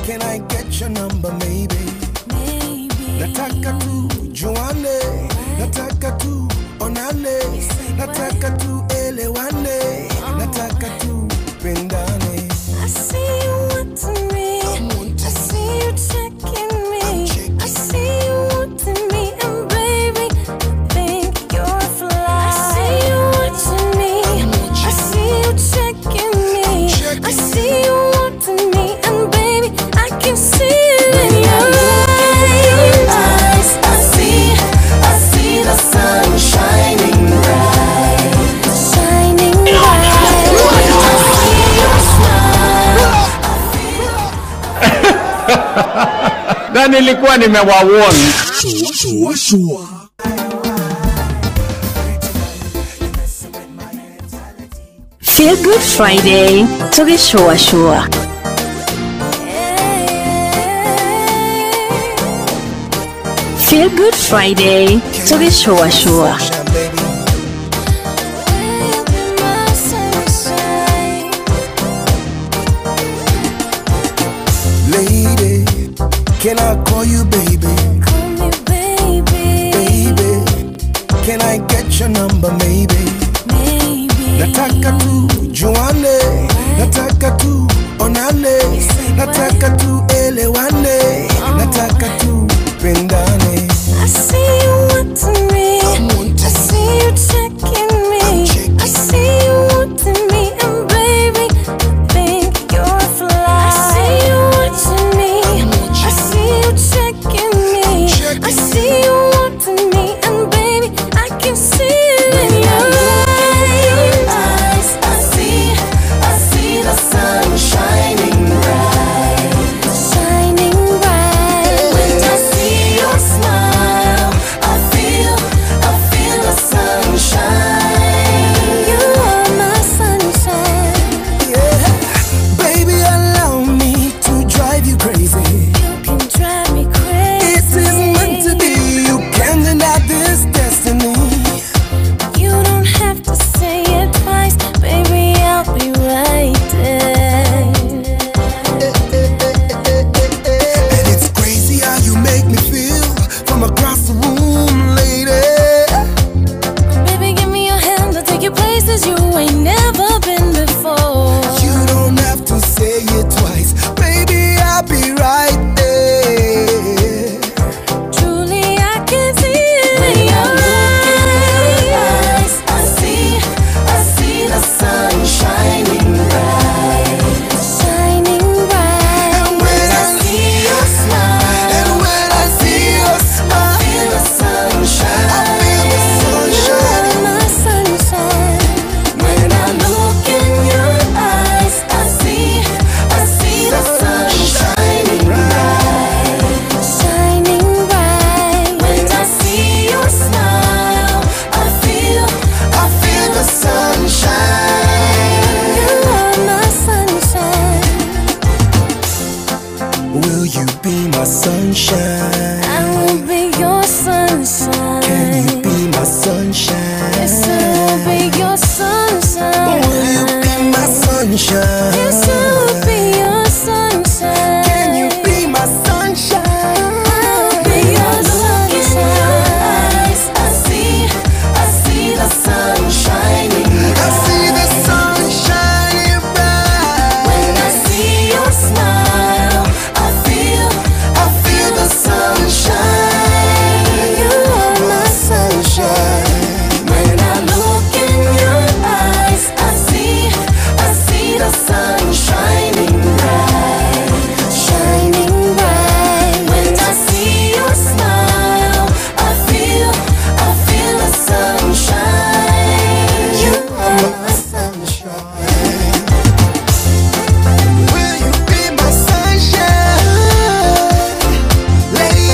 Can I get your number maybe? Maybe. Nataka tu juane, nataka tu onane, nataka tu elewane, nataka tu pendane. I see you wanting me, I see you checking me, I see you wanting me, and baby, I think you're fly. I see you watching me, I see you checking me, I see you wanting me, and baby, I can see it in your eyes. I see the sun shining bright, shining bright. I see your smile. Na nilikuwa nimewawarn. Shua, shua. Feel Good Friday, tugishua shua. Feel Good Friday, tugishua shua. Will be my sunshine. Lady, can I call you baby? Call me baby. Baby, can I get your number maybe? Maybe. Nataka tu juane, nataka tu onane, nataka tu elewane, nataka tu pendane. I see you wanting me, I see you checking me, I see you wanting me, and baby, I think you're fly. I see you watching me, I see you checking me, I see you wanting me, and baby, I can see it in your eyes. I see the sun shining bright, shining bright. When I see your smile, I feel the sunshine. You are my sunshine. Yeah, baby, allow me to drive you crazy. You can drive me crazy. It is meant to be. You can't deny this destiny. You don't have to say it twice, baby. I'll be right there. And it's crazy how you make me feel from across the room, lady. Baby, give me your hand. I'll take you places you ain't never been before. You don't have to say it twice, baby. I'll be right there. Truly, I can see it in your eyes. I see the sun shining bright, shining bright. And when I see your smile, and when I see your smile, I feel the sunshine. I feel the You sunshine. are my sunshine. When I look in your eyes, I see the sun shining bright, shining bright. When I see your smile, I feel the sunshine. You are my sunshine. Will you be my sunshine? I will be your sunshine. Can you be my sunshine? Yes, I will be your sunshine. Will you be my sunshine? Yes, I will be your sunshine. Can you be my sunshine? I'll be your sunshine. I see the sun shining. I see the sun shining bright. When I see your smile, I feel the sunshine. You are my sunshine. When I look in your eyes, I see the sun shining bright, shining bright. When I see your smile, I feel the sunshine. You are my sunshine. Will you be my sunshine, lady?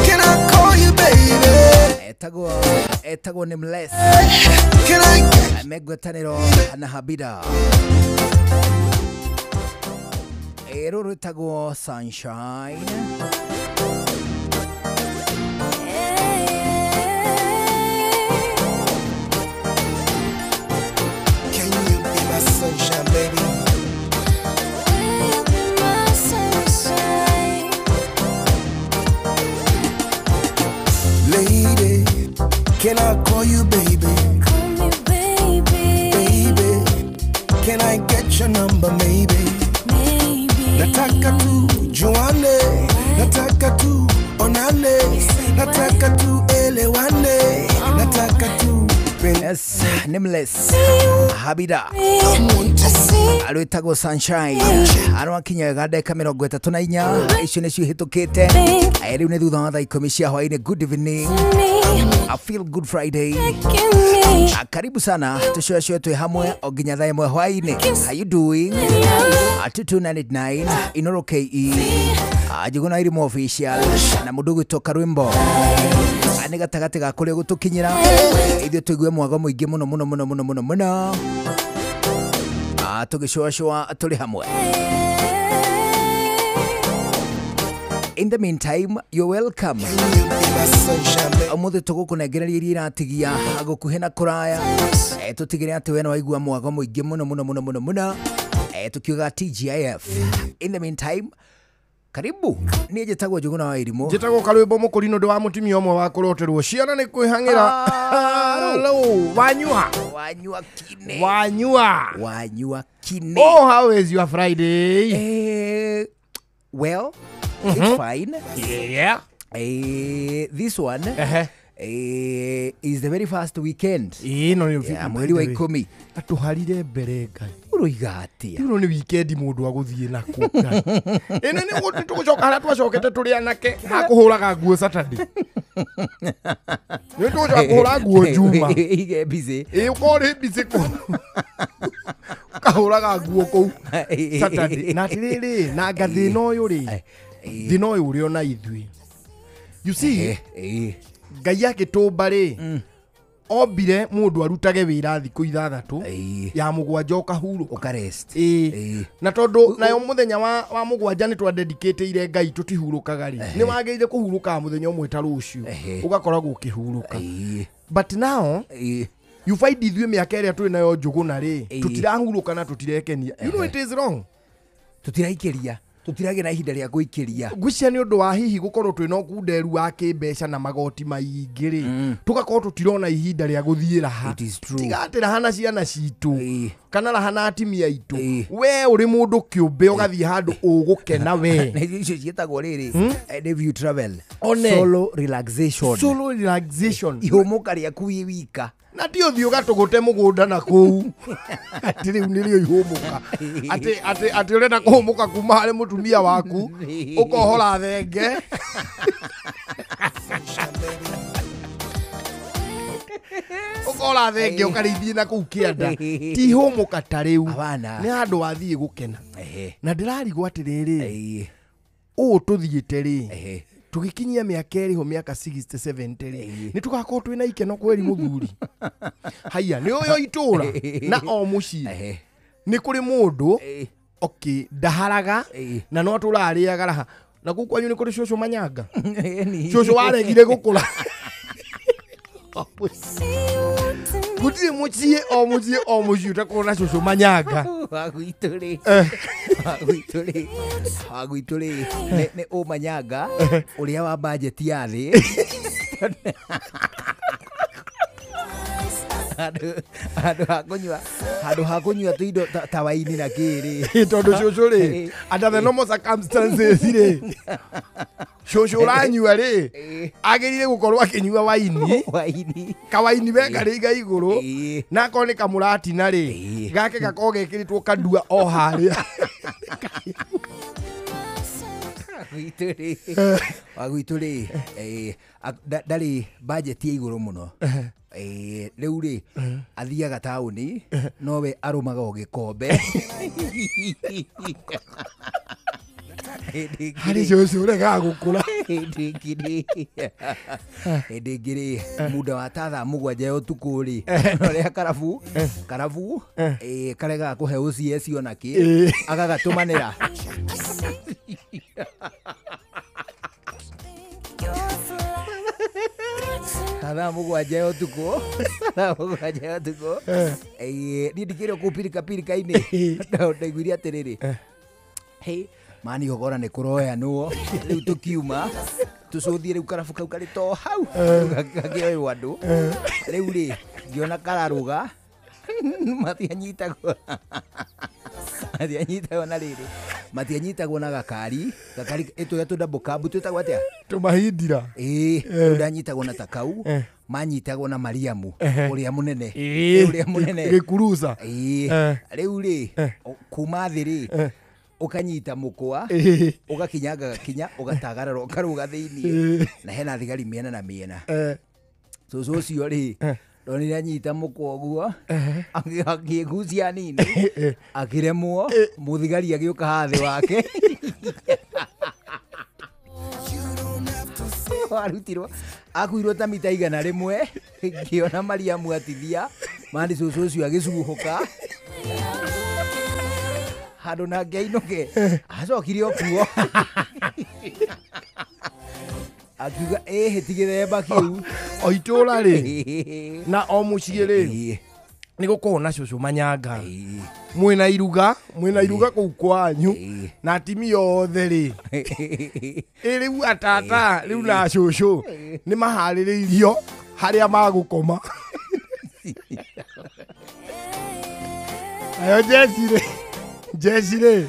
Can I call you baby? Etagwo Nameless Can I get megwetaniro na Habida rũrũ rwĩtagwo Sunshine. Can you be my sunshine, baby? Will you be my sunshine? number maybe. Nataka tujuane, nataka tuonane, nataka tuelewane, nataka tu. Yes, Nameless Habida arwitagwo Sunshine arwakinya ga ndagĩka 34 icio nĩcio ihĩtũkĩte. Rĩu nĩ thutha wa thaa 10 cia hwaĩ-inĩ. Good evening, I feel good Friday. Karibu sana tũcũacũe twĩ hamwe o nginya thaa 1 hwaĩ-inĩ. How you doing? 2299 Inoro KE Njuguna Irimo official na mũndũ ũgwĩtwo Karwimbo nĩ gatagatĩ ga kũrĩa gũtũkinyĩra ithuĩ tũigue mwago mũingĩ mũno mũno mũno mũno mũno mũno tũgĩcũacũa tũrĩ hamwe. In the meantime, you're welcome. Ũmũthĩ tũgũkũnengereria iria iratigia gũkuhĩ na kũraya, tũtigĩre atĩ we nĩ waigua mwago mũingĩ mũno mũno mũno mũno mũno, tũkiuga TGIF. In the meantime, karibu. Niĩ njĩtagwo Njuguna wa Irimũ. Njĩtagwo Karwimbo Mũkũrinũ, ndĩ wa mũtumia ũmwe wa kũroterwo ciana nĩ kwĩhang'ĩra. Wanyua wanyua kine, wanyua wanyua kine. Oh, how is your Friday? Well, it's fine. Yeah. This one is the very first weekend. No, yeah, mweri wa 10. Atuharire mbere Ngai. Uroiga atia? Ino ni weekend mundu aguthie naku Ngai. Ino ni tugucoka haria twacokete turi anake hakuhuraga nguo Saturday. Ni tugucoka kuhura nguo Juma. Ige busy. Ukore busy ku. Ukahuraga nguo kuu Saturday. Na atiriri na ngathina uyu ri. Thina uyu uri ona ithui. You see, Ngai agĩtũmba rĩ, ombire mũndũ arutage wĩra thikũ 6 ya mũgwanja ũkahurũka, ũkarest. Na tondũ nayo mũthenya wa mũgwanja nĩ twadedicate-ire Ngai tũtihurũkaga rĩ, nĩ wagĩrĩire kũhurũkaga mũthenya ũmwe ta rũciũ, ũgakoragwo ũkĩhurũka. But now you find ithuĩ mĩaka ĩrĩa twĩ nayo Njuguna rĩ, tũtirahurũka na tũtirekenia. You know it is wrong. Tũtiraikĩria, tutirage na ihinda rĩa gũikĩria. Ngwĩciria nĩ ũndũ wa hihi gũkorwo twĩna ũkunderu wa kĩmbeca na magoti maingĩ rĩ, tũgakorwo tũtirona ihinda rĩa gũthiĩ raha. Tiga atĩ raha na ciana citũ kana raha na atimia aitũ. We ũrĩ mũndũ kĩũmbe ũgathiĩ handũ ũgũkena we. Na icio ciĩtagwo rĩrĩ, review travel, solo relaxation. Solo relaxation. Ihũmũka rĩaku wĩ wika. Na ti ũthiĩ ũgatũgũte mũgũnda na kũu atĩ rĩu nĩrĩo ihũmũka, atĩ ũrenda kũhũmũka kuma harĩ mũtumia waku ũkohora thenge. Ũkohora thenge ũkarĩithie na kũu kĩanda. Ti ihũmũka ta rĩu, nĩ handũ wathiĩ gũkena. Na ndĩrarigwo atĩrĩrĩ, ũũ tũthiĩte rĩ, tugikinyia mĩaka ĩrĩho mĩaka 60 70 rĩ, nĩ tũgakorwo twĩna ikeno kweri mũthuri. Haiya nĩ ũyũ itũra na o mũciĩ nĩ kũrĩ mũndũ okay ndaharaga na no tũrarĩaga raha. Na kũu kwanyu nĩ kũrĩ cũcũ manyanga, cũcũ waregire gũkũra. Gũtirĩ mũciĩ o mũciĩ o mũciĩ ũtakorwo na cũcũ manyanga. Wagwitũ rĩ, wagwitũ rĩ nĩ ũmanyanga ũrĩa wa bajeti ya thĩ. Handũ ha kũnyua tũindo ta waini na kĩrĩ, tondũ cũcũ rĩ, under the normal circumstances rĩ, cũcũ ũranyua rĩ, agĩrĩire gũkorwo akĩnyua waini, kawaini we karĩ iga igũrũ, na akorwo nĩ kamũratina rĩ, gake gakorwo gekĩrĩtwo kandua o harĩa. Wagwitũ rĩ, ndarĩ bajeti ya igũrũ mũno. Rĩu rĩ, athiaga taũni nowe arũmaga o gĩkombe. Harĩ cũcũ ũregaga gũkũra. Hĩndĩ ĩngĩ rĩ, muda wa ta thaa 7 ya ũtukũ rĩ, ũrĩa karabu karegaga kũhe OCS ona kĩ, agagatũmanĩra. Thaa 7 ya ũtukũ, thaa 7 ya ũtukũ, niĩ ndikĩrĩ o kũu pirikapirika-inĩ, ndaiguire atĩrĩrĩ, hey, mani ũgora nĩ kũroyanwo, rĩu tũkiuma tũcũthie rĩu karabu kau karĩ to hau gakĩoywo andũ. Rĩu rĩ, ngĩona kararũga matianyitagwo. Matianyitagwo na rĩrĩ, matianyitagwo na gakari gakari ĩtũrĩa tũ double cab twĩtagwo atĩa? Tũmahindira. Ĩĩ, ndanyitagwo na takau, manyitagwo na Mariamu ũrĩa mũnene. Ũrĩa mũnene gĩkuruca. Ĩĩ, rĩu rĩ kuma thĩ rĩ ũkanyita mũkwa, ũgakinyanga gakinya, ũgatagarara, ũkarũga thĩiniĩ, na hena thigari mĩena na mĩena. Cũcũ ũcio rĩ ndonire anyita mũkwa ũguo akĩgucia nini akĩremwo, mũthigari agĩũka haha thĩ wake arutirwo akuirwo ta mita 100, ngĩona Mariamu atithia mani, cũcũ ũcio agĩcuhũka handũ nake ainũke, acokire o kuo akiuga ĩhĩ ti gĩthemba kĩu. O itũra rĩ na o mũciĩ rĩ nĩ gũkoragwo na cũcũ manyanga, mwĩna iruga, mwĩna iruga kũu kwanyu na atimia othe rĩ, ĩ rĩu atata rĩu na cũcũ nĩ maharĩrĩirio harĩa magũkoma. Nayo jeci rĩ, jeci rĩ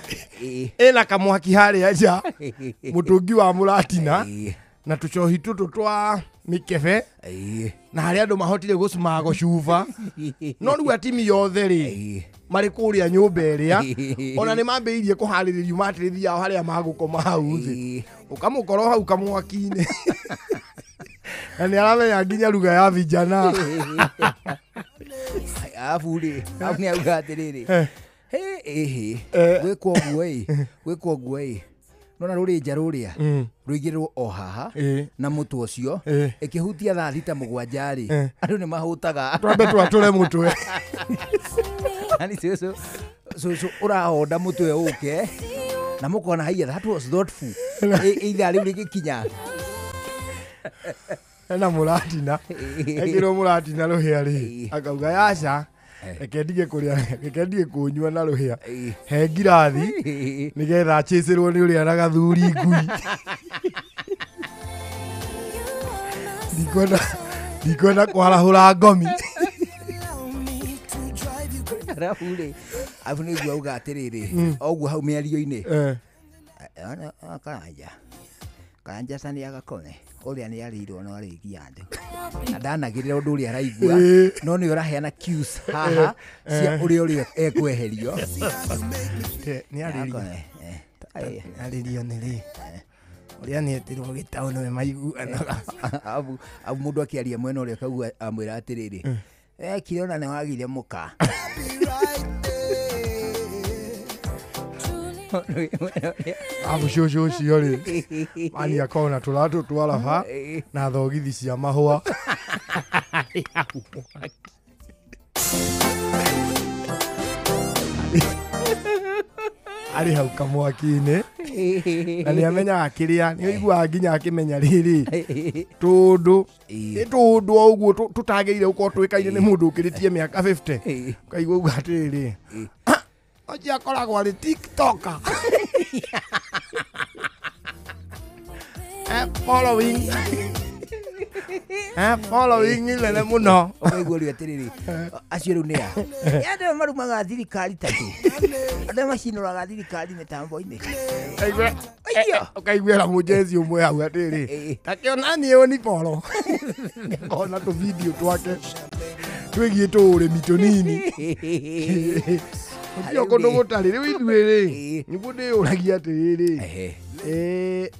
ĩna kamwaki harĩa nja, mũtũngi wa mũratina na tũcohi tũtũ twa mĩkebe, na harĩa andũ mahotire gũcumago cuba. No rĩu atimia othe rĩ marĩ kũrĩa nyũmba ĩrĩa ona nĩ mambĩrĩirie kũharĩrĩrio matĩrĩthi yao harĩa magũkoma hau thĩ, ũkamũkora hau kamwaki-inĩ na nĩ aramenya nginya ruga ya vijana. Arabu rĩ, arabu nĩ auga atĩrĩrĩ, ĩhĩ gwĩkwo ũguo ĩ, gwĩkwo ũguo ĩ, nona rũrĩnja rũrĩa rũigĩrĩrwo o haha na mũtwe ũcio ĩkĩhutia thaa 6 7 rĩ, andũ nĩ mahũtaga. Twambe twatũre mũtwe. Yani cũcũ cũcũ ũrahonda mũtwe ũke na mũkona haiya, that was thoughtful. Ithaa rĩu rĩgĩkinya ena mũratina, ekĩrwo mũratina rũhĩa rĩ, akauga yaca, reke ndige kũrĩa, reke ndige kũnyua na rũhĩa, he ngirathi nĩgetha achĩcĩrwo nĩ ũrĩa na gathuri ngui. Ndikwenda kwarahũra ngomi. Arabu rĩ, arabu nĩguo auga atĩrĩrĩ, o ũguo hau mĩario-inĩ, Karanja Karanja cani agakome ũrĩa nĩ arĩirwo no arĩigia andũ na ndanagĩrĩra ũndũ ũrĩa araigua, no nĩ ũraheana cues haha cia ũrĩa ũrĩa ekweherio. Nĩ arĩrio, arĩrio nĩ rĩ ũrĩa nĩ etirwo gĩtaũ nĩwe maiguanaga. Arabu mũndũ akĩaria mwena ũrĩa akauga amwĩra atĩrĩrĩ, ekire ona nĩ wagire mũka. Abu cũcũ ũcio rĩ mani akorwo na tũratũ twa raba na thogithi cia mahũa. Arĩ hau kamwaki-inĩ na nĩ amenyaga kĩrĩa, nĩ ũiguaga nginya akĩmenya rĩrĩ tũndũ tũndũ o ũguo tũtagĩrĩire gũkorwo tũĩkaine nĩ mũndũ ũkĩrĩtie mĩaka 50, ũkaigua uga atĩrĩrĩ, ũcio akoragwo arĩ TikToker. Following following nene mũno. Ũkaigua rĩu atĩrĩrĩ, acio rĩu nĩ a andũ marumaga thirikari takĩ, andũ macinũraga thirikari mĩtambo-inĩ. Ũkaiguĩra mũjeci ũmwe hau atĩrĩrĩ, takĩona niĩ ũniboro ona tũbindio twake twĩgiĩ tũũrĩmi tũnini. Ũcio kũndũ gũtarĩ rĩu ithuĩ rĩ nĩguo ndĩyũragia atĩrĩrĩ,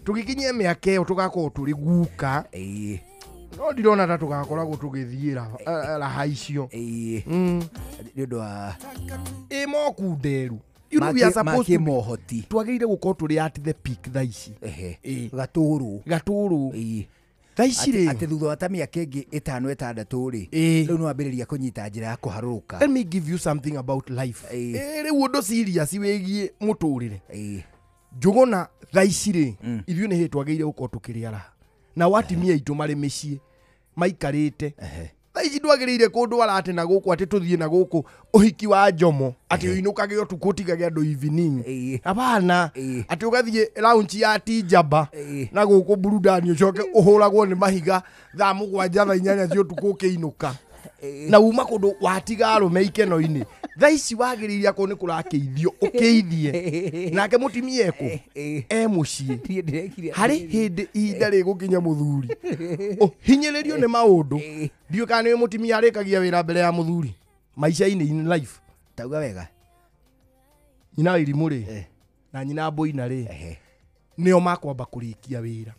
tũgĩkinyia mĩaka ĩyo tũgakorwo tũrĩ guka, no ndirona ta tũgakoragwo tũgĩthiĩ raha icio nĩ ũndũ wa ĩ mokunderu. You know we are supposed to mohoti, twagĩrĩire gũkorwo tũrĩ at the peak thaa ici. Gatũrũ gatũrũ thaa ici rĩ, atĩ thutha wa ta mĩaka ĩngĩ 5 6 rĩ, rĩu nĩ wambĩrĩria kũnyita njĩra ya kũharũrũka. Let me give you something about life. Rĩu ũndũ serious wĩgiĩ mũtũrĩre. Njũgũna thaa ici rĩ, ithuĩ nĩ hĩndĩ twagĩrĩire gũkorwo tũkĩrĩa raha na atimia aitũ marĩ mĩciĩ maikarĩte. Thaa ici ndwagĩrĩire kũndwara atĩ na gũkũ atĩ tũthiĩ na gũkũ ũhiki wa njomo atĩ ũinũkage ũtukũ ũtigage andũ evening. Hapana, atĩ ũgathiĩ lounge ya Tijaba na gũkũ burudani ũcoke ũhũragwo nĩ mahiga thaa 7 thaa 8 cia ũtukũ ũkĩinũka. Na uma kũndũ watiga arũme ikeno-inĩ. Thaa ici wagĩrĩire akorwo nĩ kũrakĩithio ũkĩithie nake mũtimia ekũ e mũciĩ harĩ hĩndĩ ihinda rĩgũkinya mũthuri ũhinyĩrĩrio nĩ maũndũ ndiũĩ kana nĩ mũtimia arĩkagia wĩra mbere ya mũthuri maica-inĩ in life tauga wega nyina wa irimũ rĩ na nyina mboina rĩ nĩo makwamba kũrĩkia wĩra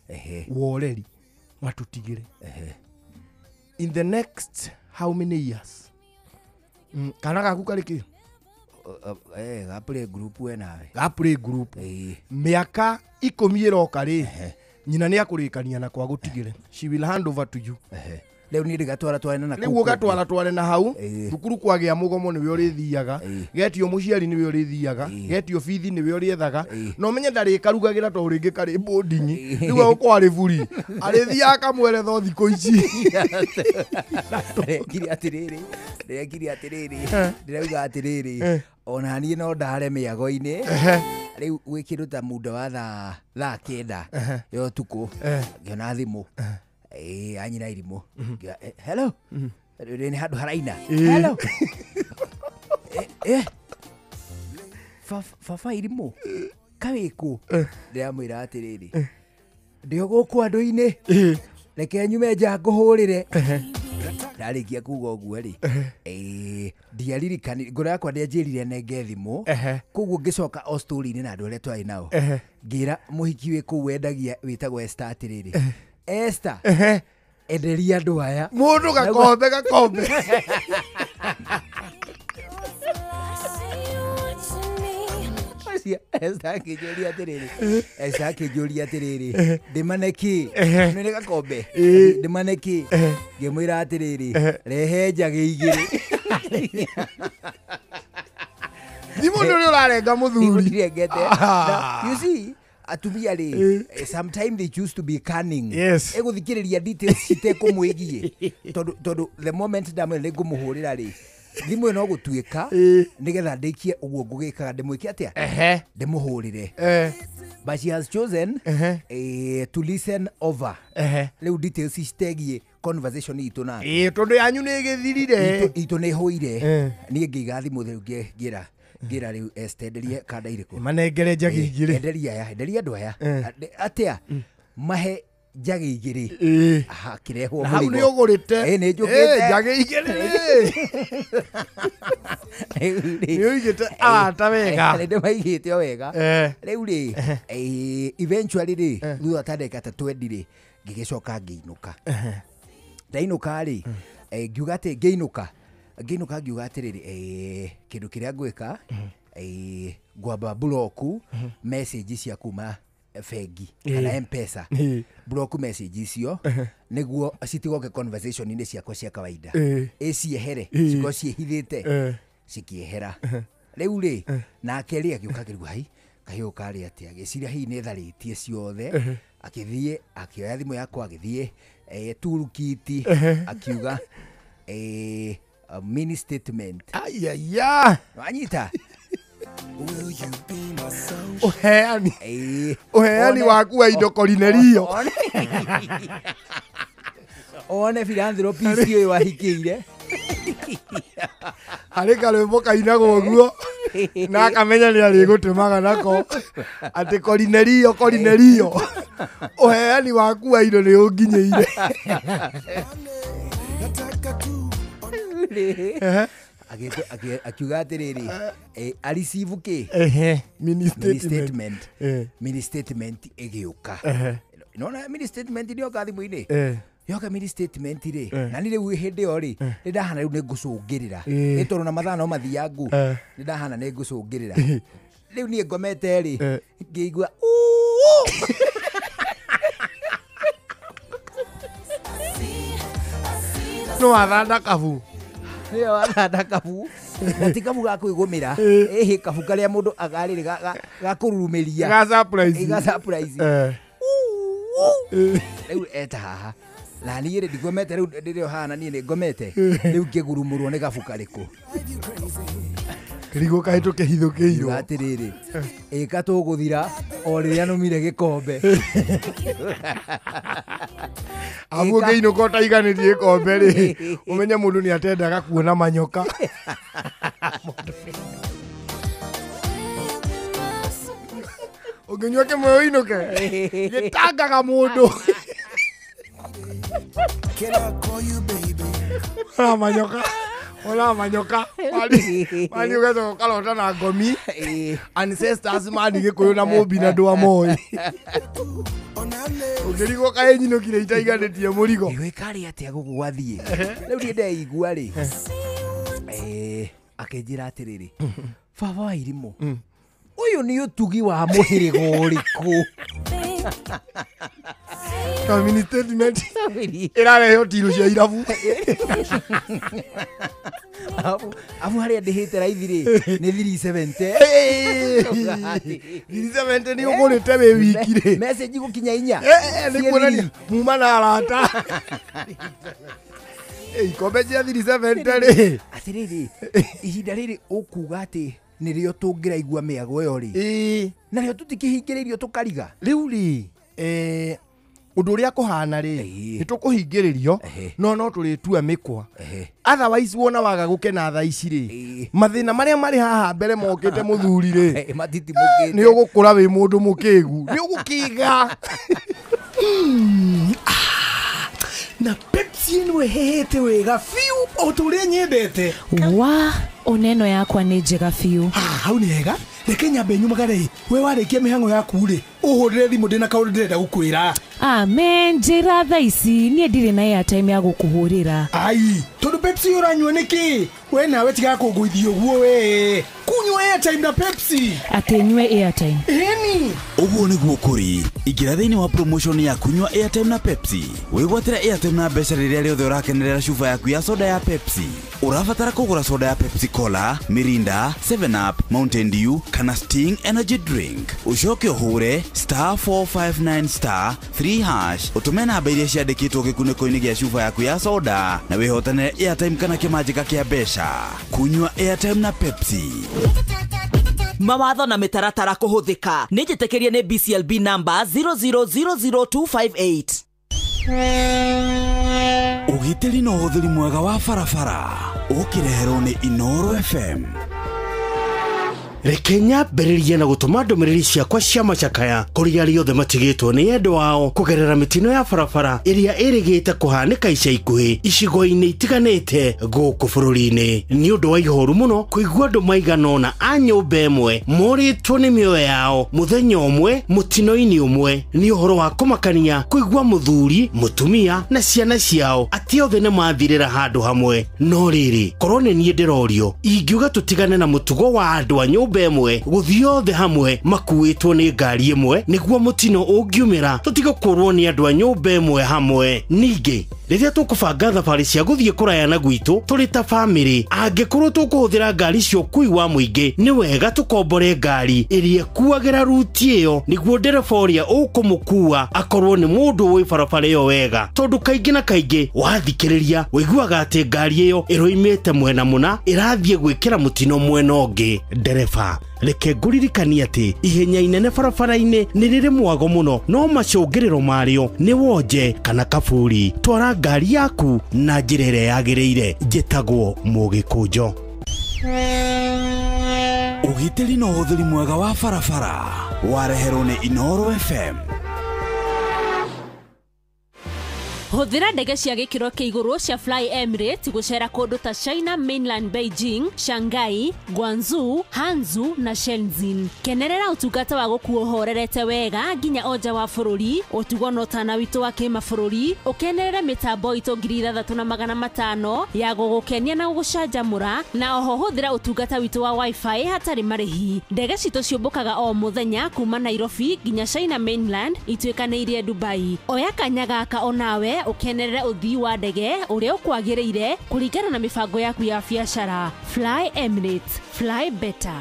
woreri matutigĩre in the next how many years kana gaku karĩ kĩ ga play group we nawe ga play group mĩaka 10 ĩroka rĩ nyina nĩ akũrĩkania na kwa gũtigĩre she will hand over to you rĩu niĩ ndĩgatwara tware na rĩu ũgatwara tware na hau thukuru kwagĩa mũgomo nĩwe ũrĩthiaga getio mũciari nĩwe ũrĩthiaga getio bithi nĩwe ũrĩethaga na ũmenye ndarĩkarugagĩra tondũ rĩngĩ karĩ boarding rĩu egũkorwo arĩ buri arĩthiaga akamweretha thikũ ici ndĩrekire atĩrĩrĩ ndĩrauga atĩrĩrĩ ona niĩ no ndare mĩago-inĩ rĩu gwĩ kĩndũ ta muda wa thaa 9 ya ũtukũ ngĩona thimũ anyina irimũ hello nĩ handũ haraina hello baba irimũ kawĩkũ ndĩramwĩra atĩrĩrĩ ndĩ o gũkũ andũ-inĩ reke nyume nja ngũhũrĩre ndarĩkia kuga ũguo rĩ ndiaririkani ngoro yakwa ndĩanjĩrire nenge thimũ koguo ngĩcoka o story-inĩ na andũ arĩa twarĩ nao ngĩra mũhiki wĩ kũu wendagia wĩtagwo Esther atĩrĩrĩ Esther enderia andũ aya mũndũ gakombe gakombe Esther akĩnjũria atĩrĩrĩ Esther akĩnjũria atĩrĩrĩ ndĩmane kĩ nĩ gakombe ndĩmane kĩ ngĩmwĩra atĩrĩrĩ rehe njagĩ 2 thimũ nĩ ũrĩa ũrarenga mũthuri ndĩrengete you see atumia rĩ sometimes they choose to be cunning egũthikĩrĩria details citekũmwĩgiĩ tondũ the moment ndamwĩra nĩ ngũmũhũrĩra rĩ thimũ ĩno gũtuĩka nĩgetha ndĩkie ũguo ngũgĩkaga ndĩmwĩke atĩa ndĩmũhũrĩre but she has chosen to listen over rĩu details citegiĩ conversation itũ nake tondũ yanyu nĩ ĩgĩthirire itũ nĩ ĩhũire niĩ ngĩiga thimũ rĩu ngĩra ngira riu estenderie kanda irĩkũ manengere njagi 2 enderia aya enderia andũ aya atĩa mahe njagi 2 aha kirehwo mũrigo hau nĩ ũgũrĩte nĩ njũkĩte njagi 2 nĩ ũigĩte arata wega nĩ ndĩmaigĩte o wega rĩu rĩ eventually rĩ thutha ta ndagĩka ta 20 rĩ ngĩgĩcoka ngĩinũka ndainũka rĩ ngiuga atĩ ngĩinũka ngiuga atĩrĩrĩ kĩndũ kĩrĩa ngwĩka ngwamba block message cia kuma bengi kana M-Pesa block message icio nĩguo citigoke conversation-inĩ ciakwa cia kawaida ĩciehere cikorwo ciĩhithĩte cikĩehera rĩu rĩ nake rĩ agĩũka akĩrigwo hai kahiũ karĩ atĩa agĩciria hihi nĩ tharĩtie ciothe akĩthiĩ akĩoya thimũ yakwa agĩthiĩ toolkit akiuga mini statement ayaya wanyita uheani uheani waku wa indo Korinelio one philanthropist ũyũ wahikĩire harĩ karwĩmbo kainagwo ũguo na akamenya nĩ arĩgũtũmaga nako atĩ Korinelio Korinelio uheani waku wa indo nĩ ũnginyĩire akiuga atĩrĩrĩ areceive kĩ mini statement mini statement ĩgĩũka nona mini statement nĩyoka thimũ-inĩ yoka mini statement rĩ na nĩ rĩu hĩndĩ ĩyo rĩ nĩ ndahana rĩu nĩ ngũcũngĩrĩra nĩ tondũ na mathaa no mathiangu nĩ ndahana nĩ ngũcũngĩrĩra rĩu niĩ ngomete rĩ ngĩigua no wathanda kabu nĩyo wathanda kabu na ti kabu ga kwĩgũmĩra ĩhĩ kabu karĩa mũndũ agarĩrĩ ga kũrurumĩria ga surprise ga surprise rĩu eta haha na niĩ rĩ ndigomete rĩu ndĩrĩ haha niĩ nĩ ngomete rĩu ngĩgurumũrwo nĩ gabu karĩkũ kĩrigo kahĩtũke hithũkĩirwo atĩrĩrĩ ĩka tũgũthira o rĩrĩa nũmire gĩkombe amu ũngĩinũka ũtaiganĩrie gĩkombe rĩ ũmenye mũndũ nĩ atendaga kuona manyoka Ũngĩnyua kĩmwe ũinũke. Gĩtangaga mũndũ. Can I call you baby? Ora manyoka. Mani ũgacoka ũkarota na ngomi. Ancestors mani Gĩkũyũ na Mũmbi na andũ a Moi. Ũngĩrigwo kaĩ nyinũkire itaiganĩtie mũrigo. Gwĩkarĩ atĩa gũkũ gwathiĩ? Rĩu niĩ ndeigua rĩ. Akĩnjĩra atĩrĩrĩ. Baba wa irimũ. Ũyũ nĩ ũtugi wa mũhĩrĩga ũrĩkũ? Mini statement. Ĩrarehwo tiru cia irabu. Abu harĩa ndĩhĩte raithi rĩ nĩ 370. 370 nĩ ũgũrĩte wĩ wiki rĩ. Message gũkinya inya. Nĩ kuonania muma na arata. Ikombe cia 370 rĩ. Atĩrĩrĩ, ihinda rĩrĩ ũkuga atĩ nĩrĩo tũngĩraigua mĩago ĩyo rĩ. Na rĩo tũtikĩhingĩrĩirio tũkariga. Rĩu rĩ, ũndũ ũrĩa kũhana rĩ, nĩ tũkũhingĩrĩrio no tũrĩtua mĩkwa. Otherwise wona waga gũkena thaa ici rĩ, mathĩna marĩa marĩ haha mbere mokĩte mũthuri rĩ, matitimũkĩte. Nĩ ũgũkũra wĩ mũndũ mũkĩgu. Nĩ ũgũkĩga. Na Pepsi ĩno ĩhĩhĩte wega biũ o ta ũrĩa nyendete. Wa oneno yakwa nĩ njega biũ. Hau nĩ hega. Reke nyambe nyumagare. We warĩkia mĩhang'o yaku rĩ, ũhũrĩre thimũ ndĩna kaũndũ ndĩrenda gũkwĩra. Amen, njĩra thaa ici niĩ ndirĩ na airtime ya gũkũhũrĩra. Ai, tondũ Pepsi ũranyua nĩkĩ? We nawe tiga kũngũithia ũguo we. Kunyua airtime na Pepsi. Atĩ nyue airtime. Ĩni. Ũguo nĩguo kũrĩ. Ingĩra thĩinĩ wa promotion ya kunyua airtime na Pepsi. Wĩgwatĩre airtime na mbeca rĩrĩa rĩothe ũrakenerera cuba yaku ya soda ya Pepsi. Ũrabatara kũgũra soda ya Pepsi Cola, Mirinda, 7 Up, Mountain Dew kana Sting Energy Drink. Ũcoke ũhũre *459*3# ũtũme namba iria ciandĩkĩtwo gĩkunĩko-inĩ gĩa cuba yaku ya soda na wĩhotanĩre airtime kana kĩmanjĩka kĩa mbeca. Kunyua airtime na Pepsi. Mawatho na mĩtaratara kũhũthĩka. Nĩ njĩtĩkĩrie nĩ BCLB number 0000258. Ũgitĩri na ũhũthĩri mwega wa barabara ũkĩreherwo nĩ Inoro FM. Reke nyambĩrĩrie na gũtũma ndũmĩrĩri ciakwa cia macakaya kũrĩ arĩa othe matigĩtwo nĩ endwa ao kũgerera mĩtino ya barabara ĩrĩa ĩrĩgĩte kũhanĩka ica ikuhĩ icigo-inĩ itiganĩte gũkũ bũrũri-inĩ. Nĩ ũndũ wa ihoru mũno kũigua andũ maigana ũna a nyũmba ĩmwe morĩtwo nĩ mĩoyo yao mũthenya ũmwe mũtino-inĩ ũmwe. Nĩ ũhoro wa kũmakania kũigua mũthuri, mũtumia na ciana ciao atĩ othe nĩ mathirĩra handũ hamwe. No rĩrĩ, korwo nĩ niĩ ndĩrorio, ingiuga tũtigane na mũtugo wa andũ a nyũmba ĩmwe gũthiĩ othe hamwe makuĩtwo nĩ ngari ĩmwe nĩguo mũtino ũngiumĩra tũtigũkũrwo nĩ andũ a nyũmba ĩmwe hamwe. Ningĩ rĩrĩa tũkũbanga thabarĩ cia gũthiĩ kũraya na gwitũ tũrĩ ta bamĩrĩ, angĩkorwo tũkũhũthĩra ngari cia ũkui wa mũingĩ nĩ wega tũkombore ngari ĩrĩa ĩkuagĩra ruti ĩyo nĩguo ndereba ũrĩa ũkũmũkua akorwo nĩ mũndũ ũĩ barabara ĩyo wega, tondũ kaingĩ na kaingĩ wathikĩrĩria ũiguaga atĩ ngari ĩyo ĩroimĩte mwena mũna ĩrathiĩ gwĩkĩra mũtino mwena ũngĩ. Ndereba, reke ngũririkanie atĩ ihenya inene barabara-inĩ nĩ rĩrĩ mwago mũno no macũngĩrĩro marĩo nĩ wonje kana kaburi. Twara ngari yaku na njĩra ĩrĩa yagĩrĩire. Njĩtagwo Mũgĩkũnjo. Ũgitĩri na ũhũthĩri mwega wa barabara wareherwo nĩ Inoro FM. Hũthĩra ndege cia gĩkĩro kĩa igũrũ cia Fly Emirates gũcera kũndũ ta China Mainland, Beijing, Shanghai, Guangzhou, Hangzhou na Shenzhen. Kenerera ũtungata wa gũkuo ũhorerete wega nginya o nja wa bũrũri, ũtugo na ũtana witũ wa kĩmabũrũri, ũkenerere mĩtambo itũ 6500 ya gũgũkenia na gũgũcanjamũra, na oho hũthĩra ũtungata witũ wa wifi hatarĩ marĩhi. Ndege citũ ciũmbũkaga o mũthenya kuma Nairobi nginya China Mainland ituĩkanĩirie Dubai. Oya kanya gaka onawe ũkenerere ũthii wa ndege ũrĩa ũkwagĩrĩire kũringana na mĩbango yaku ya biacara. Fly Emirates, fly better.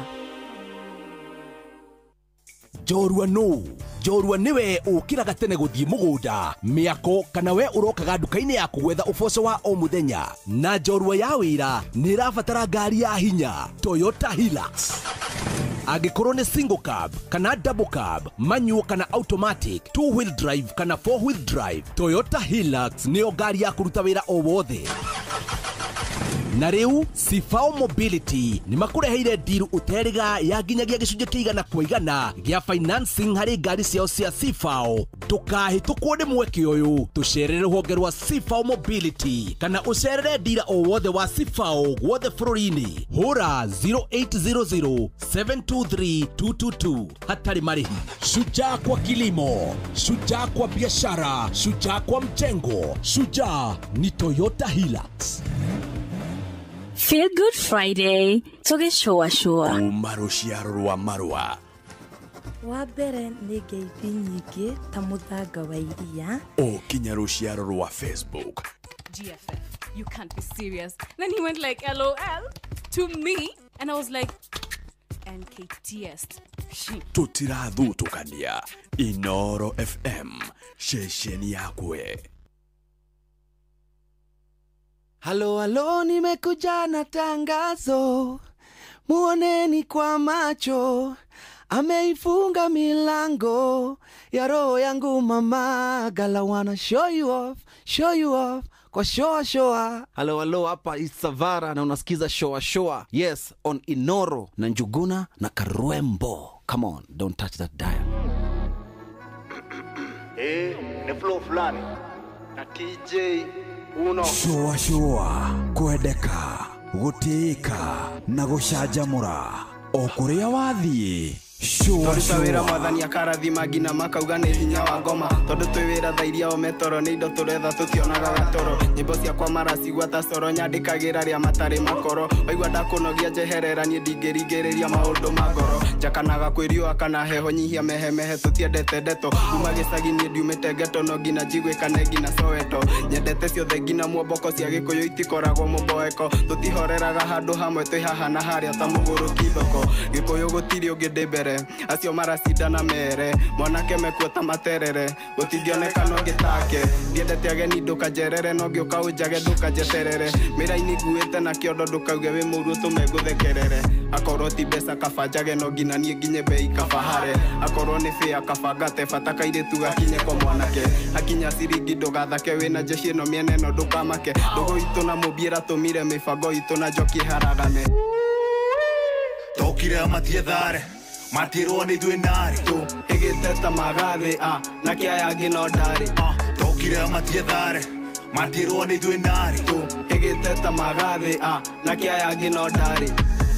Njorua nũ? Njorua nĩwe ũkĩraga tene gũthiĩ mũgũnda, mĩako kana we ũrokaga nduka-inĩ yaku gwetha ũboco wa o mũthenya. Na njorua ya wĩra nĩ ĩrabatara ngari ya hinya, Toyota Hilux. Angĩkorwo nĩ single cab kana double cab, manual kana automatic, two wheel drive kana four wheel drive, Toyota Hilux nĩyo ngari ya kũruta wĩra o wothe. Na rĩu Cifao Mobility nĩ makũreheire deal ũterĩga ya nginyagia gĩcunjĩ kĩa igana kwa igana gĩa financing harĩ ngari ciao cia Cifao. Ndũkahĩtũkwo nĩ mweke ũyũ, tũcerere rũhonge rwa Cifao Mobility kana ũcerere ndira o wothe wa Cifao guothe bũrũri-inĩ. Hũra 0800 723 222 hatarĩ marĩhi. Shujaa kwa kilimo, shujaa kwa biashara, shujaa kwa mjengo, shujaa ni Toyota Hilux. Feel Good Friday tũgĩcũa cũa. Kuma rũciaro rwa marũa. Wa mbere nĩ ngeithi nyingĩ ta mũthanga wa iria. O kinya rũciaro rwa Facebook. GFF, you can't be serious. Then he went like LOL to me and I was like NKTS. Tũtirathutũkania. Inoro FM, ceceni yakwe. Halo halo, nimekuja na tangazo, muoneni kwa macho, ameifunga milango ya roho yangu mama, gala wanna show you off kwa shoa shoa. Halo halo, hapa Isavara na unasikiza shoa shoa. Yes, on Inoro na Njuguna na Karwembo. Come on, don't touch that dial. Ni flow fulani na TJ Uno. Shoa shoa, kwendeka, gũtĩĩka na gũcanjamũra o kũrĩa wathiĩ. Twaruta wĩra mwathani akarathima nginya makauga nĩ hinya wa ngoma, tondũ twĩ wĩra thaa iria o metoro nĩ indo tũretha tũtionaga gatoro. Nyĩmbo ciakwa maracigua ta coro, nyandĩkagĩra arĩa matarĩ makoro. Waigua ndakũnogia njeherera, niĩ ndingĩringĩrĩria maũndũ ma ngoro. Njakanaga kwĩ riũa kana heho, nyihia mehemehe tũtiendete ndeto. Kuma gĩcagi niĩ ndiumĩte ghetto, no nginya njiguĩkane nginya Soweto. Nyendete ciothe nginya muomboko, cia Gĩkũyũ itikoragwo mũmboeko. Tũtihoreraga handũ hamwe, twĩ haha na harĩa ta mũgũrũki thoko. Gĩkũyũ gũtirĩ ũngĩ ndĩ mbere, acio maracindana mere, mwanake mekuo ta materere, gũtingĩoneka no ngĩtake. Ndiendete ageni ndũkanjerere, no ngĩũka ũnjage ndũkanjeterere. Mĩraini nguĩte na kĩondo ndũkauge wĩ mũru ũtũme ngũthekerere. Akorwo ti mbeca kaba njage, no nginya niĩ nginye bei kaba hare. Akorwo nĩ bĩa kaba ngate, bata kairĩtu gakinye kwa mwanake. Hakinya ciringi ndũgathake, wĩna jeshi ĩno mĩena ĩno ndũkamake. Ndũgũ itũ na mũmbi ĩratũmire mĩbango itũ na njoki ĩharagane. Tokire matiethare, matirwo nĩ ithuĩ narĩ. Ĩgĩte ta magathĩ na kĩaya ngĩ no ndarĩ. Tokire matiethare, matirwo nĩ ithuĩ narĩ. Ĩgĩte ta magathĩ na kĩaya ngĩ no ndarĩ.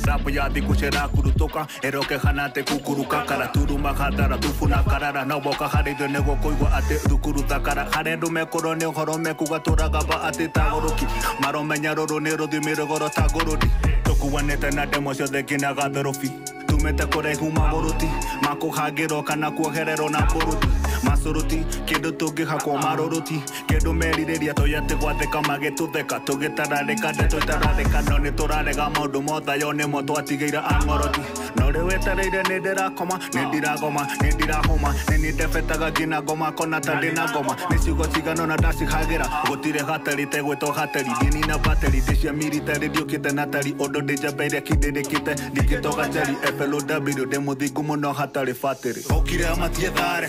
Rapo ya thikũ kurutoka eroke hanate kukuruka karaturu makatara tufuna karara na boka harĩ ithuĩ nĩguo kũigua atĩ thukuru thakara harĩ andũ mekorwo nĩ ũhoro mekuga tũragaba atĩ tagũrũki maromenya rũrũ nĩ rũthiomi rũgoro ta ngũrũni tũkuanĩte na ndemo ciothe nginya gathorobi tumĩte kũraihu magũrũti makũhangĩrwo kana kuohererwo na mbũrũti macuruti kĩndũ tũngĩhakwo marũrũti kĩndũ merirĩria tũyatĩ gwathĩka magĩtũtheka tũgĩtararĩka ndeto itararĩka no nĩ tũrarega maũndũ mothe yo nĩmo twatigĩire ang'oroti no rĩu wetereire nĩ ndĩrakoma nĩ ndiragoma nĩ ndirahũma nĩ niĩ ndebetaga nginya ngoma kona ta ndĩna ngoma nĩ ciugo cigana ũna ndacihagĩra gũtirĩ hatari tegwĩtwo hatari ndinina battery ndĩ cia military ndiũkĩte na tari ũndũ ndĩnjambeire kindĩrĩkĩte ndingĩtoga njeri FLOW ndĩ mũthingu mũno hatarĩ batĩrĩ. Okire matiethare,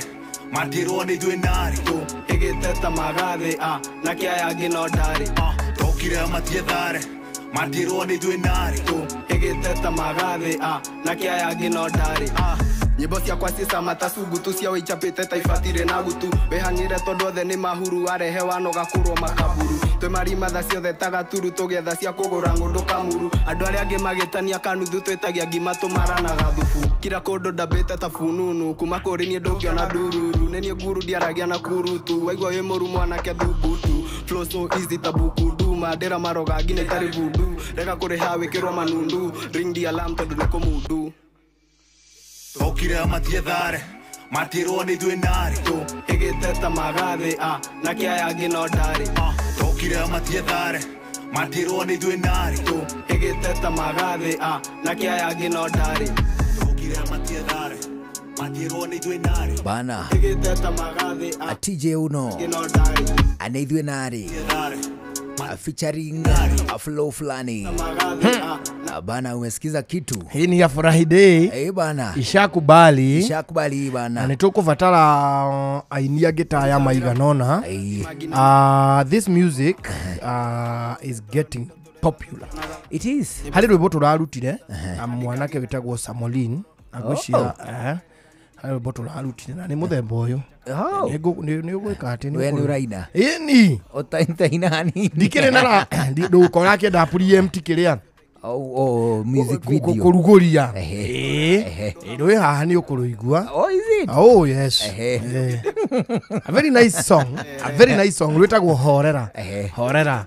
matirwo nĩ ithuĩ narĩ. Ĩgĩte ta magathĩ na kĩaya ngĩ no ndarĩ. Tokire matiethare, matirwo nĩ ithuĩ narĩ. Ĩgĩte ta magathĩ na kĩaya ngĩ no ndarĩ. Nyĩmbo ciakwa cicama ta cungutu cia wĩichapĩte ta ibatire na gutu. Wĩhang'ire tondũ othe nĩ mahuru, warehe wanoga kũrwo makaburu. Twĩ marima tha ciothe ta gaturu, tũgĩetha cia kũgũra ng'ũndũ kamuru. Andũ arĩa angĩ magĩtania kanuthu, twĩtagia ngima tũmaranaga thubu. Kira kũndũ ndambĩte ta fununu, kuma kũrĩ niĩ ndũngĩona ndururu. Nĩ niĩ nguru ndiaragia na kurutu, waigua wĩ mũru mwanake thubutu. Flow so easy ta buku nduma, ndĩra maroga nginya itarĩ vundu. Rega kũrĩha wĩkĩrwo manundu, ring the alarm tondũ nĩ kũmundu. Okire matiethare, matirwo nĩ ithuĩ narĩ. Ĩgĩte ta magathĩ na kĩaya ngĩ no ndarĩ. Tokire matiethare, matirwo nĩ ithuĩ narĩ. Ĩgĩte ta magathĩ na kĩaya ngĩ no ndarĩ. Tokire matiethare, matirwo nĩ ithuĩ narĩ. Bana Ĩgĩte ta magathĩ TJ Uno ngĩ no ndarĩ. ana ithuĩ narĩ featuring a flow fulani. Bana, umesikiza kitu hii ni ya Friday. Eh bana, ishakubali ishakubali bana, na nitukubatara aini ya gitaa ya maiganona. This music is getting popular. It is. Harĩ rwĩmbo tũrarutire na mwanake wĩtagwo Samolin agwĩciria harĩ rwĩmbo tũrarutire na nĩ mũthemba ũyũ. Nĩ ũgwĩka atĩ We nĩ ũraina. Ĩni. Ũtainaina hanini. Ndikĩrĩ na ndũkora akĩenda preempt kĩrĩa. Oh, music video. Kũrugũria. Rwĩ haha nĩ ũkũrũigua. Oh, is it? Oh, yes. A very nice song. A very nice song. Rwĩtagwo Horera. Horera.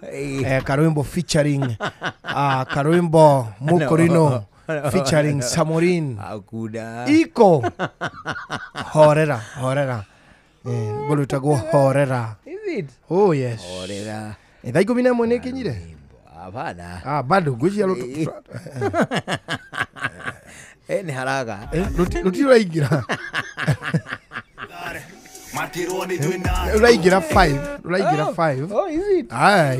Karwimbo featuring Karwimbo Mukorino featuring Samorin. Hakuna. Iko. Horera, Horera. Rwĩtagwo Horera. Is it? Oh, yes. Horera. Thaa 11 nĩ ĩkinyire? Hapana. Bado ngwĩciria nĩ haraga. Rũtirĩ rũraingĩra. Rũraingĩra 5. Rũraingĩra 5. Oh, is it?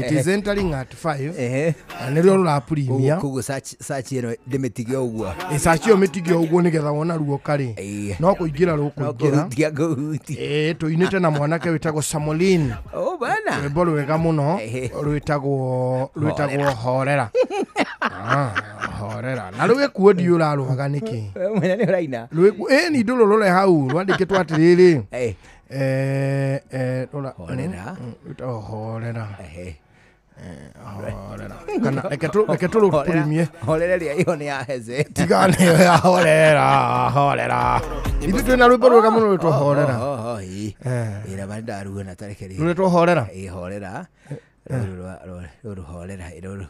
It is entering at 5. Na nĩrĩo rũrapurimia. Koguo search ĩno ndĩmĩtige ũguo. Search ĩyo mĩtige ũguo nĩgetha wona ruoka rĩ. No kũingĩra rũkũingĩra. Tũinĩte na mwanake wĩtagwo Samolin. Oh, bana. Rwĩmbo rwega mũno rwĩtagwo Horera. Horera. Na rwĩkuo ndiũ ũrarũaga nĩkĩ? Mwena nĩ ũraina. Ĩni ndũrũrore hau rwandĩkĩtwo atĩrĩrĩ. Horera. Rwĩtagwo Horera. Horera. Kana reke tũrũpurimie. Horera ĩrĩa ĩyo nĩ ya Heze. Tigana ĩyo ya Horera, Horera. Ithuĩ twĩna rwĩmbo rwega mũno rwĩtwo Horera. Ĩra bani ndaruona tareke rĩ. Rwĩtwo Horera. Ĩ Horera. Rũrũ Horera rũrũ.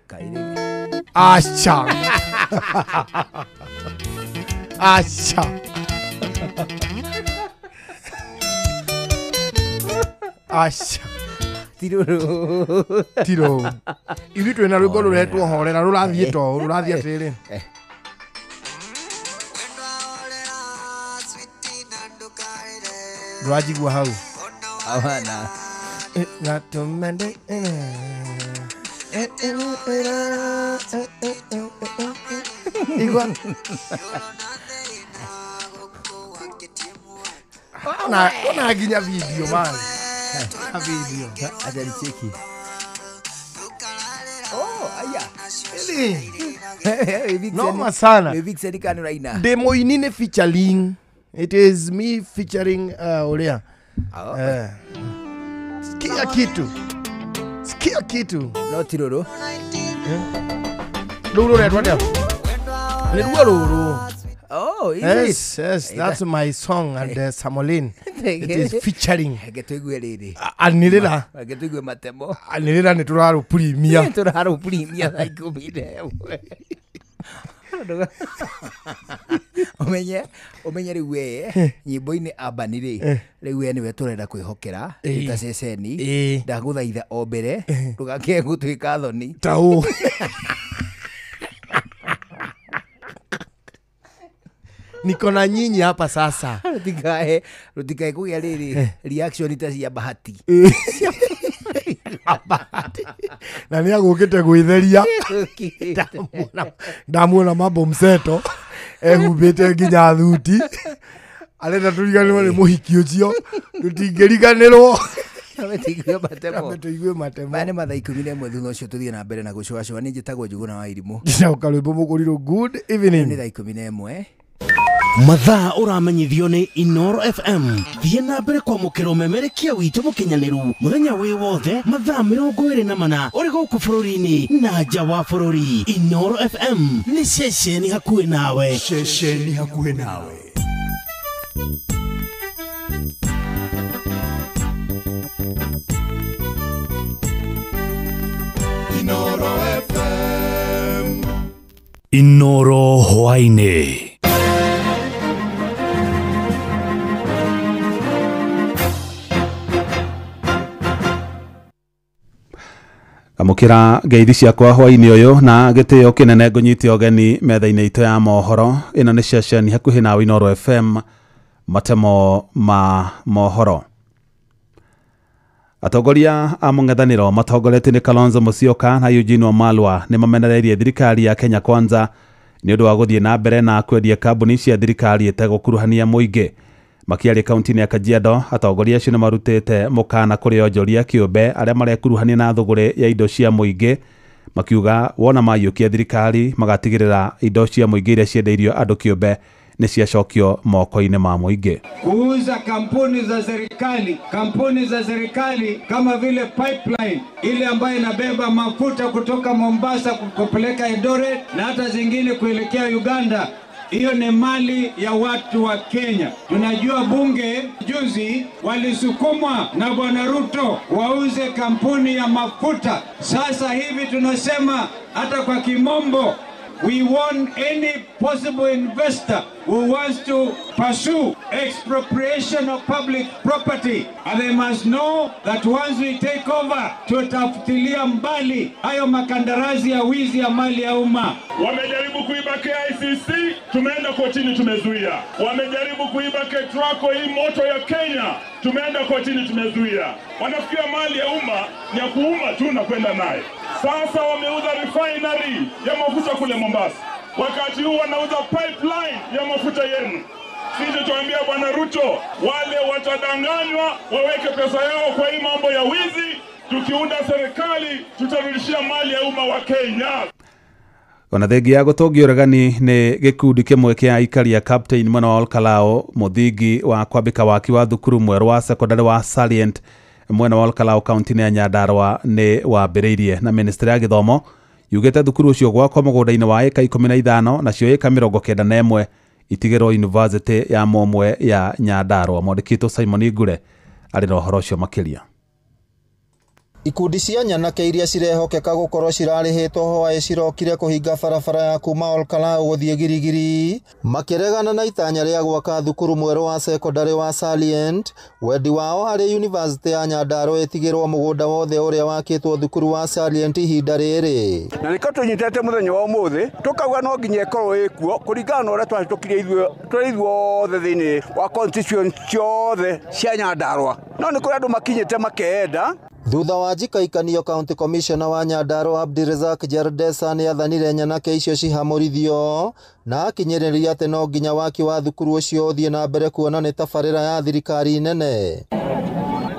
Kaire. Acha. Acha. Acha. Tiruru. Tiruru. Ithuĩ twĩna rwĩmbo rũretwo Horera rũrathiĩ to rũrathiĩ atĩrĩrĩ. Ndũranjigua hau. Hapana. Gatumende. Igua. Ona nginya video man. Video. Acha nicheki. Oh, aya. Ili. Noma sana. Vixen kanu raina. Demo inine featuring. It is me featuring Olea. Sikia kitu. Sikia kitu. No tiruru. Ruru rwetwo atĩa? Nĩ ruo rũrũ. Oh, is yes, it? Yes, that's my song and Samolin. It is featuring. Reke tũigue rĩrĩ. Anĩrĩra. Reke tũigue matemo. Anĩrĩra nĩ tũrarũpurimia. Tũrarũpurimia thaa 11. Ũmenye rĩu we nyĩmbo-inĩ Ambani rĩ rĩu we nĩwe tũrenda kwĩhokera ta ceceni ndagũthaitha o mbere ndũgakĩe gũtuĩka thoni ta ũ. Niko na nyinyi hapa sasa. Rutikae kũgĩa rĩrĩ reaction ta cia Bahati. Bahati. Na nĩ agũkĩte gwĩtheria. Ndamuona mambo mseto ehumbĩte nginya thuti. Arenda tũriganĩrwo nĩ mũhiki ũcio. Tũtingĩriganĩrwo. Tũigue matemo. Maya nĩ mathaa 11 thutha ũcio tũthiĩ na mbere na gũcũacũa. Niĩ njĩtagwo Njuguna wa Irimũ. Njĩtagwo Karwĩmbo Mũkũrirũ. Good evening. Nĩ thaa 11. Mathaa ũramenyithio nĩ Inoro FM. Thiĩ na mbere kwamũkĩra ũmemerekia witũ mũkinyanĩru mũthenya wĩ wothe mathaa 24 ũrĩ gũkũ bũrũri-inĩ na nja wa bũrũri. Inoro FM nĩ ceceni hakuhĩ nawe. Ceceni hakuhĩ nawe. Inoro FM. Inoro hwaĩ-inĩ. Amũkĩra ngeithi ciakwa hwaĩ-inĩ ũyũ na gĩtĩo kĩnene ngũnyite ũgeni metha-inĩ itũ ya mohoro. Ĩno nĩ ceceni hakuhĩ nawe Inoro FM, matemo ma mohoro. Atongoria a mũng'ethanĩro matongoretio nĩ Kalonzo Musyoka na Eugene Wamalwa nĩ mamenereirie thirikari ya Kenya Kwanza nĩ ũndũ wa gũthiĩ na mbere na kwendia kambuni cia thirikari ĩtegũkuruhania mũingĩ. Makiaria kaunti-inĩ ya Kajiado, atongoria acio nĩmarutĩte mũkana kũrĩ onjoria kĩũmbe arĩa marekuruhania na thũgũrĩ ya indo cia mũingĩ, makiuga wona maiyũkia thirikari magatigĩrĩra indo cia mũingĩ iria ciendeirio andũ kĩũmbe nĩ ciacokio moko-inĩ ma mũingĩ. Kuuza kampuni za serikali kama vile pipeline ile ambayo inabeba mafuta kutoka Mombasa kupeleka Eldoret na hata zingine kuelekea Uganda. Hiyo ni mali ya watu wa Kenya. Tunajua bunge juzi walisukumwa na Bwana Ruto wauze kampuni ya mafuta. Sasa hivi tunasema hata kwa kimombo, we want any possible investor who wants to pursue expropriation of public property. And they must know that once we take over, tutafutilia mbali hayo makandarasi ya wizi ya mali ya umma. Wamejaribu kuiba KICC, tumeenda kotini tumezuia. Wamejaribu kuiba KETRACO, hii moto ya Kenya, tumeenda kotini tumezuia. Wanafikiria mali ya umma ni ya kuuma tu na kwenda naye. Sasa wameuza refinery ya mafuta kule Mombasa. Wakati huu wanauza pipeline ya mafuta yenu. Sisi tuambia Bwana Ruto, wale watadanganywa waweke pesa yao kwa hii mambo ya wizi. Tukiunda serikali tutarudishia mali ya umma wa Kenya. Ona thengia ya gũtũngio ũregani nĩ gĩkundi kĩmwe kĩa aikari a Captain mwena wa Olkalou, mũthingi wa kwambĩka waki wa thukuru mwerũ wa sekondari wa Salient mwena wa Olkalou kaunti-inĩ ya Nyandarua nĩ wambĩrĩirie, na ministry ya gĩthomo yugĩte thukuru ũcio gwakwo mũgũnda-inĩ wa ĩka 15 nacio ĩka 91 itigĩrwo University ya Momwe ya Nyandarua. Mwandĩki witũ Simon Ngure arĩ na ũhoro ũcio makĩria. Ikundi cia nyanake iria cirehokeka gũkorwo cirarĩhĩtwo hwaĩ cirokire kũhinga barabara ya kuma Olkalou gũthiĩ Girigiri, makĩregana na itanya rĩa gwaka thukuru mwerũ wa sekondari wa Salient. Wendi wao harĩ University ya Nyandarua ĩtigĩrwo mũgũnda wothe ũrĩa wakĩtwo thukuru wa Salient ihinda rĩrĩ. Na nĩkĩo tũnyitĩte mũthenya wa ũmũthĩ tũkauga no nginya ĩkorwo ĩkuo kũringana na ũrĩa twahĩtũkirie ithuĩ tũrĩ ithuothe thĩinĩ wa constituency ciothe cia Nyandarua, no nĩ kũrĩ andũ makinyĩte makeenda. Thutha wa njikaikanio, County Commissioner wa Nyandarua Abdirizak Jardesa nĩ athanire nyanake icio cihamũrithio na akinyĩrĩria atĩ no nginya waki wa thukuru ũcio ũthiĩ na mbere kuona nĩ tabarĩra ya thirikari nene.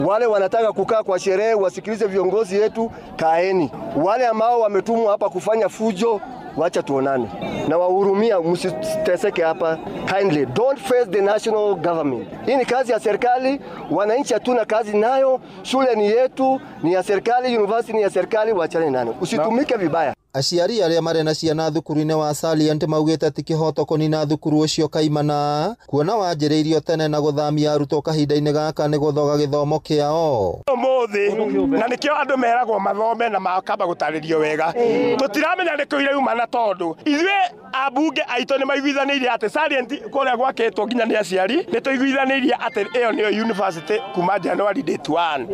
Wale wanataka kukaa kwa sherehe wasikilize viongozi yetu, kaeni. Wale ambao wametumwa hapa kufanya fujo, wacha tuonane. Na wahurumia, msiteseke hapa. Kindly don't face the national government. Hii ni kazi ya serikali, wananchi hatuna kazi nayo, shule ni yetu, ni ya serikali, university ni ya serikali, wachane nayo. Usitumike vibaya. Aciari arĩa marĩ na ciana thukuru-inĩ wa Salient maugĩte ti kĩhoto kũnina thukuru ũcio kaimana, kuona wanjĩrĩirio tene na gũthamia arutwo kahinda-inĩ gaka nĩ gũthoga gĩthomo kĩao. Ũmũthĩ na nĩkĩo andũ meragwo mathome na makamba gũtarĩrio wega. Tũtiramenya nĩkũ iraumana tondũ ithuĩ ambunge aitũ nĩ maiguithanĩirie atĩ Salient kũrĩa gwakĩtwo nginya nĩ aciari nĩ tũiguithanĩirie atĩ ĩyo nĩyo university kuma January date 1.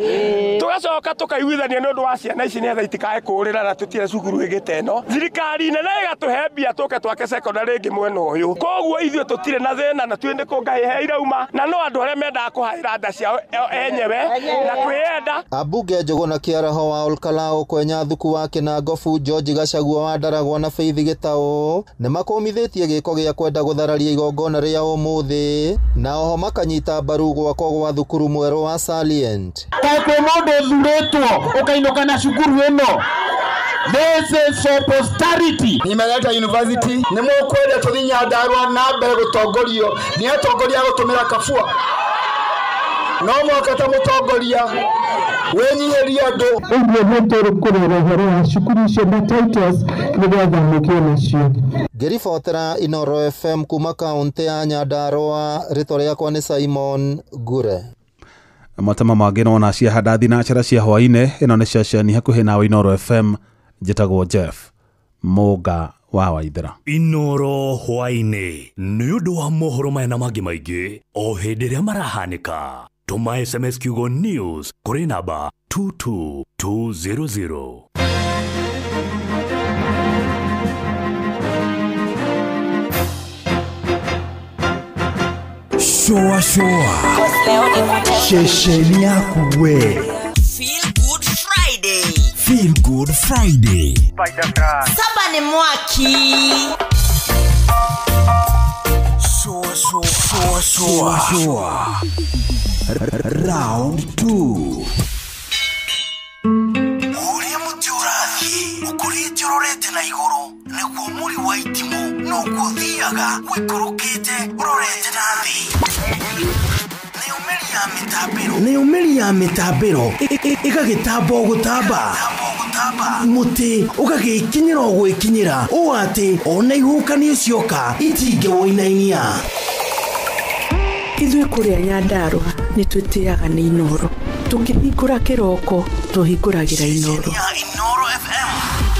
Tũgacoka tũkaiguithania nĩ ũndũ wa ciana ici nĩgetha itikae kũũrĩra na tũtire cukuru ĩngĩ teno. Thirikari nene ĩgatũhe mbia tũke twake secondary ĩngĩ mwena ũyũ. Koguo ithuĩ tũtirĩ na thĩna na twĩ nĩ kũ Ngai irauma na no andũ arĩa mendaga kũhaĩra nda ciao enyewe na kwĩyenda. Ambunge Njũgũna Kĩaraho wa Olkalou, Kwenya Thuku wa Kĩnangobu, George Gachagua wa Ndaragwa na Faith Gĩtaũ nĩ makũmithĩtie gĩko gĩa kwenda gũthararia igongona rĩa ũmũthĩ na oho makanyita mbaru gwakwo gwa thukuru mwerũ wa Salient. Kaĩ kwĩ mũndũ ũthurĩtwo ũkainũka na cukuru ĩno? This is for posterity. Nimeleta university nĩ mũkwenda tũthiĩ Nyandarua na mbere gũtongorio nĩ atongoria gũtũmĩra kabua. No mwaka ta mũtongoria wĩnyihĩrie andũ. Ũguo nĩ tũkũrora ũhoro wa cukuru icio na titles nĩgetha mũkĩe nacio. Ngĩribotera Inoro FM kuma kaunti ya Nyandarua, rĩtwa rĩakwa nĩ Simon Ngure. Matama mangĩ nona cia handathi na cara cia hwaĩ-inĩ. Ĩno nĩ ceceni hakuhĩ nawe Inoro FM. Njĩtagwo Jeff Mũnga wa Waithera. Inoro hwaĩ-inĩ nĩ ũndũ wa mohoro maya na mangĩ maingĩ o hĩndĩ ĩrĩa marahanĩka. Tũma SMS kiugo news kũrĩ namba 22200. Shoa shoa shesheni yaku we. Feel good Friday. Feel good Friday. Saba ni mwaki. Shoa Shua shua shua. Round 2. Uria muti urathie ukurite urorete na iguru niguo muri wa itimu noguo thiaga wikurukite urorete na thi. Nĩyo mĩri ya mĩtambĩro ĩgagĩtamba o gũtamba mũtĩ ũgagĩkinyĩra o gwĩkinyĩra ũũ atĩ ona ihuhũkanio cioka itingĩwũinainia. Ithuĩ kũrĩa Nyandarũa nĩ twĩtĩaga nĩ Inooro. Tũkĩhingũra kĩroko tũhingũragĩra Inooro.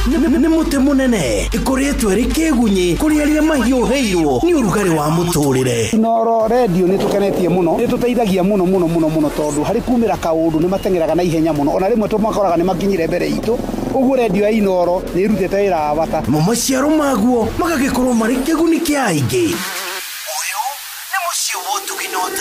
Nĩ mũtĩ mũnene ĩkoretwo ĩrĩ kĩgunyĩ kũrĩ arĩa mahiũhĩirwo nĩ ũrugarĩ wa mũtũrĩre. Inooro radio nĩ tũkenetie mũno, nĩ tũteithagia mũno mũno mũno mũno tondũ harĩ kumĩra kaũndũ nĩ mateng'eraga na ihenya mũno, ona rĩmwe tũmakoraga nĩ makinyire mbere itũ. Ũguo radio ya Inooro nĩ ĩrutĩte wĩra wa bata. Mo maciaro maguo magagĩkorwo marĩ kĩguni kĩa aingĩ.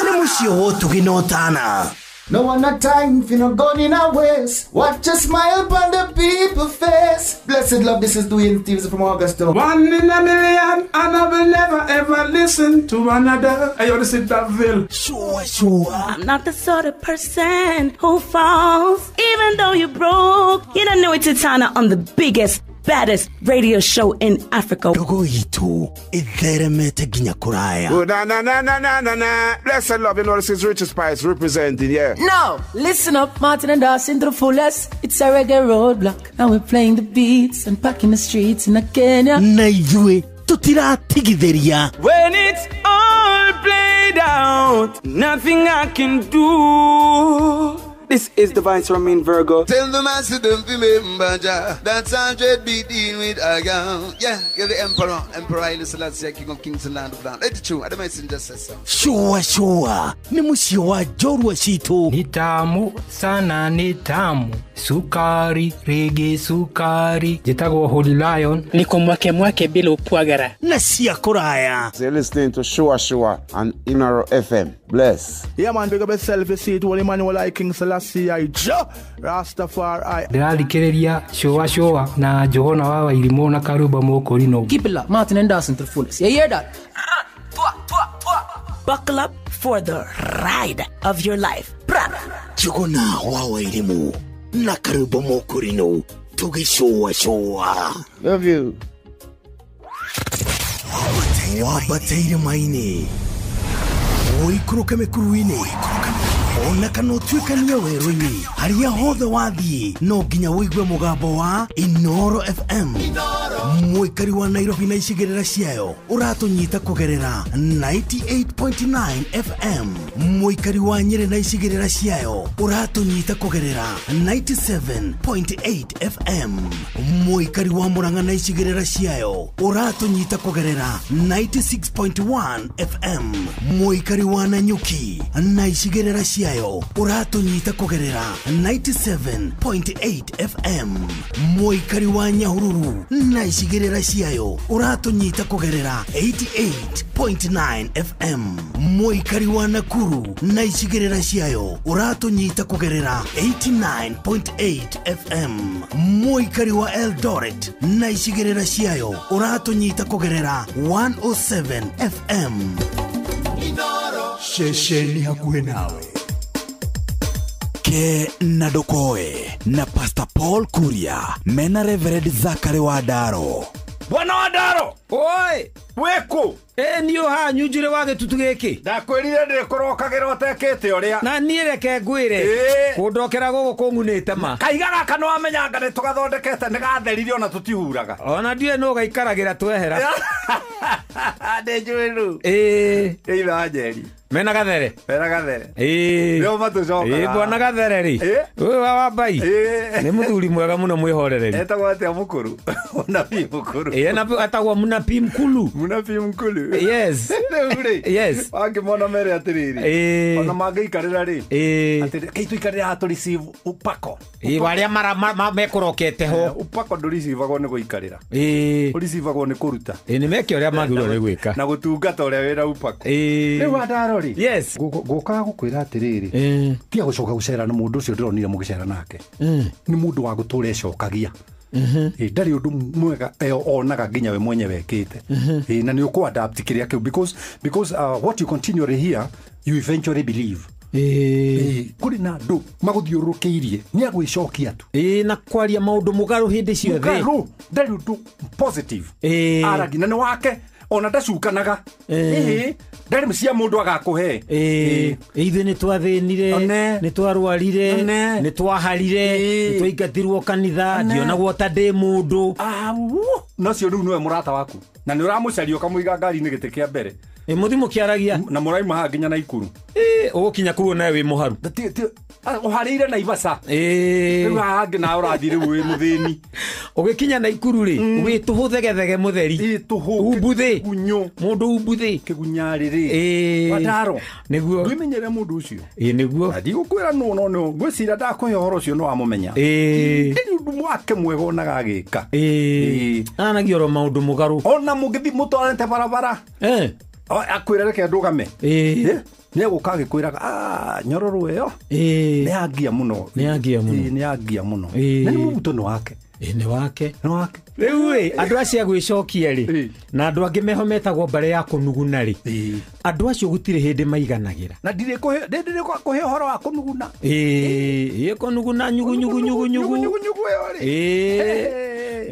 Nĩ mũciĩ wa ũtugi na ũtana. No one not time for no gun in our waist. Watch a smile upon the people's face. Blessed love, this is Dwayne Stevens from Augusta. 1 in a million, and I will never ever listen to another. I want to sit that veil. Sure, sure. I'm not the sort of person who falls, even though you're broke. You don't know it's Titana on the biggest, baddest radio show in Africa. Ndogo itu itheremete nginya kuraya. Oh, na na na na na na na. Blessed love, you know this is Richard Spice representing, yeah. No, listen up, Martin and Dawson to the fullest. It's a reggae roadblock. Now we're playing the beats and packing the streets in Kenya. Na ithuĩ tutiratigithĩria. When it's all played out, nothing I can do. This is Divine Ramin Virgo. Tell the master don't remember Jah. That's 100 be dealing with a girl. Yeah, you're the emperor. Emperor Haile Selassie, King of Kings and Land of Land. It's true. I don't just say so. Shua shua. Ni muciĩ wa njorua citũ. Ni tamu sana, ni tamu. Sukari, rege sukari. Njĩtagwo Holy Lion. Niko mwake mwake bila upwagara. Na cia kũraya. You're listening to Shua Shua on Inooro FM. Bless. Yeah man, big up yourself. You see it, Holy Emmanuel I King Selassie I Jah Rastafari. Ndĩrathikĩrĩria Shua Shua na Johana wa Wairimũ na Karuba Mũkũrinũ. Keep it locked, Martin and Dawson to the fullest. You hear that? Buckle up for the ride of your life. Johana wa Wairimũ na Karuba Mũkũrinũ tũgĩcũa cũa. Love you. Wambateire maini ũikũrũke mĩkuru-inĩ ona kana ũtuĩkanie werũ-inĩ harĩa hothe wathiĩ no nginya ũigue mũgambo wa Inooro FM. Mũikari wa Nairobi na icigĩrĩra ciayo ũratũnyita kũgerera 98.9 FM. Mũikari wa Nyĩrĩ na icigĩrĩra ciayo ũratũnyita kũgerera 97.8 FM. Mũikari wa Murang'a na icigĩrĩra ciayo ũratũnyita kũgerera 96.1 FM. Mũikari wa Nanyuki na icigĩrĩra ciayo ũratũnyita kũgerera 97.8 FM. Mũikari wa Nyahururu na icigĩrĩra ciayo ũratũnyita kũgerera 88.9 FM. Mũikari wa Nakuru na icigĩrĩra ciayo ũratũnyita kũgerera 89.8 FM. Mũikari wa Eldoret na icigĩrĩra ciayo ũratũnyita kũgerera 107 FM. Ceceni hakuhĩ nawe. Ke na Ndokoe na Pastor Paul Kuria mena Reverend Zakari wa Ndaro. Bwana wa Ndaro. Oi, weko. Niyo ha nyunjire wa gĩtutu gĩkĩ. Ndakwĩrire ndĩkũrokagĩra ũtekĩte ũrĩa. Na niĩ reke ngwĩre. Kũndokera gũkũ kũng'unĩte ma. Kaiga gaka nĩ wamenyanga nĩ tũgathondekete nĩ gatherire ona tũtihuraga. Ona ndiũĩ nũ gaikaragĩra twehera. Ndĩnjũĩ rĩu. Ĩ itha Njeri. Mena Gathere. Mena Gathere. Nĩo matũcokaga. Bwana Gathere rĩ. Ũyũ wa Wambai. Nĩ mũthuri mwega mũno mwĩhorereri. Etagwo atĩa mũkũrũ? Mũnabii mũkũrũ. Etagwo Mũnabii Mkulu. Mũnabii Mkulu. Yes. Rĩu rĩ. Yes. Wangĩmona mere atĩrĩrĩ. Ona mangĩikarĩra rĩ. Atĩrĩ kei tũikarĩre haha tũ receive upako. Arĩa mekũrokete ho. Upako ndũricivagwo nĩ gũikarĩra. Ũricivagwo nĩ kũruta. Nĩ meke ũrĩa magĩrĩirwo nĩ gwĩka. Na gũtungata ũrĩa wĩna upako. Rĩu wa Ndaro rĩ. Yes. Ngũkaga gũkwĩra atĩrĩrĩ. Tiga gũcoka gũcera na mũndũ ũcio ndĩronire mũgĩcera nake. Nĩ mũndũ wa gũtũra ecokagia. Ndarĩ ũndũ mwega onaga nginya we mwenyewe ekĩte. Na nĩ ũkũ adapt kĩrĩa kĩu because what you continually hear you eventually believe. Kũrĩ na andũ magũthiũrũrũkĩirie nĩ agwĩcokia tu. Na kwaria maũndũ mũgarũ hĩndĩ ciothe. Mũgarũ, ndarĩ ũndũ positive. Aragia na nĩ wake ona ndacukanaga. Ndarĩ cia mũndũ agakũhe. Ithuĩ nĩ twathĩnire, nĩ twarwarire, nĩ twaharire, nĩ twaingatirwo kanitha, ndionagwo ta ndĩ mũndũ. Nacio rĩu nĩwe mũrata waku na nĩ ũramũcaria ũkamũiga ngari-inĩ gĩtĩ kĩa mbere. Mũthiĩ mũkĩaragia na mũraima haha nginya Naikuru. Ũgũkinya kũu nawe wĩ mũharu. Ũharĩire Naivasha. Rĩu haha hangĩ nawe ũrathiĩ rĩu wĩ mũthĩni. Ũgĩkinya Naikuru rĩ, wĩ tũhũ thegethege mũtheri. Umbuthĩ. Mũndũ umbuthĩ. Kĩgunyarĩrĩ. Wataro. Nĩguo. Ndwĩmenyere mũndũ ũcio. Nĩguo. Na ndigũkwĩra nũ no nũ ngwĩciria ndakũhe ũhoro ũcio nĩ wamũmenya. Ndĩrĩ ũndũ wake mwega onaga agĩka. Anagia oro maũndũ mũgarũ. Ona mũngĩthiĩ mũtwarĩte barabara. Akwĩra reke ndũgame. Nĩ egũka agĩkwĩraga nyororo ĩyo nĩ yangia mũno. Nĩ yangia mũno. Nĩ yangia mũno. Na nĩ mũbuto nĩ wake. Nĩ wake. Nĩ wake. Rĩu rĩ, andũ acio a gwĩcokia rĩ, na andũ angĩ meho metagwo mbarĩ ya kũnuguna rĩ, andũ acio gũtirĩ hĩndĩ maiganagĩra. Na ndirĩ kũhe ũhoro wa kũnuguna. Kũnuguna nyugu nyugu nyugu nyugu. Nyugu nyugu ĩyo rĩ.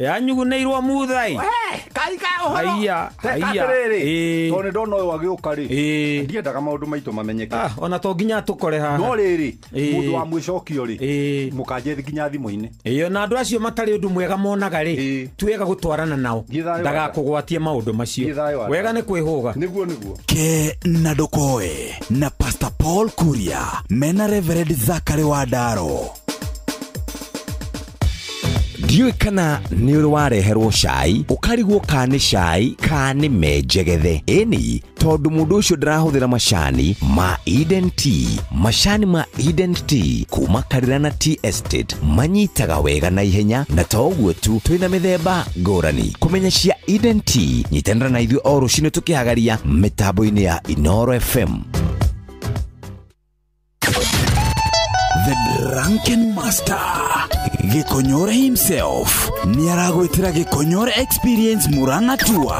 Yanyugunĩirwo muthai. Kaika ũhoro. Haiya. Atĩrĩrĩ, tondũ nĩ ndona ũyũ agĩũka rĩ, ndiendaga maũndũ maitũ mamenyeke. Ona to nginya tũkore haha. No rĩrĩ, mũndũ wa mwĩcokio rĩ, mũkanjethe nginya thimũ-inĩ. Na andũ acio matarĩ ũndũ mwega monaga rĩ, tuwega gũtwarana nao ndagakũgwatie maũndũ macio. Wega nĩ kwĩhũga. Nĩguo nĩguo. Ke na ndũkoe na Pastor Paul Kuria mena Reverend Zachary Wandaro. Ndiũĩ kana nĩ ũrĩ wareherwo cai ũkarigwo ka nĩ cai ka nĩ menjegethe. Ĩni tondũ mũndũ ũcio ndarahũthĩra macani ma Eden Tea. Macani ma Eden Tea kuma Karirana Tea Estate manyitaga wega na ihenya, na to ũguo tu twĩna mĩthemba ngũrani. Kũmenya cia Eden Tea, nyitanĩra na ithuĩ o rũcinĩ tũkĩhagaria mĩtambo-inĩ ya Inooro FM. The Drunken Master Gikonyore himself ni aragwitira Gikonyore Experience Murang'a Tour.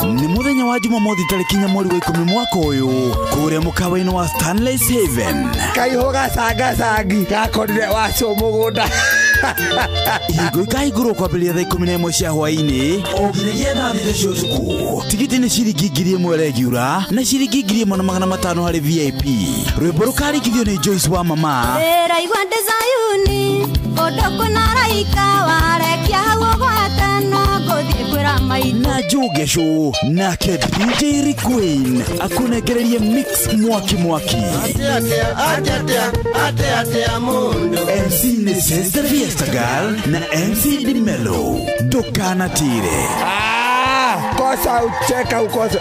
Ni muthenya wa Jumamothi tariki 4 mweri wa 10 mwaka uyu kuria mukawa-ini wa Stanley's Haven. Kaiho gacangacangi gakorire wacio mugunda. Ihingo ikahingũrwo kwambĩrĩria thaa 11 cia hwaĩ-inĩ o nginyagia thaa 3 cia ũtukũ. Tigiti nĩ ciringi 1000 regular na ciringi 1500 harĩ VIP. Rwĩmbo rũkarĩkithio nĩ Joyce wa mama. Ndĩraigua ndĩ Zayuni kũndũ kwĩna araika warekia hau ũgwatana ngũthiĩ kwĩra maitũ. Na Njoge nake DJ Rick Queen akũnengererie mix mwaki mwaki. MC nĩ Sister Fiesta Girl na MC Dimelo. Ndũkanatire. Kosa ucheka ukosa.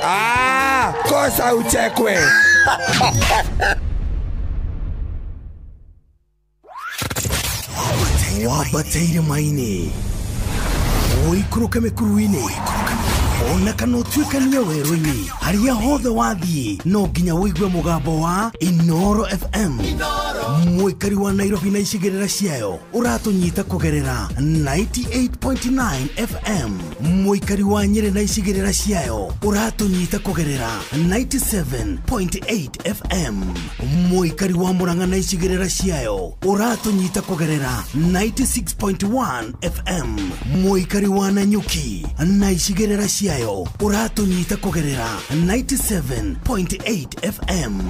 Kosa uchekwe. Wabataire maini ũikũrũke mĩkuru-inĩ ona kana ũtuĩkanie werũ-inĩ harĩa hothe wathiĩ no nginya ũigue mũgambo wa Inooro FM. Mũikari wa Nairobi na icigĩrĩra ciayo ũratũnyita kũgerera 98.9 FM. Mũikari wa Nyĩrĩ na icigĩrĩra ciayo ũratũnyita kũgerera 97.8 FM. Mũikari wa Murang'a na icigĩrĩra ciayo ũratũnyita kũgerera 96.1 FM. Mũikari wa Nanyuki na icigĩrĩra ciayo ũratũnyita kũgerera 97.8 FM.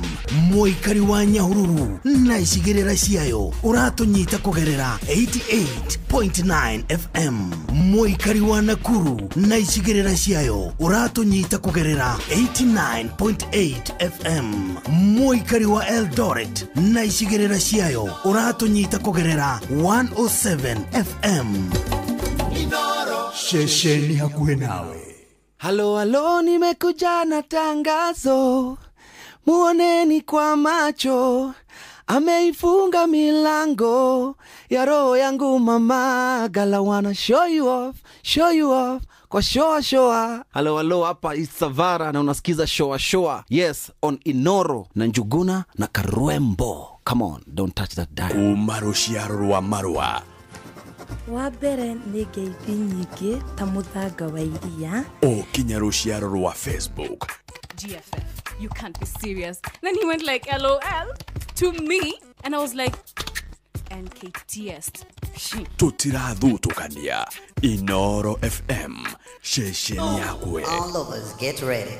Mũikari wa Nyahururu na icigĩrĩra ciayo ũratũnyita kũgerera 88.9 FM. Mũikari wa Nakuru na icigĩrĩra ciayo ũratũnyita kũgerera 89.8 FM. Mũikari wa Eldoret na icigĩrĩra ciayo ũratũnyita kũgerera 107 FM. Shesheni hakuhĩ nawe. Halo halo, nimekuja na tangazo, muoneni kwa macho, ameifunga milango ya roho yangu mama, gala wanna show you off kwa shoa shoa. Halo halo, hapa Isavara na unasikiza shoa shoa. Yes, on Inoro na Njuguna na Karwembo. Come on, don't touch that dial. Kuma rũciaro rwa marũa wa mbere nĩ ngeithi nyingĩ ta mũthanga wa iria o kinya rũciaro rwa Facebook. GFF, you can't be serious. Then he went like LOL to me and I was like NKTS. Tũtirathutũkania. Inoro FM, ceceni yakwe. All of us get ready.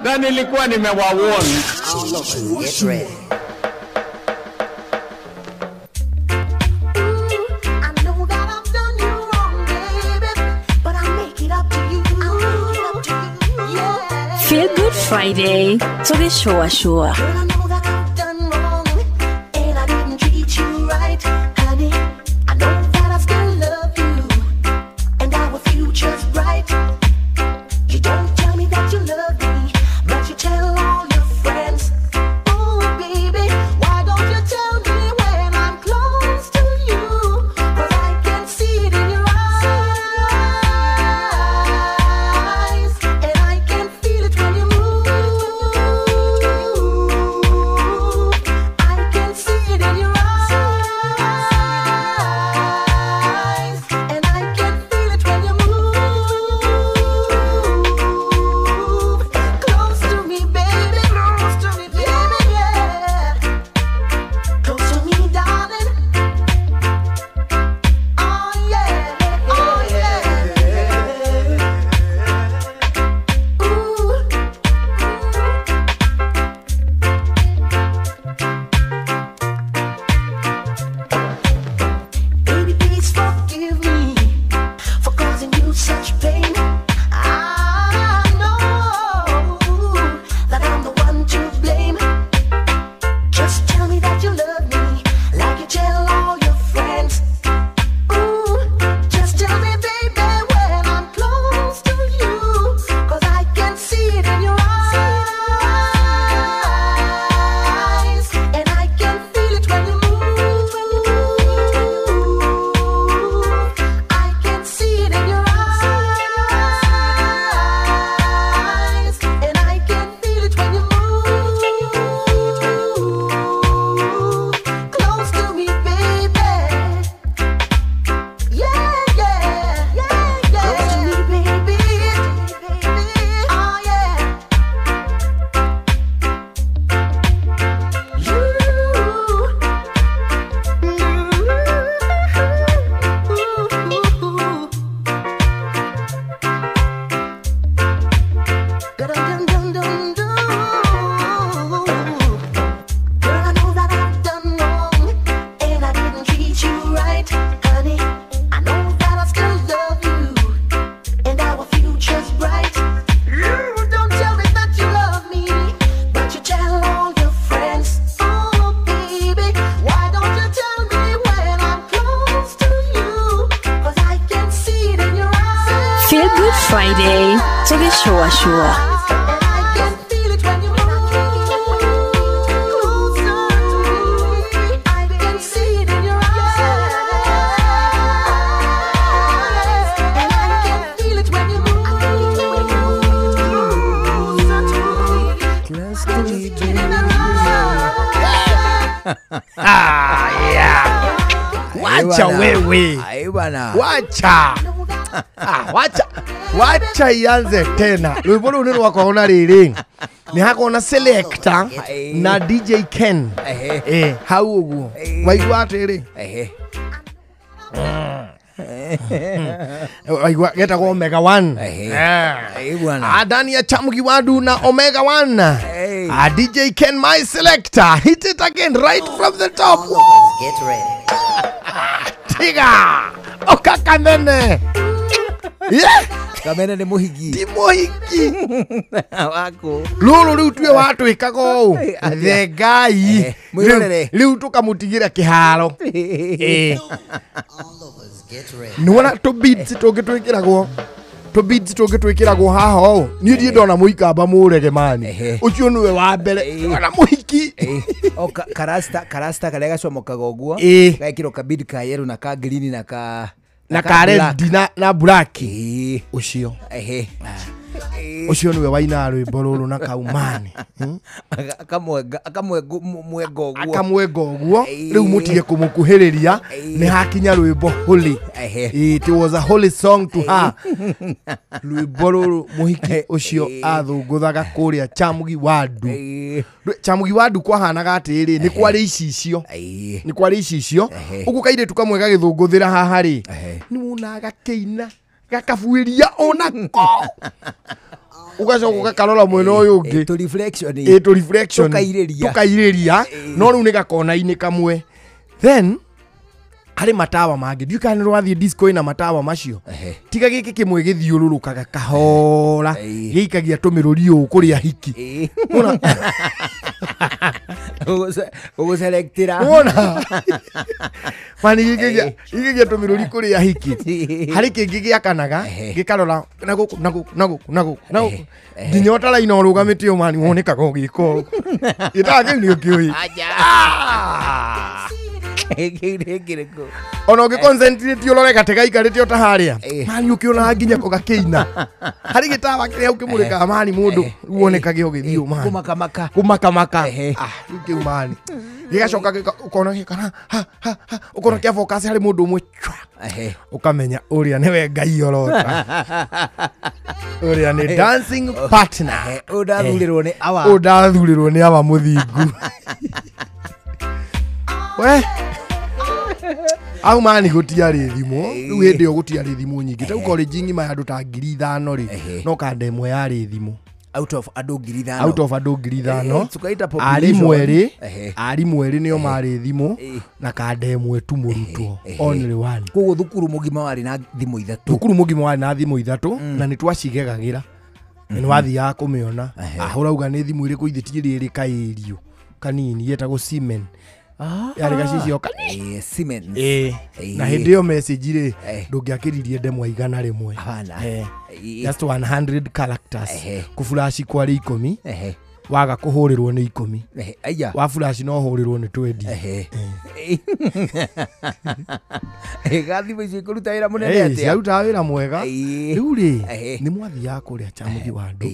Na nilikuwa nimewawarn. Get ready. Feel Good Friday to the Shua Shua. Friday to the Shua Shua. Ah, yeah. Wacha wewe. Wacha. Ah, wacha. Wacha ianze tena. Rwimbo rũu nĩ rwakwa ona rĩrĩ. Nĩ hakoragwo na selector na DJ Ken. Hau ũguo. Waigua atĩrĩ? Waigua getagwo Omega 1. Adani ya Chamugi Wadu na Omega 1. DJ Ken my selector. Hit it again right from the top. Get ready. Tiga. Okakanene. Yeah. Kamene nĩ mũhiki. Ti mũhiki. Waku. Rũrũ rĩu tuwe watwĩkaga ũũ. Thengai. Mwĩrorere. Rĩu tũkamũtigĩra kĩharo. Nĩwona tũ beads tũngĩ twĩkĩragwo. Tũ beads tũngĩ twĩkĩragwo haha ũũ. Niĩ ndirĩ ndona mũikamba mũrege mani. Ũcio nĩwe wa mbere. Ona mũhiki. O karasta karasta karĩa gacomokaga ũguo. Gekĩrwo ka bead ka yellow na ka green na ka na ka red na black. Ũcio. Ũcio nĩwe waina rwĩmbo rũrũ na kaumani. Akamwenga ũguo. Akamwenga ũguo. Rĩu mũtige kũmũkuhĩrĩria nĩ hakinya rwĩmbo holy. It was a holy song to her. Rwĩmbo rũrũ mũhiki ũcio athũngũthaga kũrĩa Chamugi Wandu. Chamugi Wandu kwahanaga atĩrĩ nĩ kwarĩ icicio. Nĩ kwarĩ icicio. Ũguo kairĩtu kamwe gagĩthũngũthĩra haha rĩ. Nĩ wonaga gakĩina gakabuĩria onako. Ugacoka ũgakarora mwena ũyũ ũngĩ. Tũ reflection. Tũ reflection. Tũkairĩria. No rĩu nĩ gakona-inĩ kamwe. Then harĩ matawa mangĩ. Ndiũĩ kana nĩ rwathiĩ disco ĩna matawa macio. Tiga gĩkĩ kĩmwe gĩthiũrũrũkaga kahora. Gĩikagia tũmĩrũri ũũ kũrĩ ahiki. Ũgũselectĩra. Wona. Mani gĩikagia tũmĩrũri kũrĩ ahiki. Harĩ kĩngĩ gĩakanaga gĩkarora na gũkũ na gũkũ na gũkũ na gũkũ na gũkũ. Nginya ũtaraina ũrũgamĩte ũũ mani wonekaga ũgĩka ũũ. Gĩtawa kĩu nĩ ũkĩũĩ. Ona ũngĩ-concentrate ũrore gatega ikarĩte o ta harĩa. Mani ũkĩonaga nginya ko gakĩina. Harĩ gĩtawa kĩrĩa ũkĩmũrĩkaga mani mũndũ rĩu wonekage ũgĩthiĩ ũũ mani. Kũmakamaka. Kũmakamaka. Rĩu kĩu mani. Gĩgacoka ũkona gĩka ha ha ha ũkona kĩa focus harĩ mũndũ ũmwe chwa. Ũkamenya ũrĩa nĩwe Ngai orota. Ũrĩa nĩ dancing partner. Ũyũ ndathurĩrwo nĩ awa. Ũyũ ndathurĩrwo nĩ awa mũthingu. We au mani gũtiarĩ thimũ. Rĩu hĩndĩ ĩyo gũtiarĩ thimũ nyingĩ. Ta college ng'ima ya andũ ta 5,000 rĩ, no kanda ĩmwe yarĩ thimũ. Out of andũ 5,000. Out of andũ 5,000. Arimũ erĩ, arimũ erĩ nĩo marĩ thimũ na kanda ĩmwe tu mũrutwo. Only one. Koguo thukuru mũgima warĩ na thimũ ithatũ. Thukuru mũgima warĩ na thimũ ithatũ na nĩ twacigegagĩra. Nĩ wathiaga kũmĩona. Ũrauga nĩ thimũ ĩrĩkũ ithe ti ĩrĩ kaĩrio kanini yetagwo Siemens. Yarĩ gacicio kanini. Siemens. Na hĩndĩ ĩyo message rĩ ndũngĩakĩririe ndemwa 100. Just 100 characters. Kũflash kwarĩ 10. Waga kũhũrĩrwo nĩ 10. Aya. Wa flash no hũrĩrwo nĩ 20. Gathimũ icio ikũruta wĩra mũnene atĩa? Ciarutaga wĩra mwega. Rĩu rĩ nĩ mwathiaga kũrĩa Chamugi Wandu.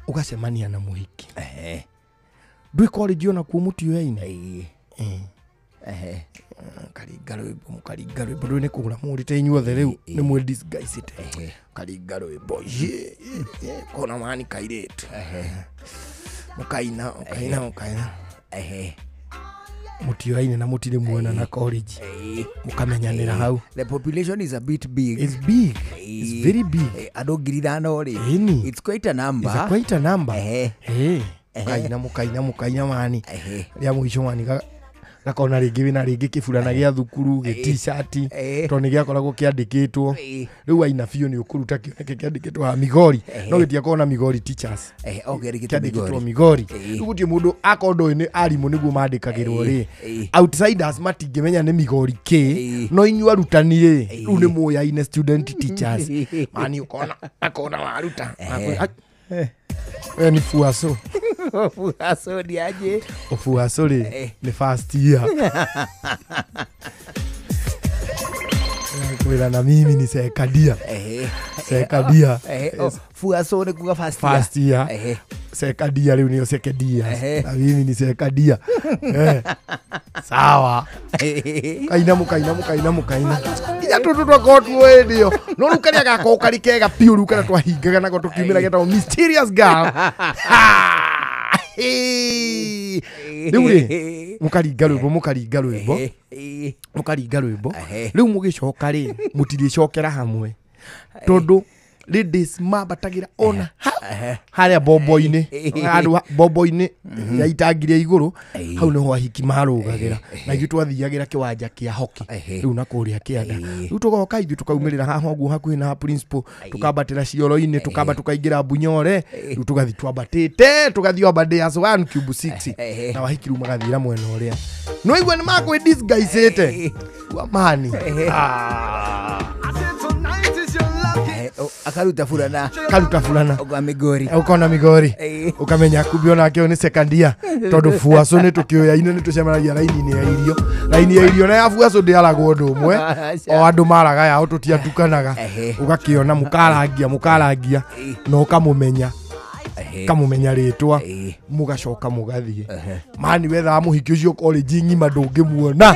Ũgacemania na mũhiki. Ndwĩ college ona kuo mũtioyaine. Karinga rwĩmbo mũkaringa rwĩmbo rũu nĩ kũgũra mũrĩte inyuothe rĩu nĩ mwĩ disguised. Karinga rwĩmbo kona mani kairĩtu. Mũkaina mũkaina mũkaina. Mũtioyaine na mũtirĩ muona na college. Mũkamenyanĩra hau. The population is a bit big. It's big. It's very big. Andũ 5,000 rĩ. It's quite a number. It's quite a number. Mũkaina mũkaina mũkaina mani. Rĩa mũico mani gakona rĩngĩ wĩna rĩngĩ kĩburana gĩa thukuru gĩ t-shirt tondũ nĩ gĩakoragwo kĩandĩkĩtwo. Rĩu waina biũ nĩ ũkũruta kĩoneke kĩandĩkĩtwo ha Migori. No gĩtiakoragwo na Migori teachers. Kĩandĩkĩtwo Migori. Rĩu gũtirĩ mũndũ akorwo ndũĩ nĩ arimũ nĩguo mandĩkagĩrwo rĩ. Outsiders matingĩmenya nĩ Migori kĩ. No inyuĩ arutani rĩ rĩu nĩ mũyaine student teachers. Mani ũkona akona waruta. We ni fuaso. Fuaso ni aje? Fuaso rĩ nĩ first year. Kwĩra na mimi ni sekadia. Sekadia. Fuaso nĩ kuga first year. First year. Sekadia rĩu nĩyo sekedia. Na mimi ni sekadia. Sawa. Kaina mũkaina mũkaina mũkaina. Nginya tũtũ twakorwo tuoĩ nĩyo. No rĩu karĩa gakorwo karĩ kega biũ rĩu karĩa twahingaga nako tũkiumĩra getagwo Mysterious Girl. Rĩu rĩ mũkaringa rwĩmbo mũkaringa rwĩmbo mũkaringa rwĩmbo rĩu mũgĩcoka rĩ mũtirĩcokera hamwe tondũ Ladies mambatagĩra ona harĩa bombo-inĩ, handũ bombo-inĩ ya itangi rĩa igũrũ, hau nĩho ahiki marũgagĩra, na ithuĩ twathiagĩra kĩwanja kĩa hockey rĩu na kũrĩa kĩanda. Rĩu tũgoka ithuĩ tũkaumĩrĩra haha ũguo hakuhĩ na principal, tũkambatĩra cioro-inĩ, tũkamba tũkaingĩra Bunyore, rĩu tũgathiĩ twambatĩte tũgathiĩ Aberdares 1 cube 6, na wahiki rĩu magathiĩra mwena ũrĩa. No igua nĩ makwĩ disguise-ĩte mani. Akaruta furana, karuta furana uka Migori, ukona Migori, ukamenya kumbe onake ni second year, tondu fuaco ni tukioyaine ni tucemanagia raini-inĩ ya irio, raini ya irio na ya fuaco ndĩaragwo ũndũ ũmwe, o andũ maraga yao tũtiatukanaga, ũgakĩona mũkarangia mũkarangia na ũkamũmenya, kamũmenya rĩtwa, mũgacoka mũgathiĩ. Mani wethaga mũhiki ũcio college ng'ima ndũngĩmuona.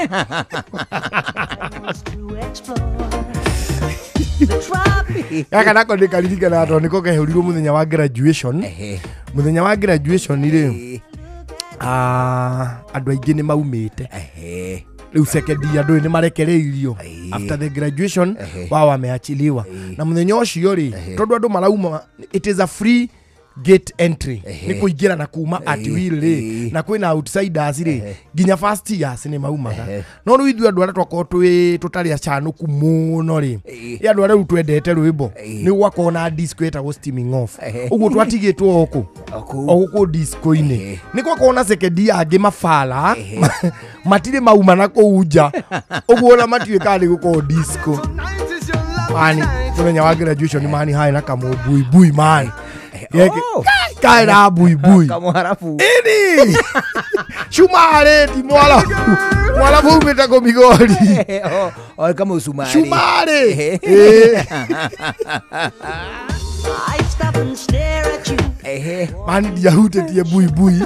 Gaka nako nĩ karirikanaga tondũ nĩko kehũrirwo mũthenya wa graduation. Mũthenya wa graduation rĩ, andũ aingĩ nĩ maumĩte. Rĩu second year andũ nĩ marekereirio. After the graduation wao wameachiliwa. Na mũthenya ũcio rĩ, tondũ andũ marauma, it is a free gate entry, nĩ kũingĩra na kuma at will rĩ, na kwĩna outsiders rĩ, nginya first years nĩ maumaga. No rĩu ithuĩ andũ arĩa twakorwo twĩ tũtarĩ acanũku mũno rĩ, ĩ andũ arĩa rĩu twendete rwĩmbo, nĩ gwakorwo na disco ĩtagwo steaming off. Ũguo twatigĩtwo o kũ o gũkũ disco-inĩ. Nĩ gwakorwo na second year angĩ mabara matirĩ mauma na kũu nja, ũguo ona matiũĩ kana nĩ gũkorwo disco. Mani mũthenya wa graduation mani harĩ na kamũbuibui mani. Kaĩ buibui kamũharabu ĩni cumarĩ ti mwarabu, mwarabu umĩte kũ Migori, o kamũcumarĩ, cumarĩ. Mani ndiahutĩtie buibui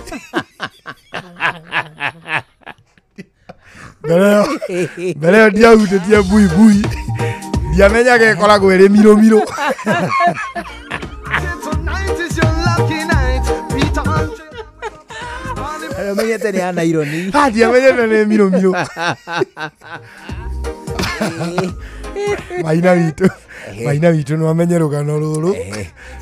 mbere ĩyo ndiahutĩtie buibui, ndiamenyaga ĩkoragwo ĩrĩ mirũmirũ. Menyete nĩ ya naironi. Ndiamenyete nĩ mirũmirũ. Maina witũ, maina witũ no amenye rũgano rũrũ,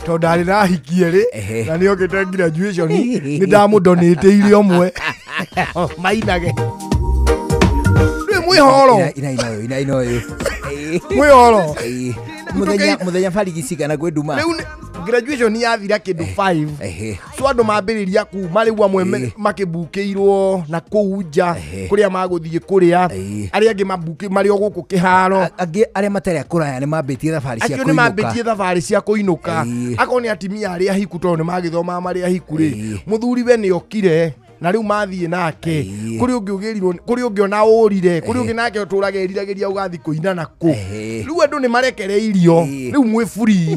tondũ ndarĩ ndahikie rĩ, na nĩ okĩte graduation nĩ ndamũndonĩtĩire ũmwe mainage. Rĩu mwĩhoro ina ũyũ mwĩhoro mũthenya barigicika na kwĩ nduma. Rĩu graduation yathira kĩndũ 5, so andũ mambĩrĩria kuma rĩu amwe makĩbukĩirwo na kũu nja kũrĩa magũthiĩ kũrĩa, arĩa angĩ mabuki marĩ o gũkũ kĩharo, angĩ arĩa matarĩ a kũraya nĩ mambĩtie thabarĩ cia acio nĩ mambĩtie thabarĩ cia kũinũka. Akorwo nĩ atimia arĩa ahiku tondũ nĩ magĩthomaga marĩ ahiku rĩ, mũthuri we nĩ okire na rĩu mathiĩ nake, kũrĩ ũngĩ ũgĩrirwo, kũrĩ ũngĩ ona ũrire, kũrĩ ũngĩ nake ũtũraga eriragĩria ũgathiĩ kũina na kũ. Rĩu andũ nĩ marekereirio, rĩu mwĩ free.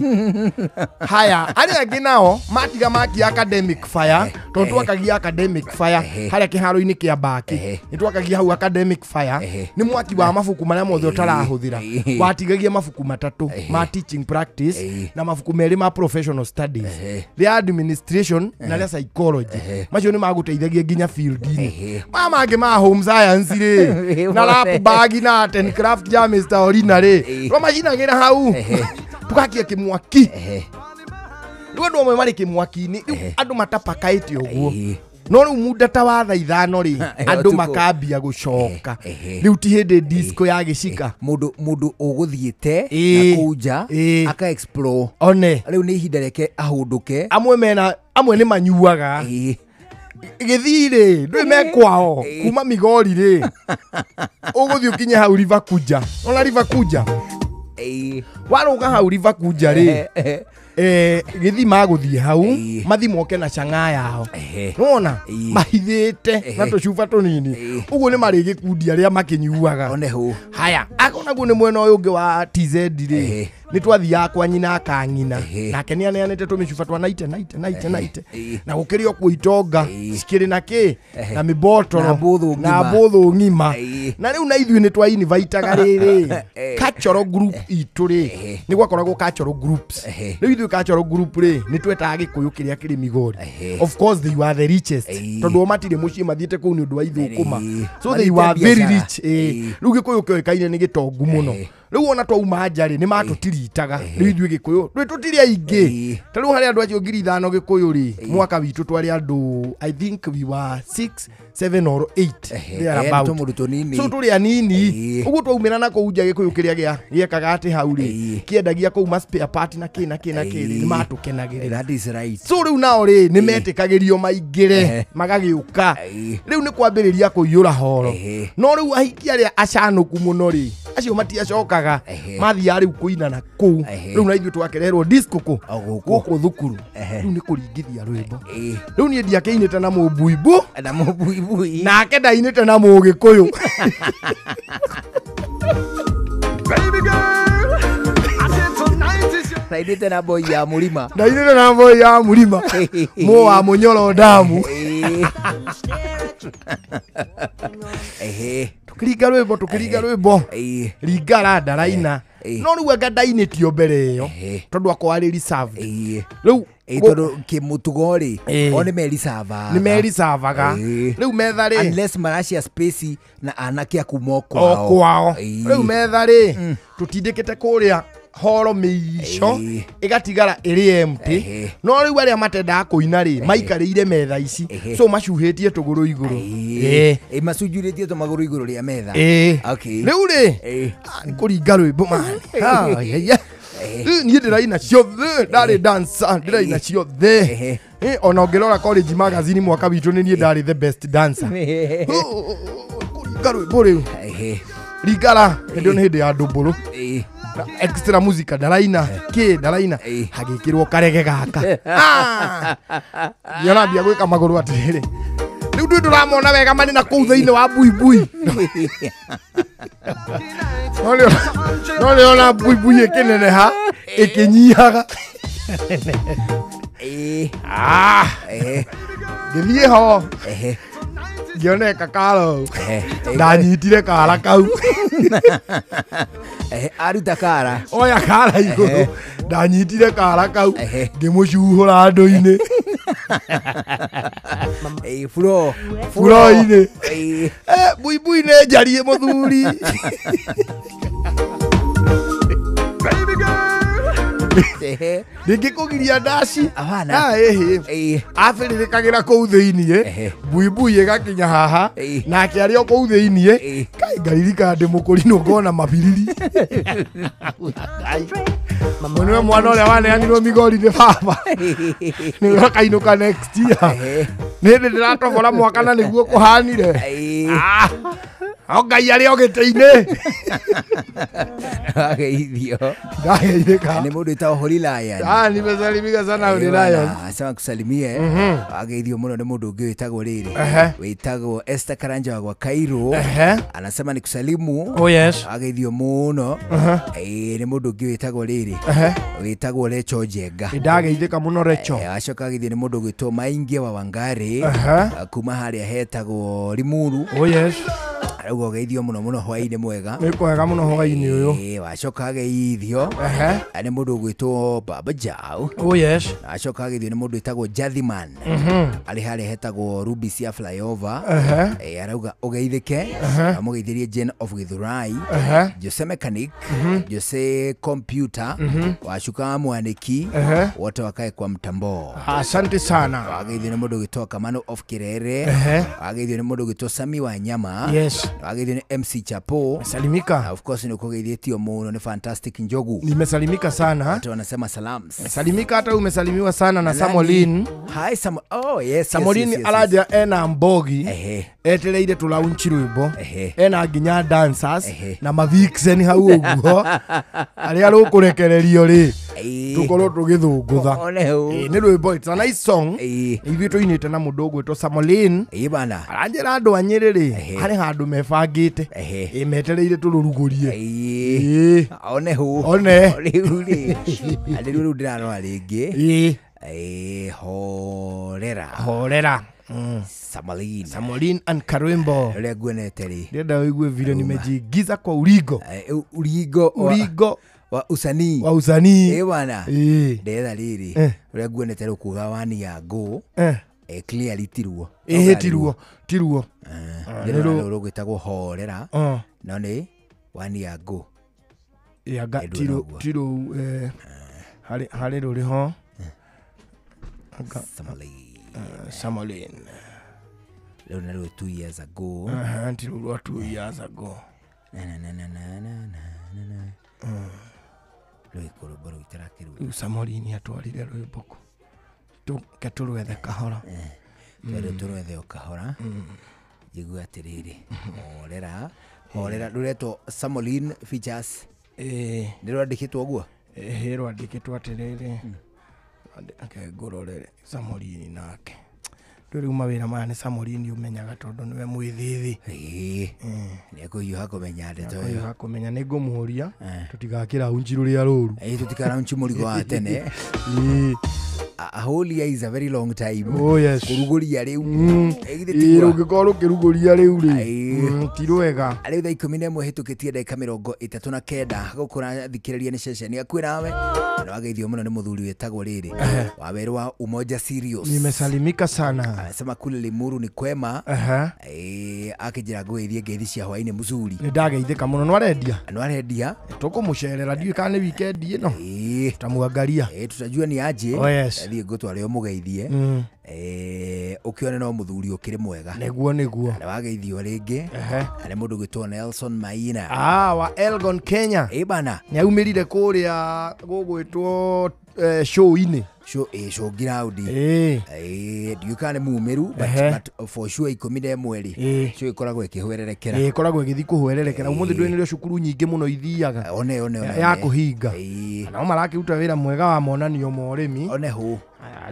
Haya, arĩa angĩ nao matiga makia academic fire, tondũ twakagia academic fire harĩa kĩharo-inĩ kĩa Mbaki, nĩ twakagia hau academic fire, nĩ mwaki wa mabuku marĩa mothe ũtarahũthĩra. Watigagia mabuku matatũ ma teaching practice na mabuku merĩ ma professional studies, rĩa administration na rĩa psychology. Macio nĩ magũteithagia nginya field-inĩ. Maya mangĩ ma home science rĩ, na lap bag na art and craft ya Mr. Orina rĩ, tũmacinagĩra hau tũgakia kĩmwaki. Rĩu andũ amwe marĩ kĩmwaki-inĩ, rĩu andũ matapakaĩte ũguo. No rĩu muda ta wa thaa ithano rĩ, andũ makambia gũcoka. Rĩu ti hĩndĩ disco ya gĩcika. Mũndũ ũgũthiĩte na kũu nja aka explore one, rĩu nĩ ihinda rĩake ahũndũke. Amwe mena, amwe nĩ manyuaga gĩthii rĩ, ndũĩ me kwao kuma Migori rĩ, ũgũthiĩ ũkinye hau River Kuja. Ona River Kuja warũga hau River Kuja rĩ, gĩthii magũthiĩ hau mathi moke na chang'aa yao, nĩwona mahithĩte na tũcuba tũnini, ũguo nĩ marĩ gĩkundi arĩa makĩnyuaga. Haya, akorwo naguo nĩ mwena ũyũ ũngĩ wa TZ rĩ, nĩ twathiaga kwa nyina akang'ina, nake nĩ aneanĩte tũmĩcuba twa naite naite naite naite, na gũkĩrĩ o kuo itonga cikĩrĩ na kĩ na mĩbotoro na mbũthũ ng'ima. Na rĩu na ithuĩ nĩ twainvitaga rĩrĩ cultural group itũ rĩ, nĩ gwakoragwo cultural groups. Rĩu ithuĩ cultural group rĩ, nĩ twetaga Gĩkũyũ kĩrĩa kĩrĩ Migori. Of course they were the richest, tondũ o matirĩ mũciĩ mathiĩte kũu nĩ ũndũ wa ithũkũma, so they were very rich. Rĩu Gĩkũyũ kĩoĩkaine nĩ gĩtongu mũno. Rĩu ona twauma nja rĩ nĩ matũtiritaga rĩu ithuĩ Gĩkũyũ rĩu tũtirĩ aingĩ ta rĩu harĩ andũ acio 5,000 Gĩkũyũ rĩ mwaka witũ twarĩ andũ I think we were 6 7 or 8 there about so tũrĩ anini ũguo twaumĩra na kũu nja Gĩkũyũ kĩrĩa gĩekaga atĩ hau rĩ kĩendagia kũu ma spare part na kĩ na kĩ na kĩ rĩ nĩ matũkenagĩrĩra. That is right. So rĩu nao rĩ nĩ metĩkagĩrio maingĩre magagĩũka rĩu nĩ kwambĩrĩria kũiyũra horo no rĩu ahiki arĩa acanũku mũno rĩ acio matiacokaga mathiaga rĩu kũina na kũu rĩu na ithuĩ twakererwo disco kũ gũkũ thukuru rĩu nĩ kũringithia rwĩmbo rĩu niĩ ndiakĩinĩte na mũmbuibũ na mũmbuibui nake ndainĩte na mũgĩkũyũ. Baby girl, I said tonight is your ndainĩte na mboi ya mũrima ndainĩte na mboi ya mũrima mũ wa mũnyoro ndamu. Tukĩringa rwĩmbo tukĩringa rwĩmbo ringara ndaraina no rĩu anga ndainĩtio mbere ĩyo tondũ akwa arĩ reserved rĩu tondũ kĩmũtugo rĩ o nĩ merisavaga nĩ merisavaga rĩu metha rĩ unless maracia space na anake a kuma o kwao o kwao rĩu metha rĩ tũtindĩkĩte kũrĩa horo mĩico ĩgatigara ĩrĩ empty no rĩu arĩa matendaga kũina rĩ maikarĩire metha ici so macuhĩtie tũgũrũ igũrũ macunjurĩtie tũmagũrũ igũrũ rĩa metha. Rĩu rĩ nĩ kũringa rwĩmbo mani niĩ ndĩraina ciothe ndarĩ dancer ndĩraina ciothe ona ũngĩrora College Magazine mwaka witũ nĩ niĩ ndarĩ the best dancer. Kũringa rwĩmbo rĩu ringara hĩndĩ ĩyo nĩ hĩndĩ ya ndũmbũrũ extra musica ndaraina kĩ ndaraina hagĩkĩrwo karege gaka nĩorambia gwĩka magũrũ atĩrĩrĩ rĩu ndũ ndũramona wega marĩ na kũu thĩinĩ wa buibui no nĩona buibui ĩkĩneneha ĩkĩnyihaga ngĩthiĩ ho ngĩoneka karo ndanyitire kara kau aruta kara oya kara igũrũ ndanyitire kara kau ngĩmũcuhũra andũ-inĩ furo-inĩ buibui nĩ njarie mũthuri. Ndingĩkũgiria ndaci abĩrĩrĩkagĩra kũu thĩiniĩ buibui ĩgakinya haha nake arĩ o kũu thĩiniĩ kai ngaririkana ndĩ mũkũrinũ ngona mabiriri nĩwe mwana ũrĩa waneanirwo Migori nĩ baba nĩwe akainũka next year nĩ hĩndĩ ndĩratobora mwaka na nĩguo kũhanire o Ngai arĩ o gĩtĩ-inĩ. Ageithio ndageithĩka nĩ mũndũ wĩtagwo Holy Lion. Nimesalimika sana Holy Lion. Asema kusalimie ageithio mũno nĩ mũndũ ũngĩ wĩtagwo rĩrĩ wĩtagwo Esther Karanja wa Cairo anasema ni kusalimu. Oh yes. Ageithio mũno nĩ mũndũ ũngĩ wĩtagwo rĩrĩ wĩtagwo Recho Njenga. Ndageithĩka mũno Recho. Acoka ageithio nĩ mũndũ ũgwĩtwo Maingi wa Wangari kuma harĩa hetagwo Limuru. Oh yes. Arauga ũgeithio mũno mũno hwaĩ-inĩ mwega. Nĩ kwega mũno hwaĩ-inĩ ũyũ. Wacoka ageithio nĩ mũndũ ũgwĩtwo Baba Jau. Oh yes. Acoka ageithio nĩ mũndũ wĩtagwo Jathiman arĩ harĩa hetagwo Ruby cia flyover. Arauga ũgeithĩke amũgeithĩrie Jane of Githurai, Jose Mechanic, Jose Computer, Wacuka Mwaniki, wote wakae kwa mtambo. Asante sana. Ageithio nĩ mũndũ ũgwĩtwo Kamano of Kirere. Ageithio nĩ mũndũ ũgwĩtwo Sami wa Nyama. Yes. Ageithio nĩ MC Chapo. Salimika. Of course ni kugeithĩtio mũno ni Fantastic Njogu. Nimesalimika sana. Watu wanasema salams. Salimika hata umesalimiwa sana na Samolin. Hi Sam. Oh yes. Samolin yes, yes, araja ena mbogi. Etereire tulaunchi rwimbo. Ena nginya dancers na mavixen hau ũguo. Arĩa rũkũrekererio rĩ. Tukorwo tũgĩthũngũtha. Nĩ rwimbo it's a nice song. Ithuĩ tũinĩte na mũndũ ũgwĩtwo Samolin. Bana. Aranjĩra andũ a Nyĩrĩ rĩ harĩ handũ mebangĩte metereire tũrũrugũrie. One hu. One. Rĩu rĩ. Rĩu ndĩrarora rĩngĩ. Horera. Horera. Samolin. Samolin and Karwimbo. Ũrĩa nguonete rĩ. Ndĩrenda ũigue vile nimejiingiza kwa uligo. Uligo. Uligo wa usanii. Wa usanii. Bwana. Ndetha rĩrĩ. Ũrĩa nguonete rĩ kuga wani ya go. Clearly tiruo. Tiruo. Tiruo. Nĩ rũgwĩtagwo horera. No nĩ wani ya go. Anga ti rũu harĩ rũrĩ ho. Samolin. Rĩu nĩ rũu 2 years ago. Aha, ti rũu rwa 2 years ago. Na na na na na na na na. Rwĩko rwĩmbo rũu itarakĩruta. Rĩu Samolin atwarire rwĩmbo kũ? Tũke tũrwethe kahora. Twende tũrwethe o kahora. Njigue atĩrĩrĩ, horera horera, rũretwo Samolin features. Nĩ rwandĩkĩtwo ũguo? Ĩhĩ, rwandĩkĩtwo atĩrĩrĩ, reke ngũrorere. Samolin nake rĩu rĩu mawĩra maya nĩ Samolin ũmenyaga tondũ nĩwe mwĩthĩthĩ. Nĩ ekũhiũha kũmenya ndeto ĩyo. Ekũhiũha kũmenya. Nĩ ngũmũria tũtigakĩraunji rũrĩa rũru. Ĩĩ, tũtikaraunji mũrigo wa tene. A whole year is a very long time. Oh, yes. Kũrugũria rĩu. Ĩ, githĩ Ĩĩ, tiguo? Rũngĩkorwo rũkĩrugũria rĩu rĩ, ti rwega. Rĩu thaa 11 hĩtũkĩtie ndagĩka 39 gũkũ rathikĩrĩria nĩ ceceni akuĩ nawe na wageithio mũno nĩ mũthuri wĩtagwo rĩrĩ wawerũ wa Umoja Serious. Nimesalimika sana. Anasema kule Limuru ni kwema. Akĩnjĩra ngũgeithie ngeithi cia hwainĩ mzuri. Nĩ ndageithĩka mũno. No arendia? No arendia. Tũkũmũcerera, ndiũĩ kana nĩ weekend ĩno tutamuangaria. Tutajua ni aje. Oh, yes. Thiĩ ngũtware ũmũgeithie. Ũkĩone no mũthuri ũkĩrĩ mwega. Nĩguo, nĩguo. Na wageithio rĩngĩ nĩ mũndũ gwĩtwo Nelson Maina. Ah, wa Elgon, Kenya. Ĩ bana. Nĩ aumĩrire kũrĩa gũgwĩtwo show-inĩ. Show, show ground. Ndiũĩ kana nĩ mumĩru, but for sure 11 rĩ, show ĩkoragwo ĩkĩhwererekera. Ĩ, ĩkoragwo ĩgĩthiĩ kũhwererekera. Ũmũthĩ ndũĩ nĩrĩo cukuru nyingĩ mũno ithiaga one one one ya kũhinga. Nao marakĩruta wĩra mwega wa monanio ma ũrĩmi. One hũ.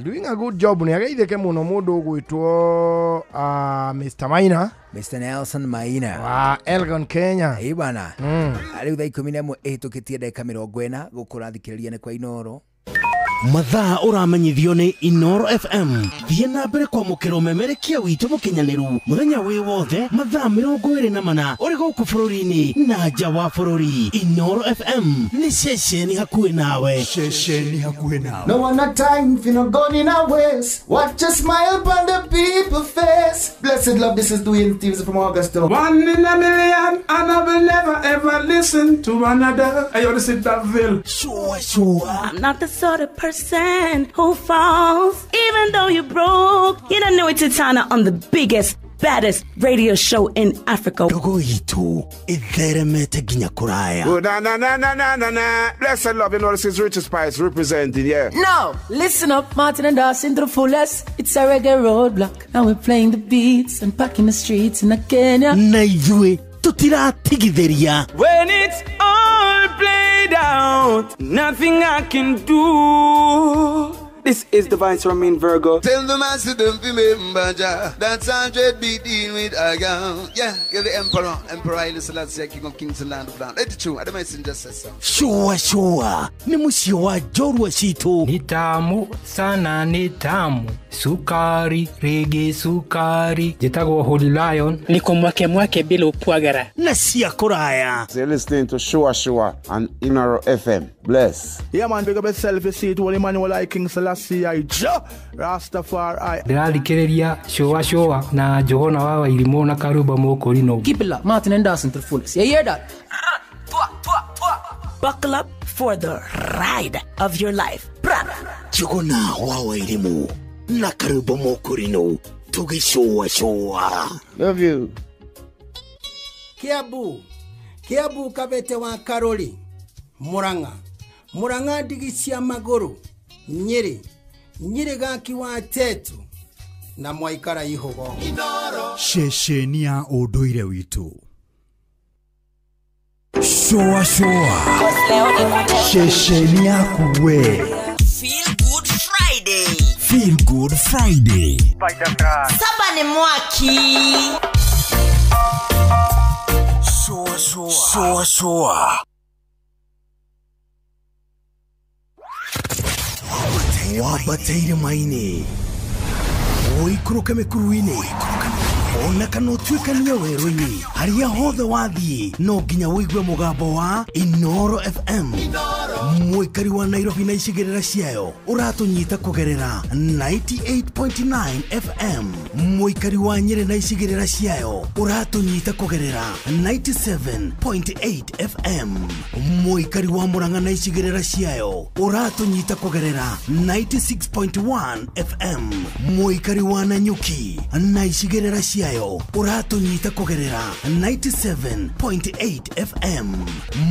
Doing a good job. Nĩ ageithĩke mũno mũndũ ũgwĩtwo Mr Maina. Mr Nelson Maina wa Elgon, Kenya. Ĩ bana. Rĩu thaa 11 ĩhĩtũkĩtie ndagĩka 40 gũkũ ũrathikĩrĩria nĩ kwa Inoro. Mathaa ũramenyithio nĩ Inoro FM. Thiĩ na mbere kwamũkĩra ũmemerekia witũ mũkinyanĩru mũthenya wĩ wothe mathaa 24 ũrĩ gũkũ bũrũri-inĩ na nja wa bũrũri. Inoro FM nĩ ceceni hakuhĩ nawe. Ceceni hakuhĩ nawe. No one a time for no gun in a waste. Watch a smile upon the people face. Blessed love, this is Dwayne Stevens from Augusta. One in a million, and I will never ever listen to another. I want to sit that bill. Sure, sure. I'm not the sort of person who falls, even though you're broke. You don't know it's Titana on the biggest, baddest radio show in Africa. Ndogo itũ ĩtheremete nginya kũraya. Oh, na na na na na na na. Blessed love, you know this is Richard Spice representing, yeah. No, listen up, Martin and Dawson to the fullest. It's a reggae roadblock, and we're playing the beats and packing the streets in Kenya. Na ithuĩ tũtiratigithĩria. When it's all played out, nothing I can do. This is the Vice Romain Virgo. Tell the master don't remember Jah. That's 100 beating with a gun. Yeah, you're the emperor. Emperor Haile Selassie, King of Kings and Land of Land. Let it true. I the messenger says so. Sure, sure. Nĩ mũciĩ wa njorua citũ. Ni tamu sana, ni tamu sukari rege sukari. Njĩtagwo Holy Lion. Niko mwake mwake bila upwagara. Na cia kũraya. So you're listening to Shua Shua and Inoro FM. Bless. Yeah, man, big up yourself. You see it, Holy Emmanuel I King Selassie I Jah Rastafari. Ndĩrathikĩrĩria Shua Shua na Johana wa Wairimũ na Karuba Mũkũrinũ. Keep it locked, Martin and Dawson to the fullest. You hear that? Buckle up for the ride of your life. Njuguna wa Wairimũ na Karuba Mũkũrinũ tũgĩcũa cũa. Love you. Kiambu, Kiambu Kabete wa Karoli, Murang'a, Murang'a ndigi cia magũrũ, Nyĩrĩ, Nyĩrĩ gaki wa Tetu na mwaikara ihugo. Ceceni ya ũndũire witũ. Shua shua. Ceceni yaku we. Feel Good Friday. Feel Good Friday. Saba ni mwaki. Shua shua. Shua shua. Wambateire maini ũikũrũke mĩkuru-inĩ ona kana ũtuĩkanie werũ-inĩ harĩa hothe wathiĩ no nginya ũigue mũgambo wa Inoro FM. Mũikari wa Nairobi na icigĩrĩra ciayo ũratũnyita kũgerera 98.9 FM. Mũikari wa Nyĩrĩ na icigĩrĩra ciayo ũratũnyita kũgerera 97.8 FM. Mũikari wa Murang'a na icigĩrĩra ciayo ũratũnyita kũgerera 96.1 FM. Mũikari wa Nanyuki na icigĩrĩra ciayo ũratũnyita kũgerera 97.8 FM.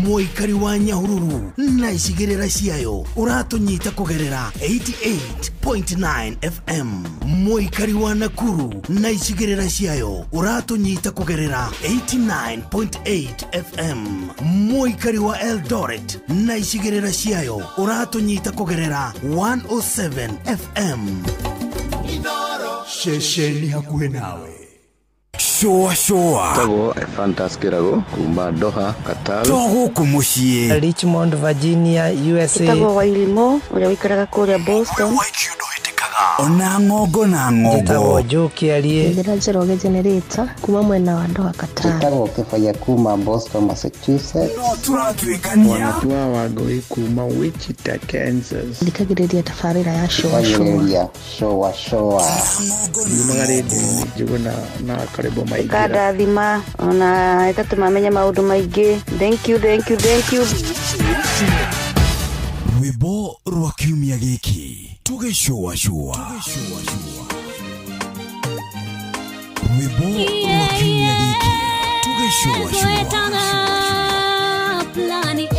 Mũikari wa Nyahururu na icigĩrĩra ciayo ũratũnyita kũgerera 88.9 FM. Mũikari wa Nakuru na icigĩrĩra ciayo ũratũnyita kũgerera 89.8 FM. Mũikari wa Eldoret na icigĩrĩra ciayo ũratũnyita kũgerera 107 FM. Ceceni hakuhĩ nawe. Shoa shoa. Tagwo Fantas Kirago kuma Doha, Qatar. To gũkũ mũciĩ. Richmond, Virginia, USA. Tagwo Wailimo ũrĩa ũikaraga kũrĩa Boston. Ona ng'ongo na ng'ongo. Njĩtagwo Joe Kĩarie. Njĩra Njoroge Generator kuma mwena wa Doha, Qatar. Njĩtagwo Kĩbaya kuma Boston, Massachusetts. No tũratuĩkania. Wanatua Wangũi kuma Wichita, Kansas. Thikagĩrĩria tabarĩra ya shoa shoa. Shoa shoa. Yumaga rĩndiũ-inĩ Njũgũna na Karĩbo Maingĩra. Ĩkandathima ona ĩgatũma menye maũndũ maingĩ. Thank you, thank you, thank you. Rwĩmbo rwa kiumia gĩkĩ tũgĩcũacũa. Rwĩmbo rwa kiumia gĩkĩ tũgĩcũacũa. Plani A.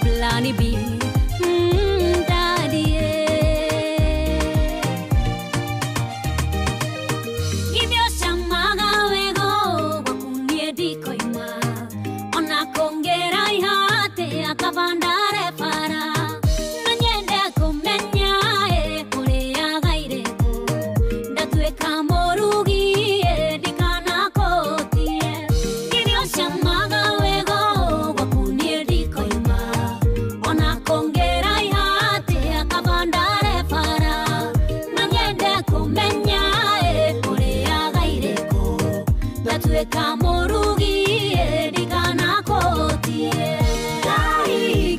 Plani B, daddy. Give your shamaga wego, wakunie dikoima. Ona kongera ihate akabandare para. Nanyende kumenya e kurea gaireko. Ndatueka morugi e dikana kotie. Give your shamaga wego, wakunie dikoima. Kamorugi edikana kotie. Kai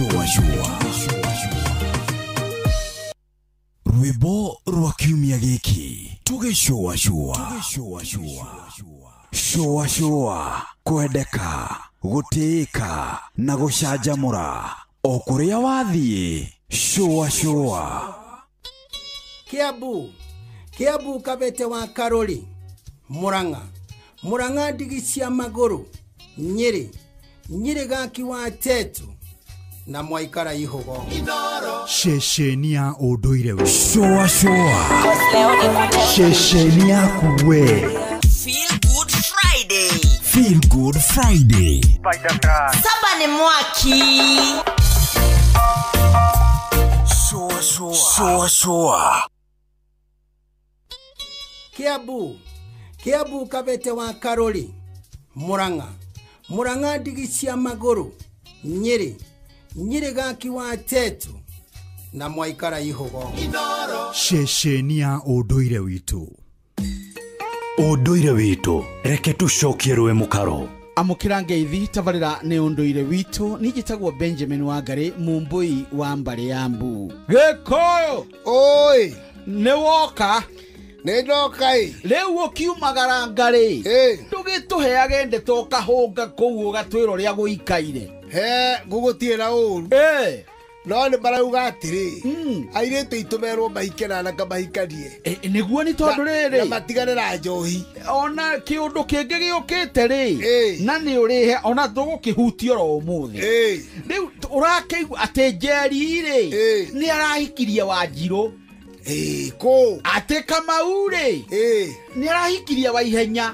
Tugĩcũacũa rwĩmbo rwa kiumia gĩkĩ tugĩcũacũa cũacũa kwendeka gũtĩĩka na gũcanjamũra o kũrĩa wathiĩ cũacũa. Kiambu Kiambu Kabete wa Karoli Murang'a Murang'a ndigi cia magũrũ Nyĩrĩ Nyĩrĩ gaki wa Tetu na mwaikara ihugo. Ceceni ya ũndũire witũ. Cũacũa ceceni yaku we. Feel Good Friday. Feel Good Friday. Saba ni mwaki. Cũacũa. Kiambu Kiambu Kabete wa Karoli Murang'a Murang'a ndigi cia magũrũ Nyĩrĩ Nyĩrĩ gaki wa Tetu na mwaikara ihugo. Ceceni ya ũndũire witũ. Ũndũire witũ reke tũcokie rũĩ mũkaro. Amũkĩra ngeithi tabarĩra nĩ ũndũire witũ. Nĩ njĩtagwo Benjamin Wangari Mumbui wa mbarĩ ya Mbu. Gĩkũyũ oi nĩ woka nĩ ndoka ĩ rĩu ũkiumagara ngarĩ ndũgĩtũheage ndeto ũkahũnga kũu ũgatwĩra ũrĩa gũikaire. He ngũgũtiĩra ũru no nĩ marauga atĩrĩ airĩtu aitũ merwo mahike na anake mahikanie nĩguo nĩ tondũ rĩrĩ na matigane na njohi ona kĩũndũ kĩngĩ gĩũkĩte rĩ na nĩ ũrĩhe ona tũgũkĩhutia oro ũmũthĩ rĩu ũrakĩigua atĩ Njeri rĩ nĩ arahikirie Wanjirũ kũ atĩ Kamau rĩ nĩ arahikirie Waihenya.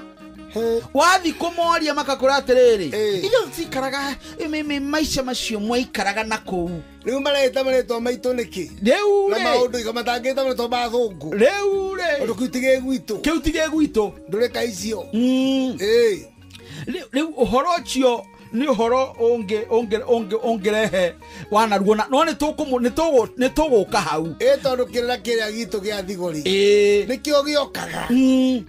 Wathi kũmoria makakũra atĩrĩrĩ ithuĩ tũtikaraga maica macio mwaikaraga na kũu. Rĩu mareta marĩtwa maitũ nĩkĩ rĩu na maũndũ iga matangĩta marĩtwa ma thũngũ rĩu rĩ ũndũ kĩu ti gĩ gwitũ kĩu ti gĩ gwitũ ndũreka icio rĩu ũhoro ũcio nĩ ũhoro ũngĩrehe wanaruo no nĩ tũgũka hau tondũ kĩrĩra kĩrĩa gitũ gĩa thigori nĩkĩo gĩokaga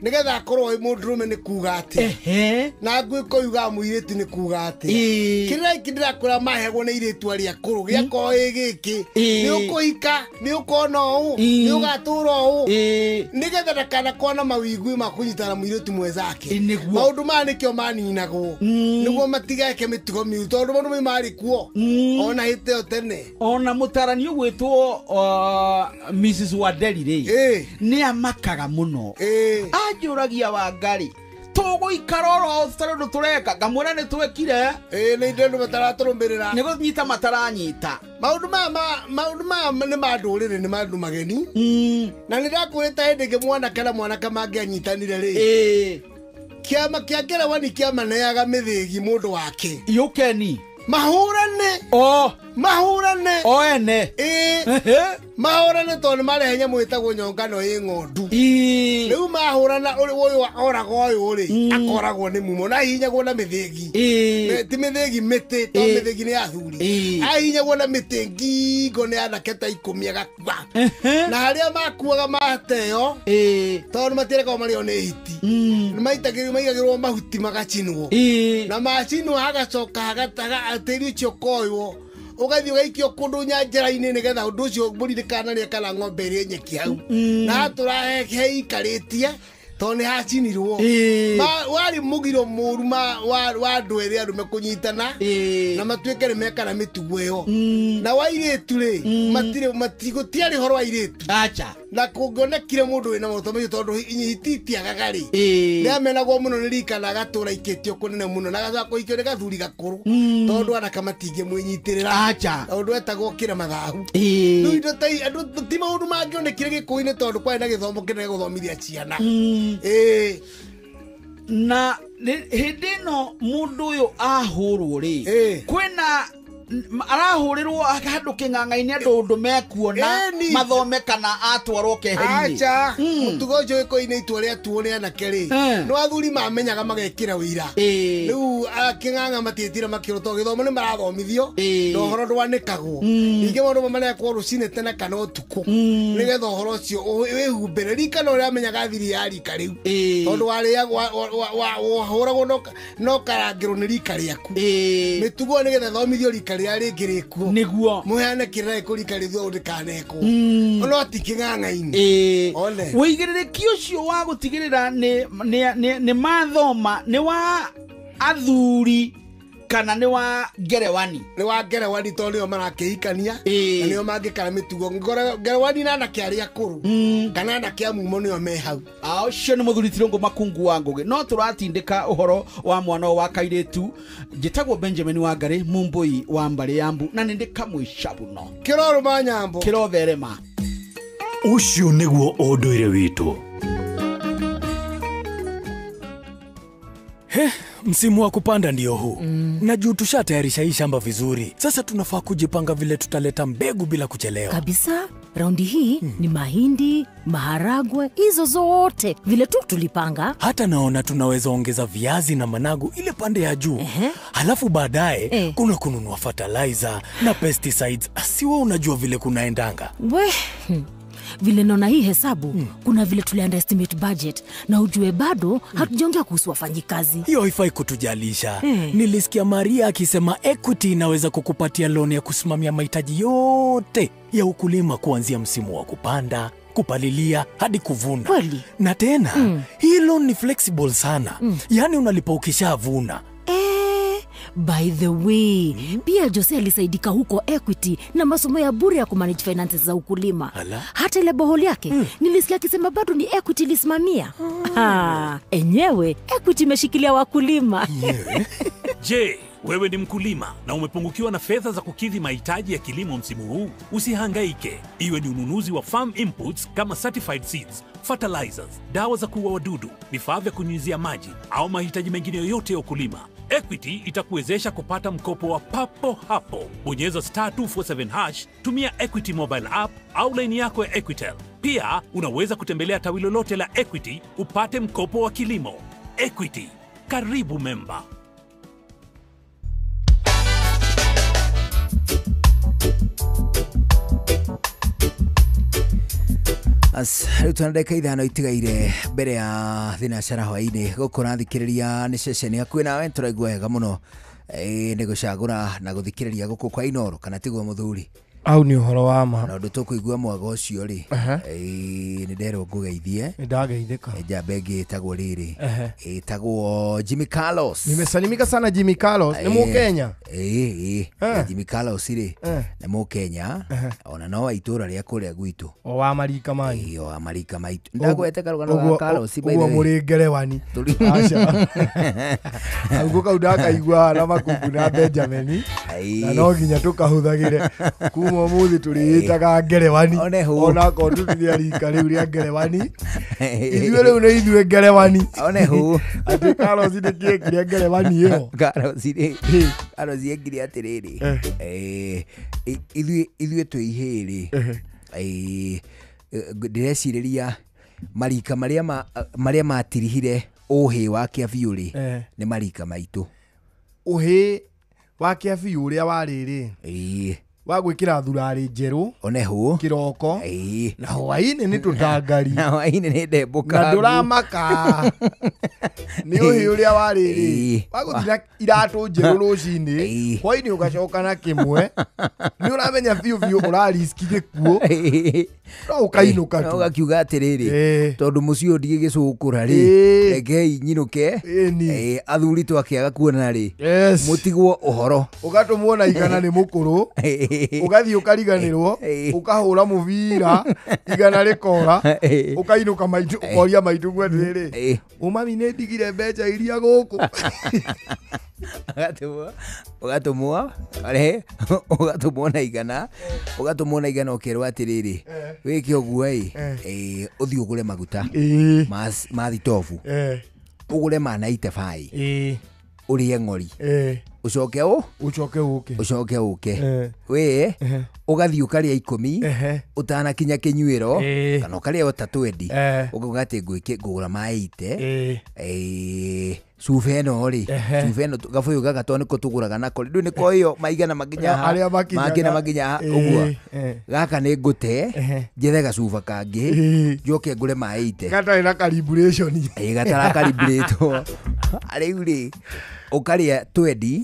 nĩgetha akorwo wĩ mũndũrũme nĩ kuga atĩa na ngwĩko yugaga mũirĩtu nĩ kuga atĩa. Kĩrĩra gĩkĩ ndĩrakwĩra maheagwo nĩ airĩtu arĩa akũrũ gĩakorwo ĩ gĩkĩ nĩ ũkũhika nĩ ũkona ũũ nĩ ũgatũra ũũ nĩgetha ndakanakorwo na mawĩigwi ma kũnyitana mũirĩtu mwenzake. Maũndũ maya nĩkĩo maninagwo nĩguo matigeke mĩtugo mĩũru tondũ maũndũ mau marĩ kuo ona hĩndĩ ĩyo tene. Ona mũtarani ũgwĩtwo Mrs Wanderi rĩ nĩ amakaga mũno anjũragia Wangari tũgũikara oro tondũ ũndũ tũreka ngamwĩra nĩ twekire nĩ ithuĩ andũ mataratũrũmĩrĩra nĩ kũnyita mataranyita. Maũndũ maya nĩ ma ndũrĩrĩ nĩ maũndũ mageni na nĩ ndakwĩrĩte hĩndĩ ĩngĩ mwanake na mwanake mangĩanyitanire rĩ kĩama kĩa ngerewani kĩamaneaga mĩthĩgi mũndũ wake yũkeni mahũrane mahũrane o ene mahũrane tondũ nĩ marehe nyamũ ĩtagwo nyongano ĩ ng'ondu. Rĩu mahũrana ũyũ oraga ũyũ rĩ akoragwo nĩ mumo na ahihinyagwo na mĩthĩgi ti mĩthĩgi mĩtĩ tondũ mĩthĩgi nĩ ya athuri ahihinyagwo na mĩtĩ ngingo nĩ anake ta 10 agakua na harĩa makuaga mateo tondũ matirekagwo marĩo nĩ hiti nĩ maigagĩrwo mahuti magacinwo na macinwo hagacoka tĩri ũcio ũkoywo ũgathiĩ ũgaikio kũndũ nyanjara-inĩ nĩgetha ũndũ ũcio mbũri ndĩkanarĩe kana ng'ombe ĩrĩe nyeki hau na hatũra heikarĩtie tondũ nĩ hacinirwo. Warĩ mũgiro mũru wa andũ erĩ arũme kũnyitana na matuĩke nĩ mekana mĩtugo ĩyo na wa airĩtu rĩ gũtiarĩ ũhoro wa airĩtu na kũngĩonekire mũndũ wĩna maũndũ macio tondũ hiti itiagaga rĩ nĩ amenagwo mũno nĩ rika na agatũra ikĩtio kũnene mũno na agacoka kũhikio nĩ gathuri gakũrũ tondũ anake matingĩmwĩnyitĩrĩra ũndũ etagwo kĩra mathahu. Rĩu indo ta andũ ti maũndũ mangĩonekire gĩkũyũ-inĩ tondũ kwarĩ na gĩthomo kĩnene gũthomithia ciana. Na hĩndĩ ĩno mũndũ ũyũ ahũrwo rĩ kwĩna arahũrĩrwo handũ kĩng'ang'a-inĩ andũ ũndũ mekuona mathome kana atwarwo keheri-inĩ. Acha mũtugo ũcio gĩkũyũ-inĩ itua rĩatuo nĩ anake rĩ no athuri mamenyaga magekĩra ũira rĩu kĩng'ang'a matiĩtire makĩrwo tondũ gĩthomo nĩ marathomithio na ũhoro ndwanĩkagwo ningĩ maũndũ mamwe marekwo rũcinĩ tene kana ũtukũ nĩgetha ũhoro ũcio wĩhumbĩre rika no ũrĩamenyaga thiri ya rika rĩu tondũ wahũragwo no karangĩrwo nĩ rika rĩaku mĩtugo nĩgetha ĩthomithio rika rika rĩrĩa rĩngĩ rĩkuo nĩguo mũheane kĩrĩra kũrika rĩthio ndĩkanekwo no ti kĩng'ang'a-inĩ. One wĩigĩrĩrĩki ũcio wa gũtigĩrĩra nĩ mathoma nĩ wa athuri kana nĩ wa ngerewani? Nĩ wa ngerewani tondũ nĩo marakĩhikania na nĩo mangĩkara mĩtugo. Ngerewani na anake arĩa akũrũ kana anake a mumo nĩo me hau. Ũcio nĩ mũthuri Tirũngũ Makungu wa Ngũgĩ. No tũratindĩka ũhoro wa mwana wa kairĩtu. Njĩtagwo Benjamin Wangari Mumbui wa mbarĩ ya Mbu na nĩ ndĩ kamwĩcabuno kĩrorũma nyambo kĩrotherema. Ũcio nĩguo ũndũire witũ. He, msimu wa kupanda ndio huu. Na juu tushatayarisha hii shamba vizuri. Sasa tunafaa kujipanga vile tutaleta mbegu bila kuchelewa. Kabisa, raundi hii ni mahindi, maharagwe, hizo zote vile tu tulipanga. Hata naona tunaweza ongeza viazi na managu ile pande ya juu. Halafu baadaye kuna kununua fertilizer na pesticides. Siwe unajua vile kunaendanga. We, vile naona hii hesabu, kuna vile tuli underestimate budget na ujue bado hatujaongea kuhusu wafanyikazi. Hiyo haifai kutujalisha. Nilisikia Maria akisema Equity inaweza kukupatia loan ya kusimamia mahitaji yote ya ukulima kuanzia msimu wa kupanda, kupalilia hadi kuvuna. Kweli? Na tena hii loan ni flexible sana. Yaani unalipa ukishavuna. By the way, pia Jose alisaidika huko Equity na masomo ya bure ya kumanage finances za ukulima. Ala. Hata ile boholi yake, nilisikia akisema bado ni Equity ilisimamia. Enyewe, Equity imeshikilia wakulima. Je, wewe ni mkulima na umepungukiwa na fedha za kukidhi mahitaji ya kilimo msimu huu? Usihangaike. Iwe ni ununuzi wa farm inputs kama certified seeds, fertilizers, dawa za kuua wadudu, vifaa vya kunyunyizia maji au mahitaji mengine yoyote ya ukulima, Equity itakuwezesha kupata mkopo wa papo hapo. Bonyeza *247#, tumia Equity mobile app au line yako ya Equitel. Pia unaweza kutembelea tawi lolote la Equity upate mkopo wa kilimo. Equity, karibu memba. As rĩu twĩna ndagĩka ithano itigaire mbere ya thinacara hwaĩ-inĩ gũkũ ũrathikĩrĩria nĩ ceceni hakuhĩ nawe tũraigua wega mũno nĩ gũcagũra na gũthikĩrĩria gũkũ kwa Inooro kana tiguo mũthuri? Au nĩ ũhoro wa ma. Na ũndũ tũkũigua mwago ũcio rĩ, nĩ nderwo ngũgeithie. Nĩ ndageithĩka. Njamba ĩngĩ ĩtagwo rĩrĩ, ĩtagwo Jimmy Carlos. Nimesalimika sana Jimmy Carlos. Nĩ Mũkenya? Jimmy Carlos rĩ, nĩ Mũkenya, ona no wa itũra rĩa kũrĩa gwitũ. O wa marika manyu. O wa marika maitũ. Ndagwete karũgano ga Carlos by the way. Ũguo mũrĩ ngerewani. Aca. Ũguo kau ndakaigua na Makungu na Benjamin. Na no nginya tũkahũthagĩre kuma ũmũthĩ tũrĩĩtaga ngerewani. Ona akorwo tũtirĩ rika rĩu rĩa ngerewani, ithuĩ rĩu nĩ ithuĩ ngerewani. One hũ. Atĩ Carlos nĩ kĩĩ kĩrĩa ngerewani ĩyo? Carlos rĩ, Carlos ekire atĩrĩrĩ, ithuĩ twĩ ihĩĩ rĩ, ndĩrecirĩria marika marĩa matirihire ũhĩ wa kĩabiũ rĩ, nĩ marika maitũ. Ũhĩ wa kĩabiũ ũrĩa warĩ rĩ, wa gwĩkĩra thurarĩ njerũ one hũ kĩroko na hwaĩ-inĩ nĩ tũtangari na hwaĩ-inĩ nĩ ndembũkangu na ndũramaka nĩ ũhĩ ũrĩa warĩ rĩ wa gũthira iratũ njerũ rũcinĩ hwaĩ-inĩ ũgacoka na kĩmwe nĩ ũramenya biũ biũ ũrariski gĩkuũ no ũkainũka tu ũgakiuga atĩrĩrĩ tondũ mũciĩ ũyũ ndigĩgĩcũkũra rĩ rekei nyinũke athuri twakĩaga kuonana rĩ mũtigwo ũhoro ũgatũmwo na igana nĩ mũkũrũ ũgathiĩ ũkariganĩrwo ũkahũra mũbira igana rĩkora ũkainũka maitũ ũkoria maitũ gwetĩrĩ ũmami nĩ ndigire mbeca iria gũkũ ũgatũmwo ũgatũmwo na igana ũgatũmwo na igana ũkerwo atĩrĩrĩ wĩke ũguo ĩ ũthiĩ ũgũre maguta ma thitobu ũgũre ma 95 ũrĩe ng'ori ucoke ucoke uke ucoke uke we ugathi ukaria 10 utanakinya kinyuiro kana ukaria ota 20 ukauga ati ngwike ngugura maite cuba ĩno rĩ cuba ĩno gabuyu gaka to nĩko tũgũraga nako rĩu nĩko ĩyo maigana makinya mangĩ na makinya ũguo gaka nĩ ngũte njethe gacuba kangĩ njoke ngũre maite gatarĩ na calibration ĩ gatara calibrate. Rĩu rĩ ũkarĩa twendi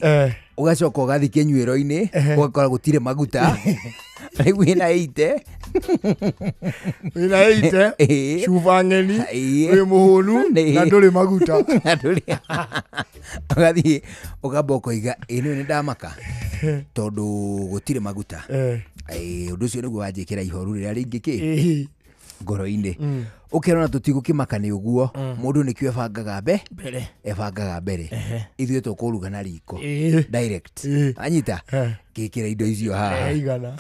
ũgacoka ũgathiĩ kĩnyuĩro-inĩ ũgakora gũtirĩ maguta. Rĩu wĩna 80 wĩna 80 cuba ng'eni wĩ mũhũnu na ndũrĩ maguta. Ũgathiĩ ũkamba ũkoiga ĩ nĩ ndamaka tondũ gũtirĩ maguta. Ũndũ ũcio nĩguo wanjĩkĩra ihoru rĩrĩa rĩingĩ kĩ ngoro-inĩ. Ũkerona tũtigũkĩmaka nĩ ũguo mũndũ nĩkĩo ebangaga mbere ebangaga mbere ithuĩ tũkũruga na riko direct anyita ngĩkĩra indo icio haha igana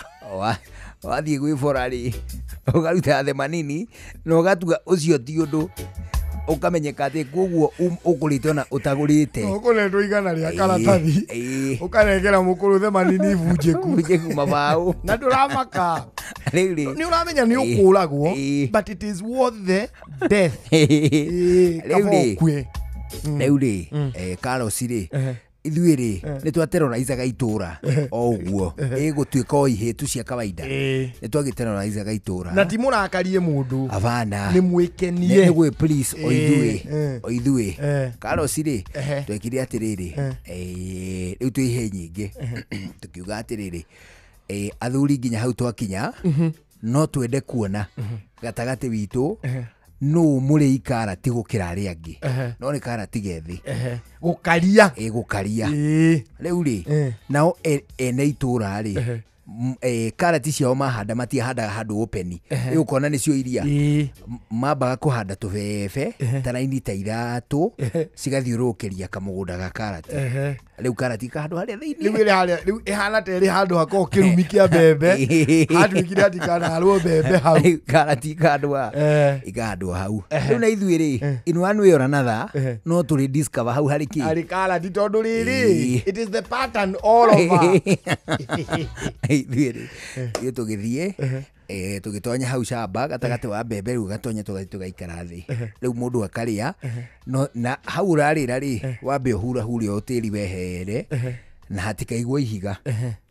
wathiĩ gwĩbora rĩ ũkaruta themanini na ũgatua ũcio ti ũndũ ũkamenyeka atĩ koguo ũkũrĩte ona ũtagũrĩte ũkũnetwo igana rĩa karatathi ũkanengera mũkũrũ themanini bunjĩku bunjĩku mabaũ na ndũramaka. Rĩu rĩ nĩ ũramenya nĩ ũkũragwo but it is worth the death. Rĩu rĩ Carlos rĩ ithuĩ rĩ nĩ twaterrorizaga itũra o ũguo ĩgũtuĩka o ihĩtu cia kawaida nĩ twagĩterrorizaga itũra na ti mũrakarie mũndũ abana nĩ mwĩkenie nĩ gwĩ please o ithuĩ o ithuĩ Carlos rĩ twekire atĩrĩrĩ rĩu twĩ ihe nyingĩ tukiuga atĩrĩrĩ athuri nginya hau twakinya no twende kuona gatagatĩ witũ no mũrĩi karati gũkĩra arĩa angĩ no nĩ karati gethĩ gũkaria gũkaria rĩu rĩ nao ene itũra rĩ karati ciao mahanda matiahandaga handũ open rĩu ũkona nĩcio iria mambaga kũhanda tũbebe ta raini ta ithatũ cigathiũrũrũkĩria kamũgũnda ga karati rĩu karati kahandũ harĩa thĩinĩ rĩu ĩrĩ harĩa rĩu ĩhana ta ĩrĩ handũ hakoragwo kĩrumi kĩa mbembe hatuĩkire hatikanaharwo mbembe hau rĩu karati ikahandwo ikahandwo hau rĩu na ithuĩ rĩ in one way or another no tũrĩ discover hau harĩ kĩ harĩ karati tondũ rĩrĩ it is the pattern all over. Ithuĩ rĩ ithuĩ tũgĩthiĩ tũgĩtonya hau camba gatagatĩ wa mbembe rĩu gatonya tũgathiĩ tũgaikara thĩ rĩu mũndũ akarĩa na hau ũrarĩra rĩ wambe ũhurahure o tĩri wehere na hatikaigwo ihiga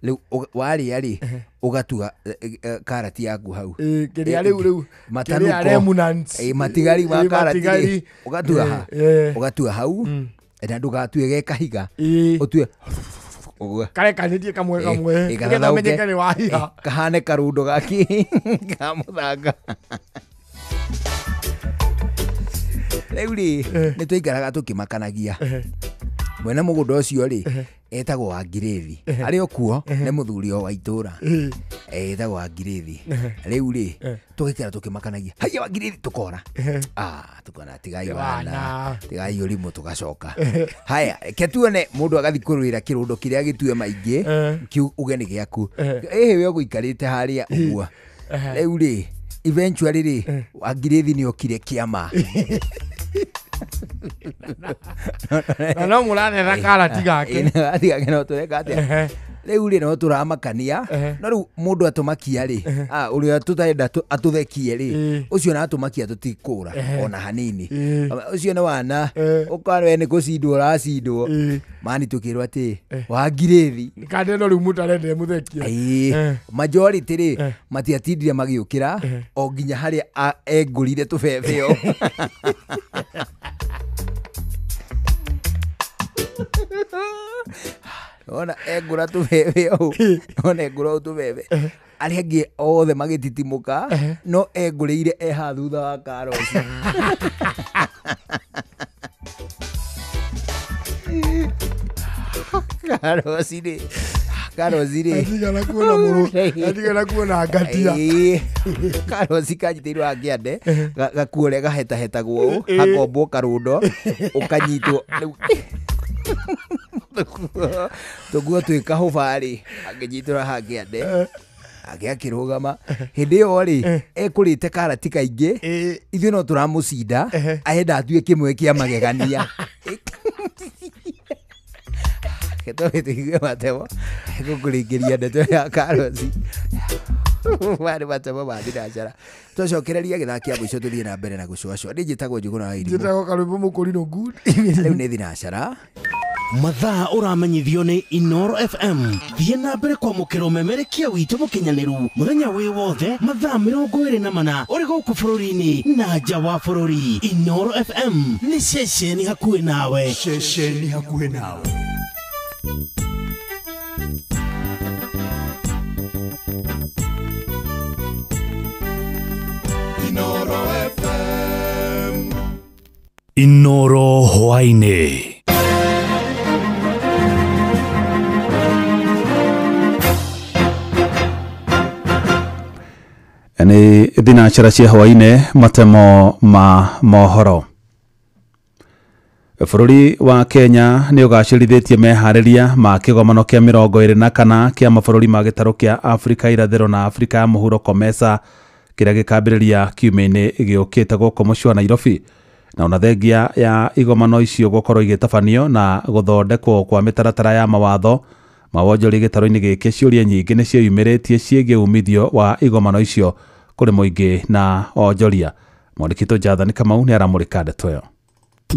rĩu warĩa rĩ ũgatua karati yaku hau kĩrĩa rĩu rĩu kĩrĩa remnants matigari ma karati rĩ ũgatua ha ũgatua hau na ndũgatue ge kahiga ũtue karekanĩtie kamwe kamwe nĩgetha ũmenyeke nĩ wahiha kahane karundo gaki ka mũthanga. Rĩu rĩ nĩ twaikaraga tũkĩmakanagia mwene mũgũnda ũcio rĩ etagwo Wangirĩthi arĩ o kuo nĩ mũthuri o wa itũra etagwo Wangirĩthi rĩu rĩ tũgaikara tũkĩmakanagia haiya Wangirĩthi tũkora tukona tigai wana tigai ũrimũ tũgacoka haya reke tuone mũndũ agathiĩ kũrũĩra kĩrũndo kĩrĩa gĩtue maingĩ kĩu uge nĩ gĩaku ĩhĩ we ũgũikarĩte harĩa ũguo rĩu rĩ eventually rĩ Wangirĩthi nĩ okire kĩama na no mũrathetha karati gake karati gake no tũreka atĩa rĩu rĩ no tũramakania no rĩu mũndũ atũmakia rĩ ũrĩa tũtarenda atũthekie rĩ ũcio na atũmakia tũtikũra ona hanini ũcio nĩ wana ũkarwe nĩ kũcindwo ũracindwo mani tũkĩrwo atĩ Wangirĩthi kande no rĩu mũtarenda mũthekie majority rĩ matiatindire magĩũkĩra o nginya harĩa engũrire tũbebe o ona engũra tũbebe ũũ ona engũra ũũ tũbebe arĩa angĩ othe magĩtitimũka no engũrĩire eha thutha wa karoci. Karoci rĩ karoci rĩ atigana kuona mũrũ atigana kuona ngatia karoci kanyitĩirwo hangĩande gakuo ũrĩa gahetahetagwo ũũ hakombwo karundo ũkanyitwo rĩu tũguo twĩ kahũba rĩ angĩnyitũra hangĩande ake akĩrũgama hĩndĩ ĩyo rĩ ekũrĩte karati kaingĩ ithuĩ no tũramũcinda arenda atue kĩmwe kĩa magegania tũigue matemo gũkũrĩngĩria ndeto ya karoci marĩ matemo ma thinacara twacokereria gĩthaa kĩa mũico tũthiĩ na mbere na gũcũacũa. Niĩ njĩtagwo Njũgũna wa Irimũ, njĩtagwo Karwĩmbo Mũkũrinũ good. Rĩu nĩ thinacara. Mathaa ũramenyithio nĩ Inoro FM. Thiĩ na mbere kwamũkĩra ũmemerekia witũ mũkinyanĩru mũthenya wĩ wothe mathaa 24 ũrĩ gũkũ bũrũri-inĩ na nja wa bũrũri. Inoro FM nĩ ceceni hakuhĩ nawe. Ceceni hakuhĩ nawe. Inoro FM. Inoro hwaĩ-inĩ. Nĩ thinacara cia hwaĩ-inĩ matemo ma mohoro. Bũrũri wa Kenya nĩ ũgacĩrithĩtie meharĩria ma kĩgomano kĩa 24 kĩa mabũrũri ma gĩtarũ kĩa Afrika irathĩro na Afrika ya mũhuro COMESA kĩrĩa gĩkambĩrĩria kiumia-inĩ gĩũkĩte gũkũ mũciĩ wa Nairobi. Na ona thengia ya igomano icio gũkorwo igĩtabanio na gũthondekwo kwa mĩtaratara ya mawatho ma wonjoria gĩtarũ-inĩ gĩkĩ, ciũria nyingĩ nĩ ciĩyumĩrĩtie ciĩgiĩ umithio wa igomano icio kũrĩ mũingĩ na onjoria. Mwandĩki Jathani Kamau nĩ aramũrĩka ndeto ĩyo.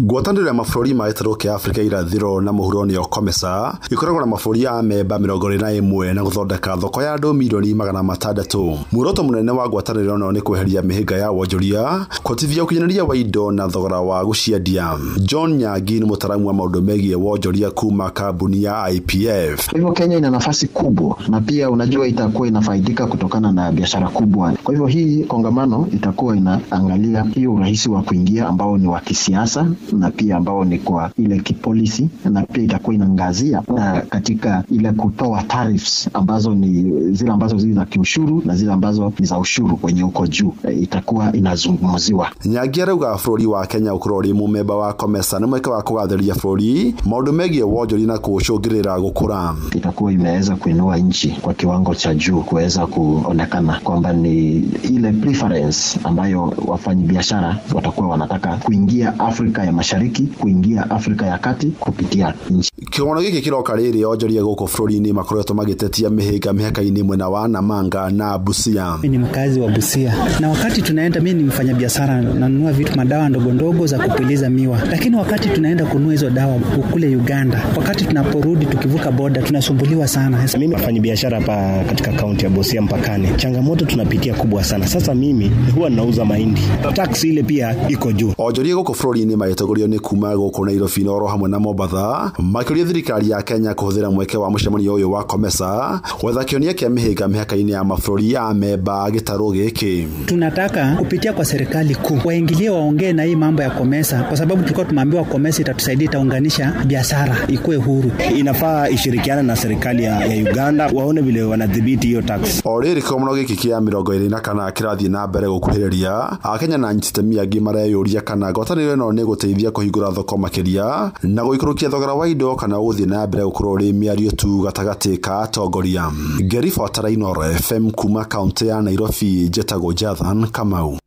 Ngwatanĩro ya mabũrũri ma gĩtarũ kĩa Afrika irathĩro na mũhuro nĩyo COMESA ĩkoragwo na mabũrũri a memba 21 na gũthondeka thoko ya andũ milioni 600. Muoroto mũnene wa ngwatanĩro ĩno nĩ kweheria mĩhĩnga ya wonjoria, kũhotithia ũkinyanĩria wa indo na thogora wa gũciendia. John Nyangi nĩ mũtaaramu wa maũndũ megiĩ wonjoria kuma kambuni ya IPF. Kwa hivyo Kenya ina nafasi kubwa na pia unajua itakuwa inafaidika kutokana na biashara kubwa. Kwa hivyo hii kongamano itakuwa inaangalia hiyo urahisi wa kuingia ambao ni wa kisiasa na pia ambao ni kwa ile kipolisi, na pia itakuwa inaangazia katika ile kutoa tariffs ambazo ni zile ambazo zile za kiushuru na zile ambazo ni za ushuru wenye uko juu, itakuwa inazungumziwa. Nyangi arauga bũrũri wa Kenya ũkorwo ũrĩ mũmemba wa COMESA nĩ mweke wa kũgathĩrĩria bũrũri maũndũ megiĩ wonjoria na kũũcũngĩrĩra gũkũra. Itakuwa imeweza kuinua nchi kwa kiwango cha juu kuweza kuonekana kwamba ni ile preference ambayo wafanyabiashara watakuwa wanataka kuingia Afrika ya Mashariki, kuingia Afrika ya Kati kupitia nchi. Kĩgomano gĩkĩ kĩroka rĩrĩ onjoria gũkũ bũrũri-inĩ makoretwo magĩtetia mĩhĩnga mĩhaka-inĩ mwena wa Namanga na Busia. Mimi ni mkazi wa Busia na wakati tunaenda, mimi ni mfanyabiashara, nanunua vitu madawa ndogo ndogo za kupuliza miwa, lakini wakati tunaenda kununua hizo dawa kule Uganda, wakati tunaporudi tukivuka boda tunasumbuliwa sana. Mimi mfanyabiashara hapa katika kaunti ya Busia mpakani, changamoto tunapitia kubwa sana. Sasa mimi huwa nauza mahindi, tax ile pia iko juu. Onjoria gũkũ bũrũri-inĩ magĩtongorio nĩ kuma gũkũ Nairobi na oro hamwe na Mombatha makĩũria thirikari ya Kenya kũhũthĩra mweke wa mũcemanio ũyũ wa COMESA gwetha kĩonia kĩa mĩhĩnga mĩhaka-inĩ ya mabũrũri ya memba gĩtarũ gĩkĩ. Tunataka kupitia kwa serikali kuu waingilie, waongee na hii mambo ya COMESA, kwa sababu tulikuwa tumeambiwa COMESA itatusaidia, itaunganisha biashara ikuwe huru. Inafaa ishirikiane na serikali ya Uganda waone vile wanadhibiti hiyo tax. O rĩrĩ kĩgomano gĩkĩ kĩa 24 kĩrathiĩ na mbere gũkuhĩrĩria, Akenya na anyititemi angĩ mareyũria kana ngwatanĩro ĩno nĩ gũteithia kũhingũra thoko makĩria na gũikũrũkia thogora wa indo kana gũthiĩ na mbere gũkorwo ũrĩ mĩario tu gatagatĩ ka atongoria. Ngĩribotera Inoro FM kuma kaunti ya Nairobi, njĩtagwo Jathan Kamau.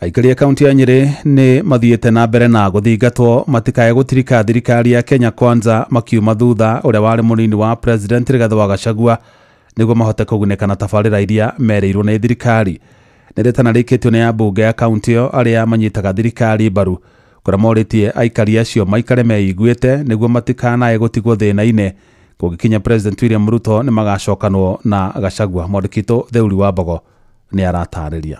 Aikari a kaunti ya Nyeri nĩ mathiĩte na mbere na gũthingatwo matikae gũtirika thirikari ya Kenya Kwanza makiuma thutha ũrĩa warĩ mũnini wa President Rigathi wa Gachagua nĩguo mahote kũgunĩka na tabarĩra iria merĩirwo nĩ thirikari. Nĩ rĩtana rĩkĩtio nĩ ambunge a kaunti ĩyo arĩa manyitaga thirikari mbaru kũrĩa morĩtie aikari acio maikare meiguĩte nĩguo matikanae gũtigwo thĩna-inĩ kũngĩkinya President William Ruto nĩ magacokanwo na Gachagua. Mwandĩki Theuri wa Mbogo nĩ aratarĩria.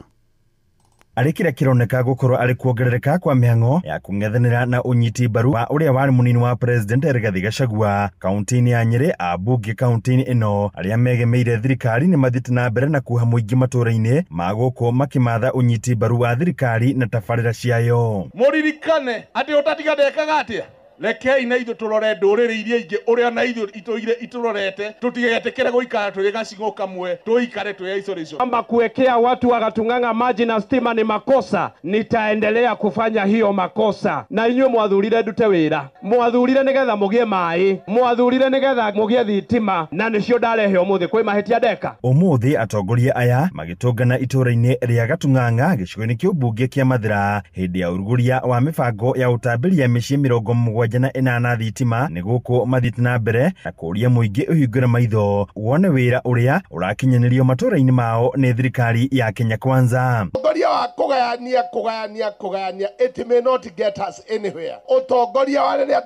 Arĩ kĩrĩa kĩroneka gũkorwo arĩ kuongerereka kwa mĩhang'o ya kũng'ethanĩra na ũnyiti mbaru wa ũrĩa warĩ mũnini wa President Rigathi Gachagua kaunti-inĩ ya Nyeri. Ambunge kaunti-inĩ ĩno arĩa megemeire thirikari nĩ mathiĩte na mbere na kuha mũingĩ matũũra-inĩ ma gũkũ makĩmatha ũnyiti mbaru wa thirikari na tabarĩra ciayo. Mũririkane atĩ ũtatiga ndekaga atĩa? Rekei na ithuĩ tũrore ndũrĩrĩ iria ingĩ ũrĩa na ithuĩ itũire itũrorete, tũtigetĩkĩre gũikara tũrĩ gacigo kamwe, tũikare twĩ isolation. Kwamba kuwekea watu wa Gatung'ang'a maji na stima ni makosa, nitaendelea kufanya hiyo makosa. Na inyuĩ mwathurire ndute wĩra, mwathurire nĩgetha mũgĩe maĩ, mwathurire nĩgetha mũgĩe thitima, na nĩcio ndarehe ũmũthĩ. Kwĩ mahĩtia ndeka? Ũmũthĩ atongoria aya magĩtũngana itũũra-inĩ rĩa Gatung'ang'a gĩcigo-inĩ kĩa ũmbunge kĩa Mathĩra hĩndĩ ya ũrugũria wa mĩbango ya ũtambĩria mĩciĩ 75 78 thitima nĩ gũkũ mathiĩte na mbere na kũũria mũingĩ ũhingũre maitho wone wĩra ũrĩa ũrakinyanĩrio matũũra-inĩ mao nĩ thirikari ya Kenya Kwanza. Ũtongoria wa kũgayania kũgayania kũgayania, it may not get us anywhere. Ũtongoria wa rĩrĩa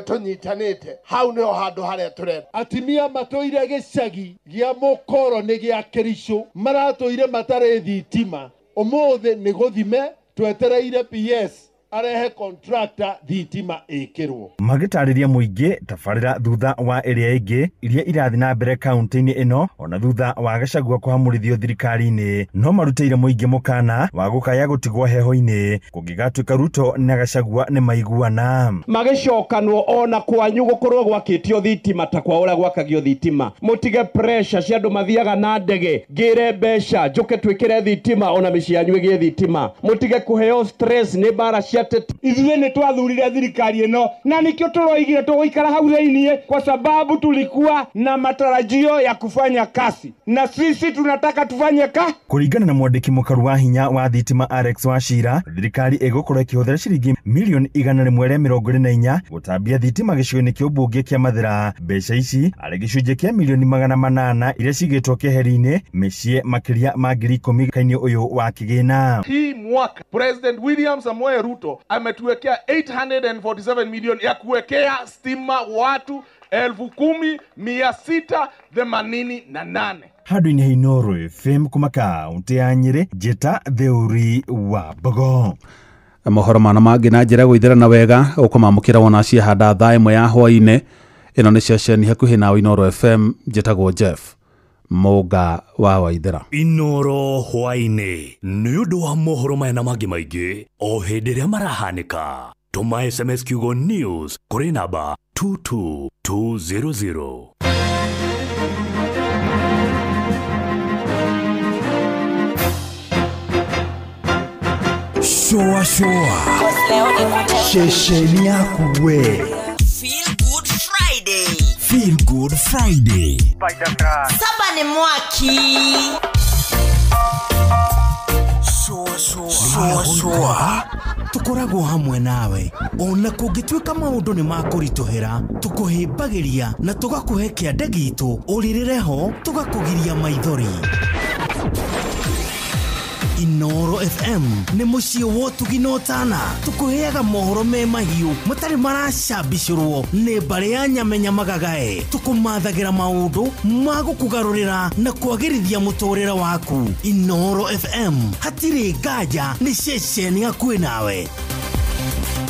tũnyitanĩte hau nĩho handũ harĩa tũrenda. Atimia matũire gĩcagi gĩa mũkoro nĩ gĩa Kericho maratũire matarĩ thitima, ũmũthĩ nĩ gũthime twetereire PS arehe contractor thitima ĩkĩrwo. Magĩtarĩria mũingĩ tabarĩra thutha wa ĩrĩa ĩngĩ iria irathiĩ na mbere kaunti-inĩ ĩno ona thutha wa Gachagua kũhamũrithio thirikari-inĩ, no marutĩire mũingĩ mũkana wa gũkaya gũtigwo heho-inĩ kũngĩgatuĩka Ruto na Gachagua nĩ maiguana. Magĩcokanwo ona kwanyu gũkorwo gwakĩtio thitima ta kwa ũrĩa gwakagio thitima, mũtige pressure cia andũ mathiaga na ndege ngĩre mbeca njũke twĩkĩre thitima ona mĩciĩ yanyu ĩgĩe thitima, mũtige kũheo stress nĩ mbara cia Ithuĩ nĩ twathurire thirikari ĩno na nikĩo tũroigire tũgũikara hau thĩiniĩ kwa sababu tulikuwa na matarajio ya kufanya kazi na sisi tunataka tufanye ka. Kũringana na mwandĩki mũkaru wa hinya wa thitima Alex Wachira, thirikari ĩgũkorwo ĩkĩhũthĩra ciringi milioni 124 gũtambia thitima gĩcigo-inĩ kĩa ũmbunge kĩa Mathĩra. Mbeca ici arĩ gĩcunjĩ kĩa milioni 800 iria cigĩtwo keheri-inĩ mĩciĩ makĩria ma 10,000 kainĩ ũyũ wa kĩgĩna. Hii mwaka President William Samoei Ruto ametuwekea 847 million ya kuwekea stima watu 10,688. Handũ-inĩ ha Inooro FM kuma kaunti ya Nyĩrĩ, Njĩta Theuri wa Mbogo. Mohoro mana mangĩ na njĩra gũithĩrana wega ũkũmamũkĩra wona ciahanda thaa 1 ya hwaĩ-inĩ. Ĩno nĩ ceceni hakuhĩ nawe Inooro FM, njĩtagwo Jeff Mũnga wa Waithera. Inooro hwaĩ-inĩ nĩ ũndũ wa mohoro maya na mangĩ maingĩ o hĩndĩ ĩrĩa marahanĩka. Tũma SMS kiugo news kũrĩ namba 22200. Shoa shoa ceceni yaku we. Feel Good Friday. Feel Good Friday. Saba ni mwaki. Shoa shoa shoa tukoragwo hamwe nawe ona kũngĩtuĩka maũndũ nĩ makũritũhĩra, tũkũhĩmbagĩria na tũgakũhe kĩande gitũ ũrĩrĩre ho tũgakũgiria maithori. Inooro FM nĩ mũciĩ wa ũtugi na ũtana, tũkũheaga mohoro me mahiũ matarĩ maracabicũrwo nĩ mbarĩ ya nyamenya magagae, tũkũmathagĩra maũndũ ma gũkũgarũrĩra na kwagĩrithia mũtũrĩre waku. Inooro FM hatirĩ nganja, nĩ ceceni hakuhĩ nawe.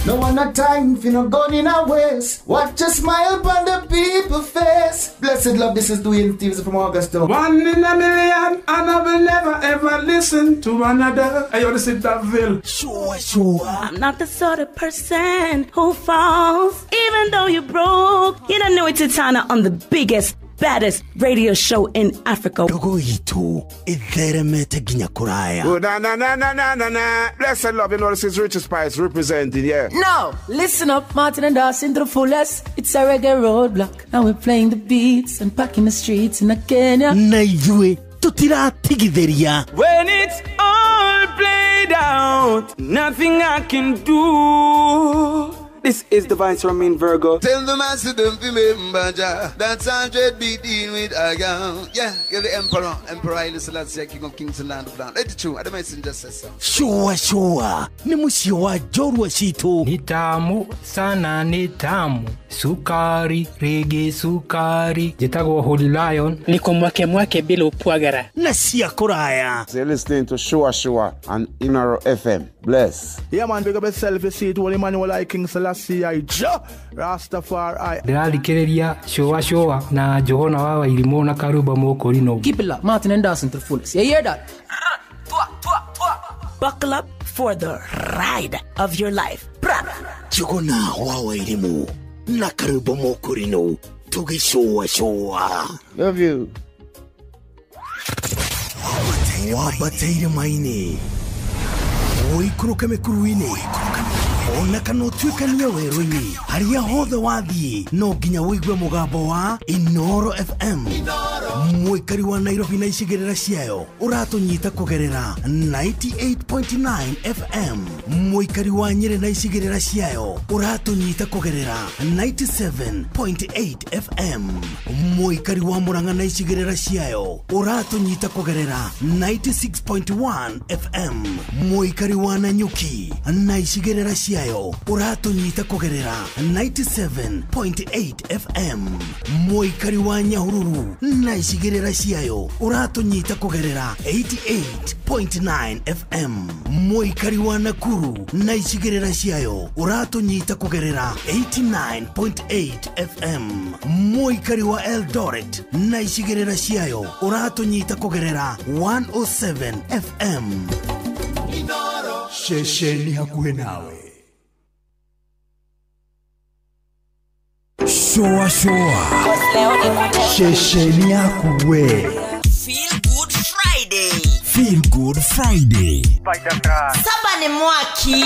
No one a time for no gun in a waste. Watch a smile upon the people face. Blessed love, this is Dwayne Stevens from Augusta. 1 in a million, and I will never ever listen to another. I ought to sit that veil. Sure, sure. I'm not the sort of person who falls, even though you're broke. You don't know it's Titana on the biggest, baddest radio show in Africa. Dogo itu itheremete ginya kuraya. Oh, na na na na na na na. Blessed love, you know this is Richard Spice representing, yeah. No, listen up, Martin and Dawson to the fullest. It's a reggae roadblock. Now we're playing the beats and packing the streets in Kenya. Na ithuĩ tutiratigithĩria. When it's all played out, nothing I can do. This is the Vice Romain Virgo. Tell the master don't remember Jah. That's 100 be dealing with a girl. Yeah, you're the emperor. Emperor Haile Selassie, King of Kings and Land of Land. Let it true. I don't messenger says so. Shua shua. Ni mushi wa jorwa shito. Ni tamu sana, ni tamu. Sukari, reggae sukari. Jitagwo Holy Lion. Niko mwake mwake bila upwagara. Na siya kuraya. So you're listening to Shua Shua and Inooro FM. Bless. Yeah man, big up yourself. You see it, Holy Emmanuel I King Selassie I Jah Rastafari. Ndĩrathikĩrĩria Shua Shua na Johana wa Wairimu na Karuba Mokorino. Keep it locked, Martin and Dawson to the fullest. You hear that? Buckle up for the ride of your life. Johana wa Wairimu na Karuba Mokorino tugishua shua. Love you. Wabataire maini. Oikoroke mekuruini. Ona kana ũtuĩkanie werũ-inĩ harĩa hothe wathiĩ no nginya ũigue mũgambo wa Inoro FM. Mũikari wa Nairobi na icigĩrĩra ciayo ũratũnyita kũgerera 98.9 FM. Mũikari wa Nyĩrĩ na icigĩrĩra ciayo ũratũnyita kũgerera 97.8 FM. Mũikari wa Murang'a na icigĩrĩra ciayo ũratũnyita kũgerera 96.1 FM. Mũikari wa Nanyuki na icigĩrĩra ciayo ũratũnyita kũgerera 97.8 FM. Mũikari wa Nyahururu na icigĩrĩra ciayo ũratũnyita kũgerera 88.9 FM. Mũikari wa Nakuru na icigĩrĩra ciayo ũratũnyita kũgerera 89.8 FM. Mũikari wa Eldoret na icigĩrĩra ciayo ũratũnyita kũgerera 107 FM. Ceceni hakuhĩ nawe. Shoa shoa. Ceceni yaku we. Feel Good Friday. Feel Good Friday. Saba ni mwaki.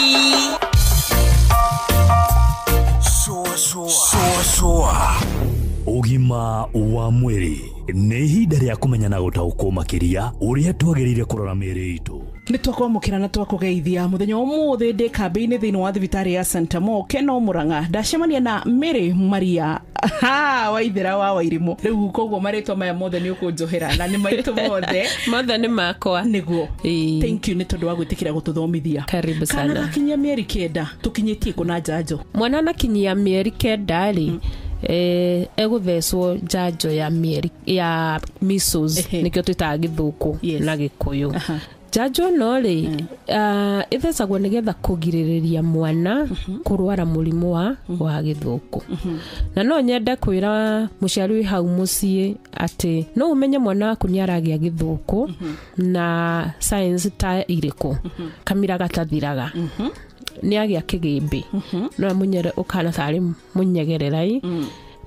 Shoa shoa. Shoa shoa. Ũgima wa mwĩrĩ nĩ ihinda rĩa kũmenya na gũtaũkwo makĩria ũrĩa twagĩrĩire kũrora mĩĩrĩ itũ. Nĩ twakwamũkĩra na twakũgeithia mũthenya ũmũthĩ ndĩ kambĩ-inĩ thĩinĩ wa thibitarĩ ya Santa Mo Keno Murang'a. Ndacemania na Mary Maria Waithera wa Wairimu. Rĩu koguo marĩtwa maya mothe nĩ ũkũnjohera na nĩ maitũ mothe. Mothe nĩ makwa. Nĩguo. Thank you nĩ tondũ wa gwĩtĩkĩra gũtũthomithia. Karibu sana. Kana gakinyia mĩeri 9 tũkinyĩtie kũ na njanjo? Mwana anakinyia mĩeri 9 rĩ, egũthecwo njanjo ya mĩeri ya measles, nĩkĩo twĩtaga gĩthũkũ na Gĩkũyũ. Njanjo no rĩ, ĩthecagwo nĩgetha kũgirĩrĩria mwana kũrwara mũrimũ wa gĩthũkũ. Na no nyende kwĩra mũciari wĩ hau mũciĩ atĩ no ũmenye mwana waku nĩ aragĩa gĩthũkũ na signs ta irĩkũ. Kamira gatathiraga. Nĩ agĩa kĩgĩmbĩ. No mũnyere ũkahana tarĩ mũnyegererai.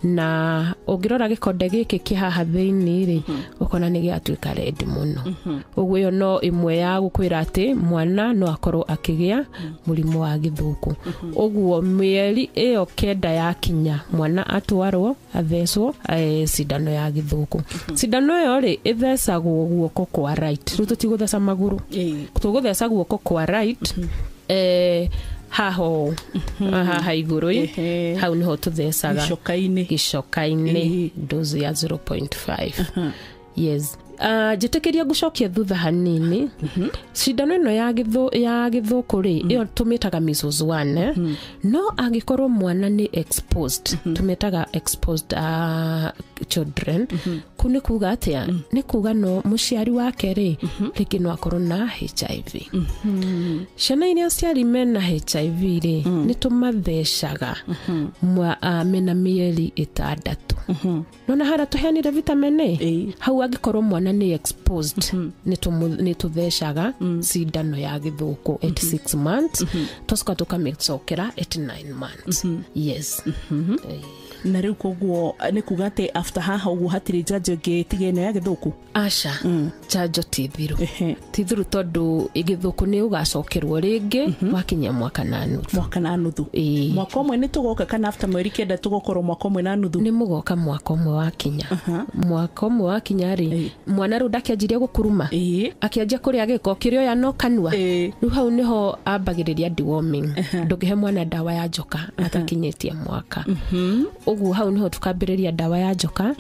Na ũngĩrora gĩkonde gĩkĩ kĩ haha thĩinĩ rĩ, ũkona nĩ gĩatuĩka red mũno. Ũguo ĩyo no ĩmwe ya gũkwĩra atĩ mwana no akorwo akĩgĩa mũrimũ wa gĩthũkũ. Ũguo mĩeri ĩyo 9 yakinya mwana atwarwo athecwo cindano ya gĩthũkũ. Cindano ĩyo rĩ ĩthecagwo guoko kwa right. Rĩu tũtigũtheca magũrũ, tũgũtheca guoko kwa right. Haho haha igũrũ hau niho tũthecaga gĩcoka-inĩ dose ya 0.5. Yes. Njĩtĩkĩria ngũcokia thutha hanini. Cindano ĩno ya gĩthũkũ rĩ, ĩyo tũmĩtaga measles 1. No angĩkorwo mwana nĩ exposed, tũmĩtaga exposed children. Kũu nĩ kuga atĩa? Nĩ kuga no mũciari wake rĩ, rĩngĩ no akorwo na HIV. Ciana iria aciari mena HIV rĩ, nĩ tũmathecaga mena mĩeri 6. Nona harĩa tũheanire vitamin A, hau angĩkorwo mwana nĩ exposed, nĩ tũthecaga cindano ya gĩthũkũ at 6 months, tũcoka tũkamĩcokera at 9 months. Yes. Na rĩu koguo nĩ kuga atĩ after haha ũguo hatirĩ njanjo ĩngĩ tiga ĩno ya gĩthũkũ? Aca, njanjo ti thiru. Ti thiru tondũ gĩthũkũ nĩ ũgacokerwo rĩngĩ wakinyia mwaka na nuthu. Mwaka na nuthu. Mwaka ũmwe nĩ tũgoka kana after mweri 9 tũgũkorwo mwaka ũmwe na nuthu? Nĩ mũgoka mwaka ũmwe wakinya. Mwaka ũmwe wakinya rĩ, mwana rĩu ndakĩanjirie gũkuruma, akĩanjia kũrĩa gĩko kĩrĩa oya no kanua. Rĩu hau nĩho ambagĩrĩria deworming. Ndũngĩhe mwana ndawa ya njoka atakinyĩtie mwaka. Ũguo hau nĩho tũkambĩrĩria ndawa ya njoka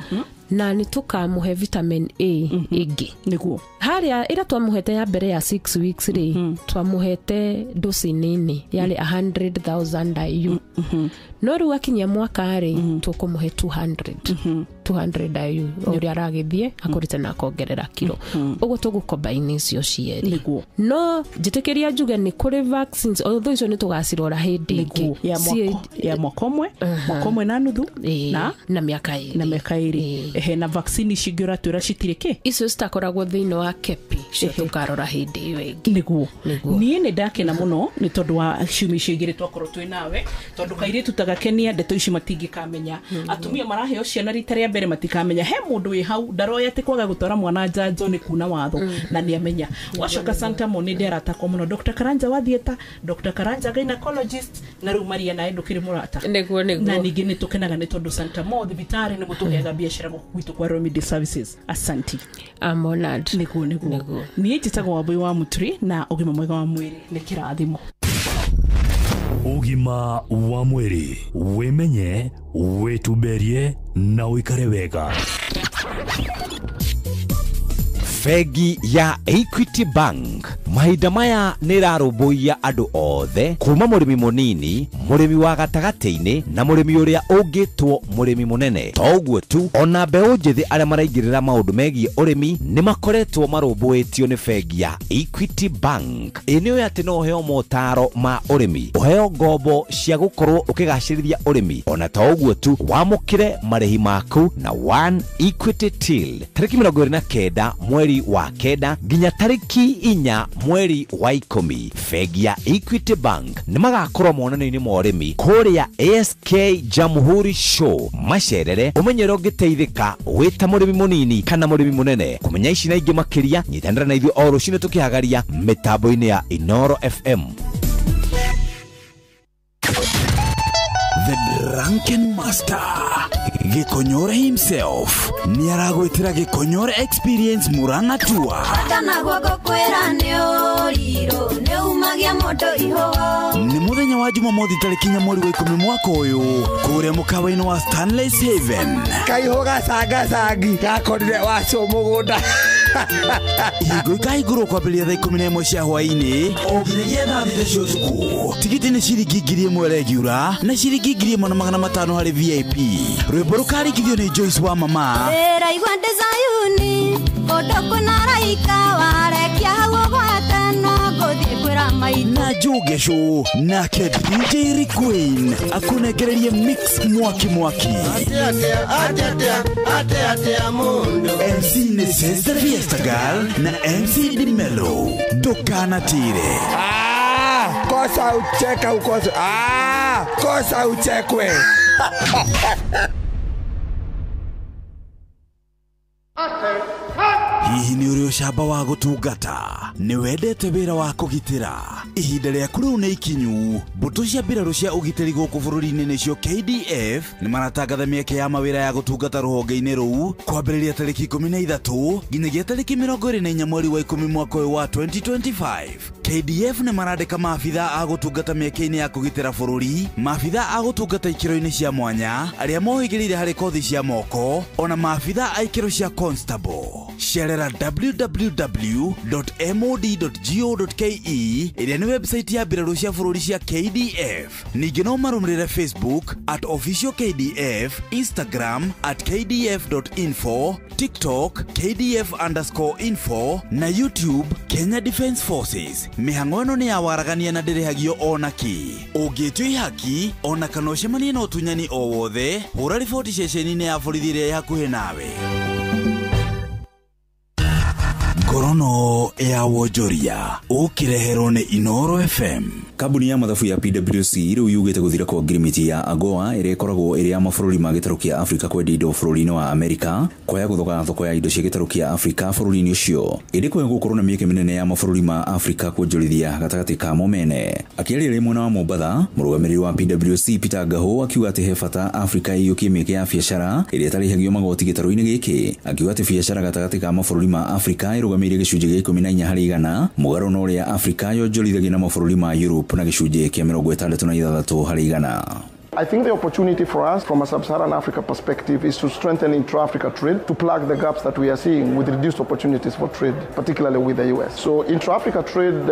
na nĩ tũkamũhe vitamin A ĩngĩ. Nĩguo. Harĩa ĩrĩa twamũhete ya mbere ya 6 weeks rĩ, twamũhete dosi nini yarĩ 100,000 IU. No rĩu akinyia mwaka rĩ, tũkũmũhe 200 IU ũrĩa aragĩthiĩ akũrĩte na akongerera kiro. Ũguo tũgũkombaini icio cierĩ. Nĩguo. No njĩtĩkĩria njuge nĩ kũrĩ vaccines, although icio nĩ tũgacirora hĩndĩ ĩngĩ. Ya mwaka ũmwe, mwaka ũmwe na nuthu na mĩaka 2. Na mĩaka 2. Ehe, na vaccine ici ingĩ ũratwĩra citirĩ kĩ? Icio citakoragwo thĩinĩ wa kepi, icio tũkarora hĩndĩ ĩyo ĩngĩ. Nĩguo. Niĩ nĩ ndakena mũno nĩ tondũ wa ciumia icio igĩrĩ twakorwo twĩ nawe, tondũ kairĩtu ta gakenia ndeto ici matingĩkamenya. Atumia maraheo ciana rita rĩa mbere mbere matikamenya he mundu wi hau ndaroya ati kwaga gutora mwana njanjo ni kuna watho na ni amenya. Wacoka Santa Mo ni nderata kwa muno Dr. Karanja wa theater, Dr. Karanja gynecologist na riu Maria nae ndukiri murata. Niguo niguo. Na ningi ni tukenaga ni tondu Santa Mo thibitari ni gutuheaga biashara gwitu kwa Remedy Services. Asanti. I'm honored. Niguo niguo. Ni njitagwo Wambui wa Muturi na ugima mwega wa mwiri ni kirathimo. Ugima wa mwiri, wimenye, wituberie na uikare wega. Bengi ya Equity Bank mahinda maya nĩ ĩrarũmbũiya andũ othe kuma mũrĩmi mũnini, mũrĩmi wa gatagatĩ-inĩ na mũrĩmi ũrĩa ũngĩtwo mũrĩmi mũnene. To ũguo tu, ona mbeũ njĩthĩ arĩa maraingĩrĩra maũndũ megiĩ ũrĩmi nĩ makoretwo marũmbũĩtio nĩ bengi ya Equity Bank. Ĩ nĩ ũĩ atĩ no ũheo motaro ma ũrĩmi, ũheo ngombo cia gũkorwo ũkĩgacĩrithia ũrĩmi, ona to ũguo tu wamũkĩre marĩhi maku na One Equity Till tarĩki 29 mweri wa 9 nginya tarĩki 4 mweri wa 10. Bengi ya Equity Bank nĩ magakorwo monanio-inĩ ma ũrĩmi kũrĩa ASK Jamhuri Show macerere ũmenye ũrĩa ũngĩteithĩka wĩ ta mũrĩmi mũnini kana mũrĩmi mũnene. Kũmenya ici na ingĩ makĩria nyitanĩra na ithuĩ o rũcinĩ tũkĩhagaria mĩtambo-inĩ ya Inoro FM. The Drunken Master Gikonyore himself ni aragwitira Gikonyore Experience Murang'a Tour. Ni muthenya wa Jumamothi tariki 4 mweri wa 10 mwaka uyu kuria mukawa-ini wa Stanley Haven. Kaiho gacangacangi gakorire wacu mugunda. Ihingo ikahingũrwo kwambĩrĩria thaa 11 cia hwaĩ-inĩ o nginyagia thaa 6 cia ũtukũ. Tigiti nĩ ciringi 1000 regular na ciringi 1500 harĩ VIP. Rwĩmbo rũkarĩkithio nĩ Joyce wa mama. Ndĩraigua ndĩ Zayuni kũndũ kwĩna araika warekia hau ũgwatana ngũthiĩ kwĩra maitũ. Na Njoge nake DJ Queen akunengererie mix mwaki mwaki. MC nĩ Sister Fiesta Girl na MC Dimelo. Ndũkanatire. Kosa ucheka ukosa. Kosa uchekwe. Hihi nĩ ũrĩ ũcamba wa gũtungata? Nĩ wendete wĩra wa kũgitĩra? Ihinda rĩaku rĩu nĩ ikinyu. Mbũtũ cia mbirarũ cia ũgitĩri gũkũ bũrũri-inĩ nĩcio KDF nĩ maratangatha mĩeke ya mawĩra ya gũtungata rũhonge-inĩ rũu kwambĩrĩria tarĩki 13 nginyagia tarĩki 24 mweri wa 10 mwaka ũyũ wa 2025. KDF nĩ marandĩka maabitha a gũtungata mĩeke-inĩ ya kũgitĩra bũrũri, maabitha a gũtungata ikĩro-inĩ cia mwanya arĩa mohĩgĩrĩire harĩ kothi cia moko, ona maabitha a ikĩro cia constable. Cerera www.mod.go.ke ĩrĩa nĩ website ya mbirarũ cia bũrũri cia KDF. Ningĩ no marũmĩrĩre Facebook at official KDF, Instagram at kdf.info, TikTok kdf_info na YouTube Kenya Defence Forces. Mĩhang'o ĩno nĩ ya waragania na ndĩrĩhagio ona kĩ. Ũngĩtio ihaki ona kana ũcemanie na ũtunyani o wothe, hũra riboti ceceni-inĩ ya borithi ĩrĩa ĩ hakuhĩ nawe. Ngorono ya wonjoria ũkĩreherwo nĩ Inoro FM. Kambuni ya mathabu ya PwC rĩu yugĩte gũthira kwa ngirimiti ya AGOA ĩrĩa ĩkoragwo ĩrĩ ya mabũrũri ma gĩtarũ kĩa Afrika kwendia indo bũrũri-inĩ wa Amerika kwaya gũthoga thoko ya indo cia gĩtarũ kĩa Afrika bũrũri-inĩ ũcio. Ĩndĩ kwaya gũkorwo na mĩeke mĩnene ya mabũrũri ma Afrika kuonjorithia gatagatĩ ka mo mene. Akĩaria rĩ mwena wa Mombatha, mũrũgamĩrĩri wa PwC Peter Gaho akiuga atĩ he bata Afrika ĩiyũkie mĩeke ya biacara ĩrĩa ĩtarĩhagio magoti gĩtarũ-inĩ gĩkĩ. Akiuga atĩ biacara gatagatĩ ka mabũrũri ma Afrika ĩrũgamĩrĩire gĩcunjĩ gĩa 14 harĩ igana mũgarũ na ũrĩa Afrika yonjorithagia na mabũrũri ma Europe na gĩcunjĩ kĩa 66 harĩ igana. I think the opportunity for us from a sub-Saharan Africa perspective is to strengthen intra-Africa trade to plug the gaps that we are seeing with reduced opportunities for trade, particularly with the US. So intra-Africa trade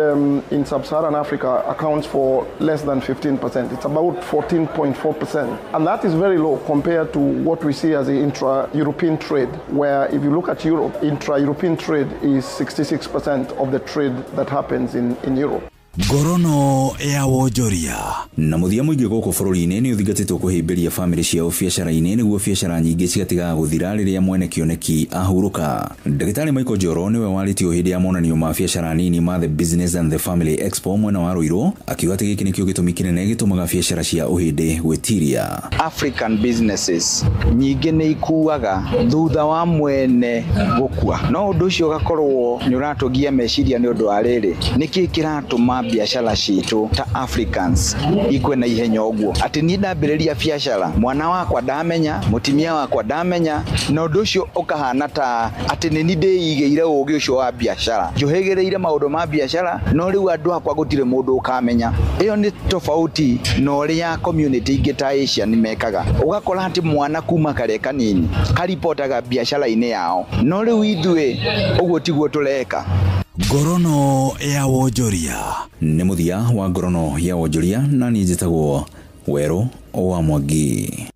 in sub-Saharan Africa accounts for less than 15%. It's about 14.4%. And that is very low compared to what we see as the intra-European trade, where if you look at Europe, intra-European trade is 66% of the trade that happens in Europe. Ngorono ya wonjoria. Na mũthia mũingĩ gũkũ bũrũri-inĩ nĩ ũthingatĩtwo kũhĩmbĩria bamĩrĩ ciao biacara-inĩ nĩguo biacara nyingĩ cigatigaga gũthira rĩrĩa mwene kĩoneki ahurũka. Ndagĩtarĩ Michael Njoro nĩwe warĩtio hĩndĩ ya monanio ma biacara nini ma The Business and the Family Expo mwena wa Ruiru, akiuga atĩ gĩkĩ nĩkĩo gĩtũmi kĩnene gĩtũmaga biacara cia ũhĩndĩ gwĩtiria. African businesses nyingĩ nĩ ikuaga thutha wa mwene gũkua, no ũndũ ũcio ũgakorwo nĩ ũratũgia meciria nĩ ũndũ wa rĩrĩ, nĩkĩ kĩratũma biacara citũ ta Africans ikue na ihenya ũguo, atĩ niĩ ndambĩrĩria biacara mwana wakwa ndamenya, mũtumia wakwa ndamenya, na ũndũ ũcio ũkahana ta atĩ nĩ niĩ ndĩigĩire ũgĩ ũcio wa biacara, njũhĩgĩrĩire maũndũ ma biacara, no rĩu andũ akwa gũtirĩ mũndũ ũkamenya. Ĩyo nĩ tofauti na ũrĩa community ingĩ ta Asia nĩ mekaga, ũgakora atĩ mwana kuma karĩ kanini karipotaga biacara-inĩ yao, no rĩu ithuĩ ũguo tiguo tũreka. Ngorono ya wonjoria. Nĩ mũthia wa Ngorono ya wonjoria, na niĩ njĩtagwo Werũ wa Mwangi.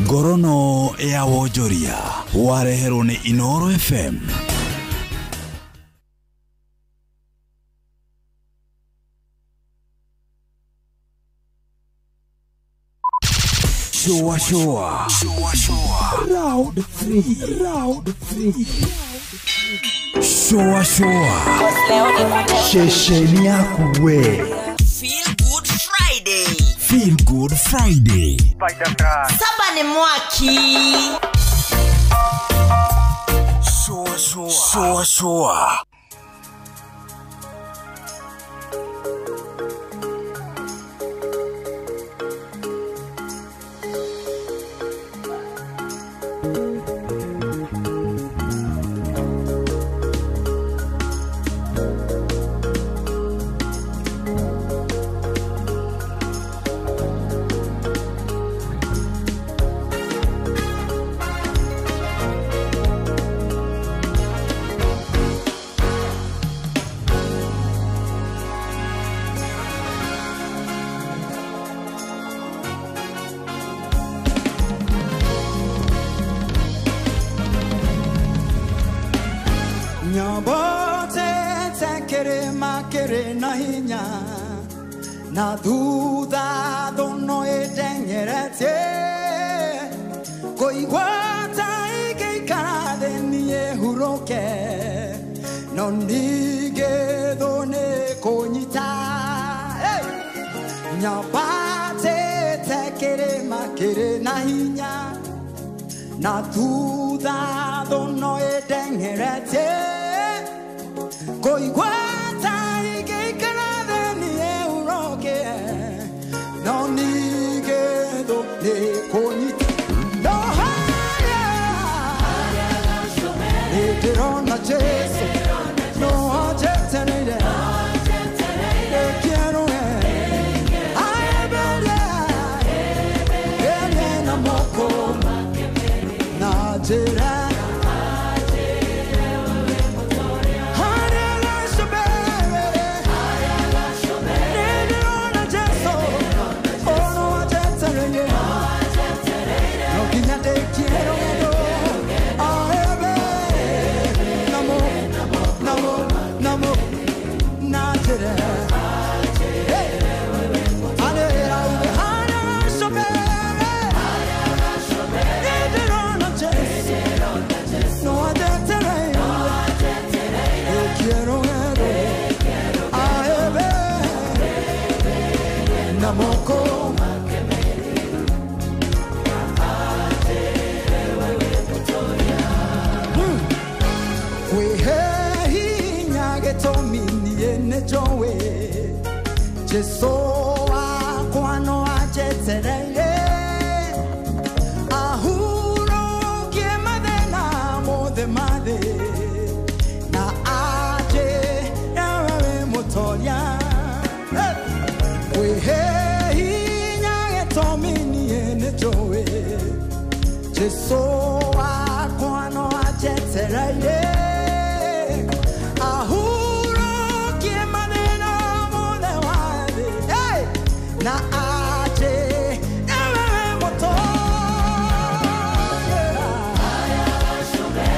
Ngorono ya wonjoria wareherwo nĩ Inooro FM. Shua shua. Shua shua. Round 3. Round 3. Shua shua. Shesheni yaku we. Feel Good Friday. Feel Good Friday. Saba ni mwaki. Shua shua. Shua shua. Na thutha thono ĩteng'eretie kũigua ta ĩngĩikara thĩ niĩ hurũke, no ningĩ thũ nĩ kũnyita. Nyambatĩte kĩrĩma kĩrĩ na hinya, na thutha thono ĩteng'eretie kũigua ta ĩngĩikara thĩ niĩ hurũke, no ningĩ thũ nĩ kũnyita. No harĩa nĩndĩrona Jesũ, no anjetereire ndĩkĩerũe aemberie ĩrĩ na moko na njĩra. Jesu wakwa no anjetereire ahurũkie mathĩna mothe ma thĩ, na anjĩre we wĩ mũtoria. Kwĩhe hinya gĩtũmi niĩ nĩnjũĩ Jesu wakwa no anjetereire ahurũkie mathĩna mothe ma thĩ, na anjĩre we wĩ mũtoria.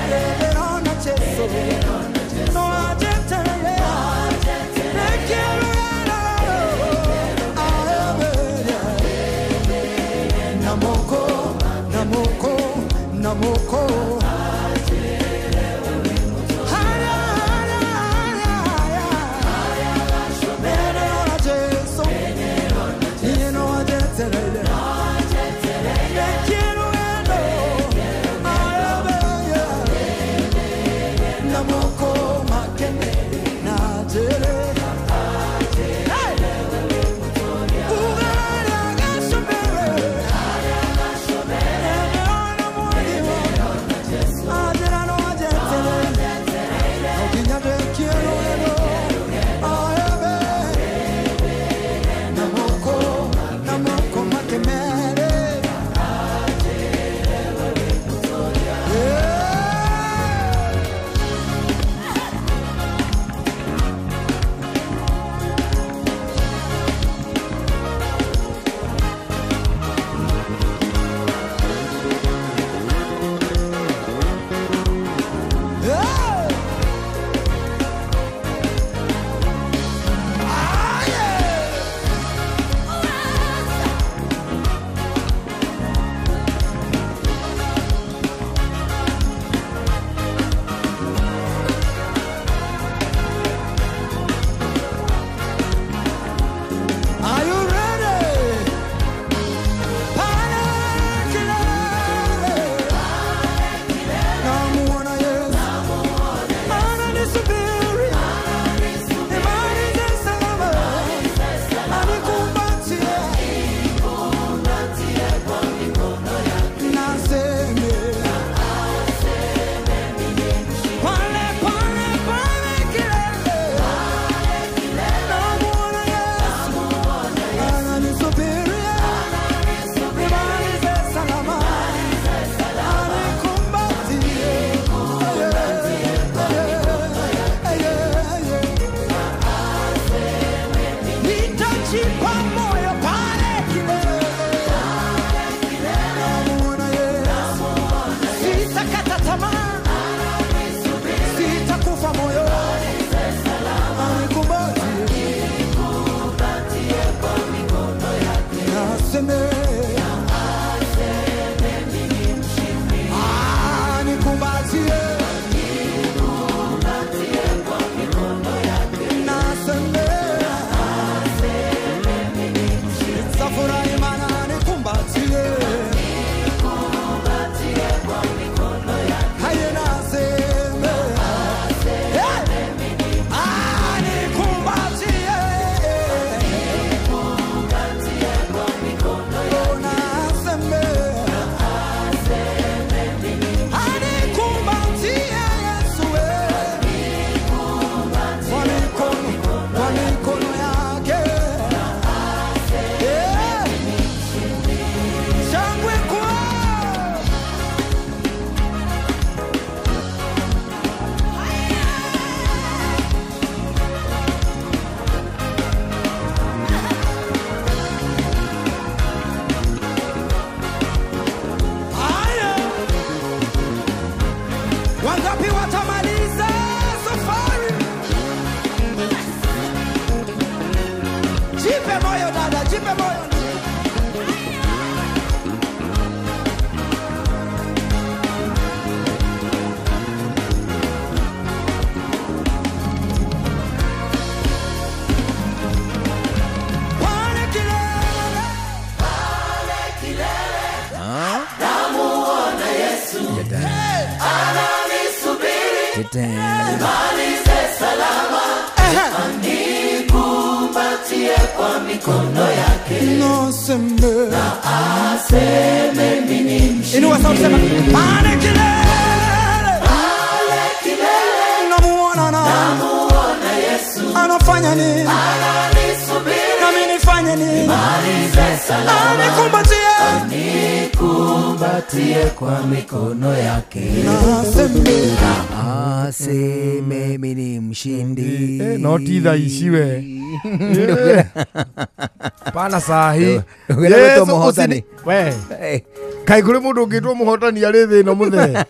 Nĩndĩrona Jesũ, no anjetereire. Nĩkĩrũe Na moko make na jere. Kwa mikono yake na aseme mimi ni mshindi. No ti tha ici we pana sahi Yesu muhotani we kai kuri mundu ungitwo muhotani ari thi no muthe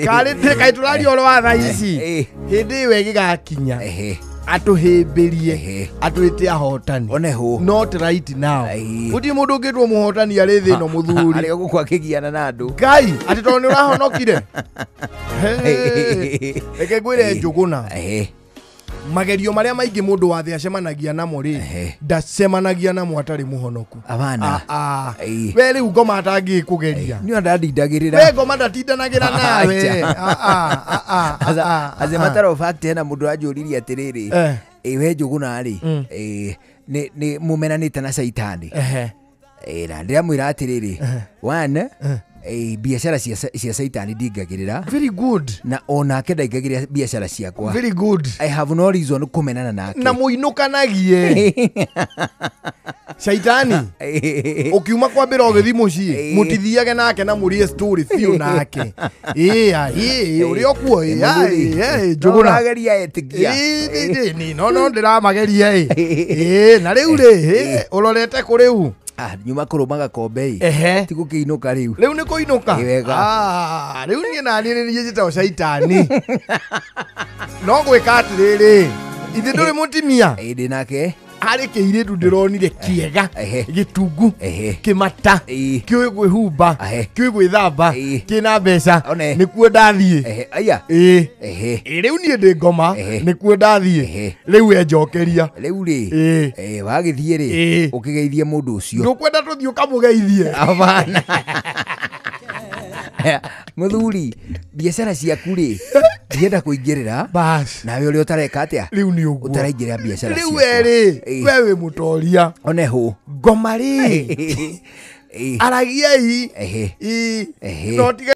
kari kai turaria oro wa tha ici hindi ĩyo ĩgĩgakinya atuhimbirie atuite ahotani oneho not right now guti mundu ungitwo muhotani ari thi no muthuri ari guku akigiana na andu ngai ati tondu ni urahonokire reke ngwire njuguna Magerio maria maingi mundu wa thĩ acemanagia namo rĩ ndacemanagia namo atarĩ mũhonoku. Abana. We rĩu ngoma atangĩkũgeria. Nĩ ndandindagĩrĩra. We ngoma ndatindanagĩra nawe. As a matter of fact hena mũndũ anjũririe atĩrĩrĩ, we Njũgũna rĩ, nĩ mũmenanĩte na caitani. Na ndĩramwĩra atĩrĩrĩ, one, biacara cia caitani ndingagĩrĩra. Very good. Na onake ndaingagĩrĩra biacara ciakwa. Very good. I have no reason kũmenana nake. Na mũinũkanagie. Caitani ukiuma kwambĩra ũgĩthiĩ mũciĩ mũtithiage nake na mũrie story biũ nake. Ũrĩa ũkuo Njũgũna. Ũrageria ĩtĩkia. No ndĩramageria ĩ. Na rĩu rĩ ũrorete kũ rĩu? Nyuma kũrũma gakombe ĩ. Ti gũkĩinũka rĩu. Rĩu nĩ kũinũka. Rĩu niĩ naniĩ nĩ niĩ njĩtagwo caitani. No gwĩka atĩrĩrĩ, ithe ndũrĩ mũtimia. Ndĩ nake. Harĩ kĩirĩtu ndĩronire kĩega gĩtungu kĩmata kĩũĩ kwĩhumba kĩũĩ gwĩthamba kĩna mbeca nĩkuo ndathiĩ. Rĩu niĩ ndĩ ngoma nĩkuo ndathiĩ rĩu enjokeria. Rĩu rĩ wagĩthiĩ rĩ ũkĩgeithie mũndũ ũcio. Ndũkwenda tũthiĩ ũkamũgeithie? Abana. Mũthuri biacara ciaku rĩ ndienda kũingĩrĩra nawe ũrĩa ũtareka atĩa rĩu nĩ ũguo ũtaraingĩrĩra biacara rĩu we rĩ we wĩ mũtoria one hũ ngoma rĩ aragiai no tiga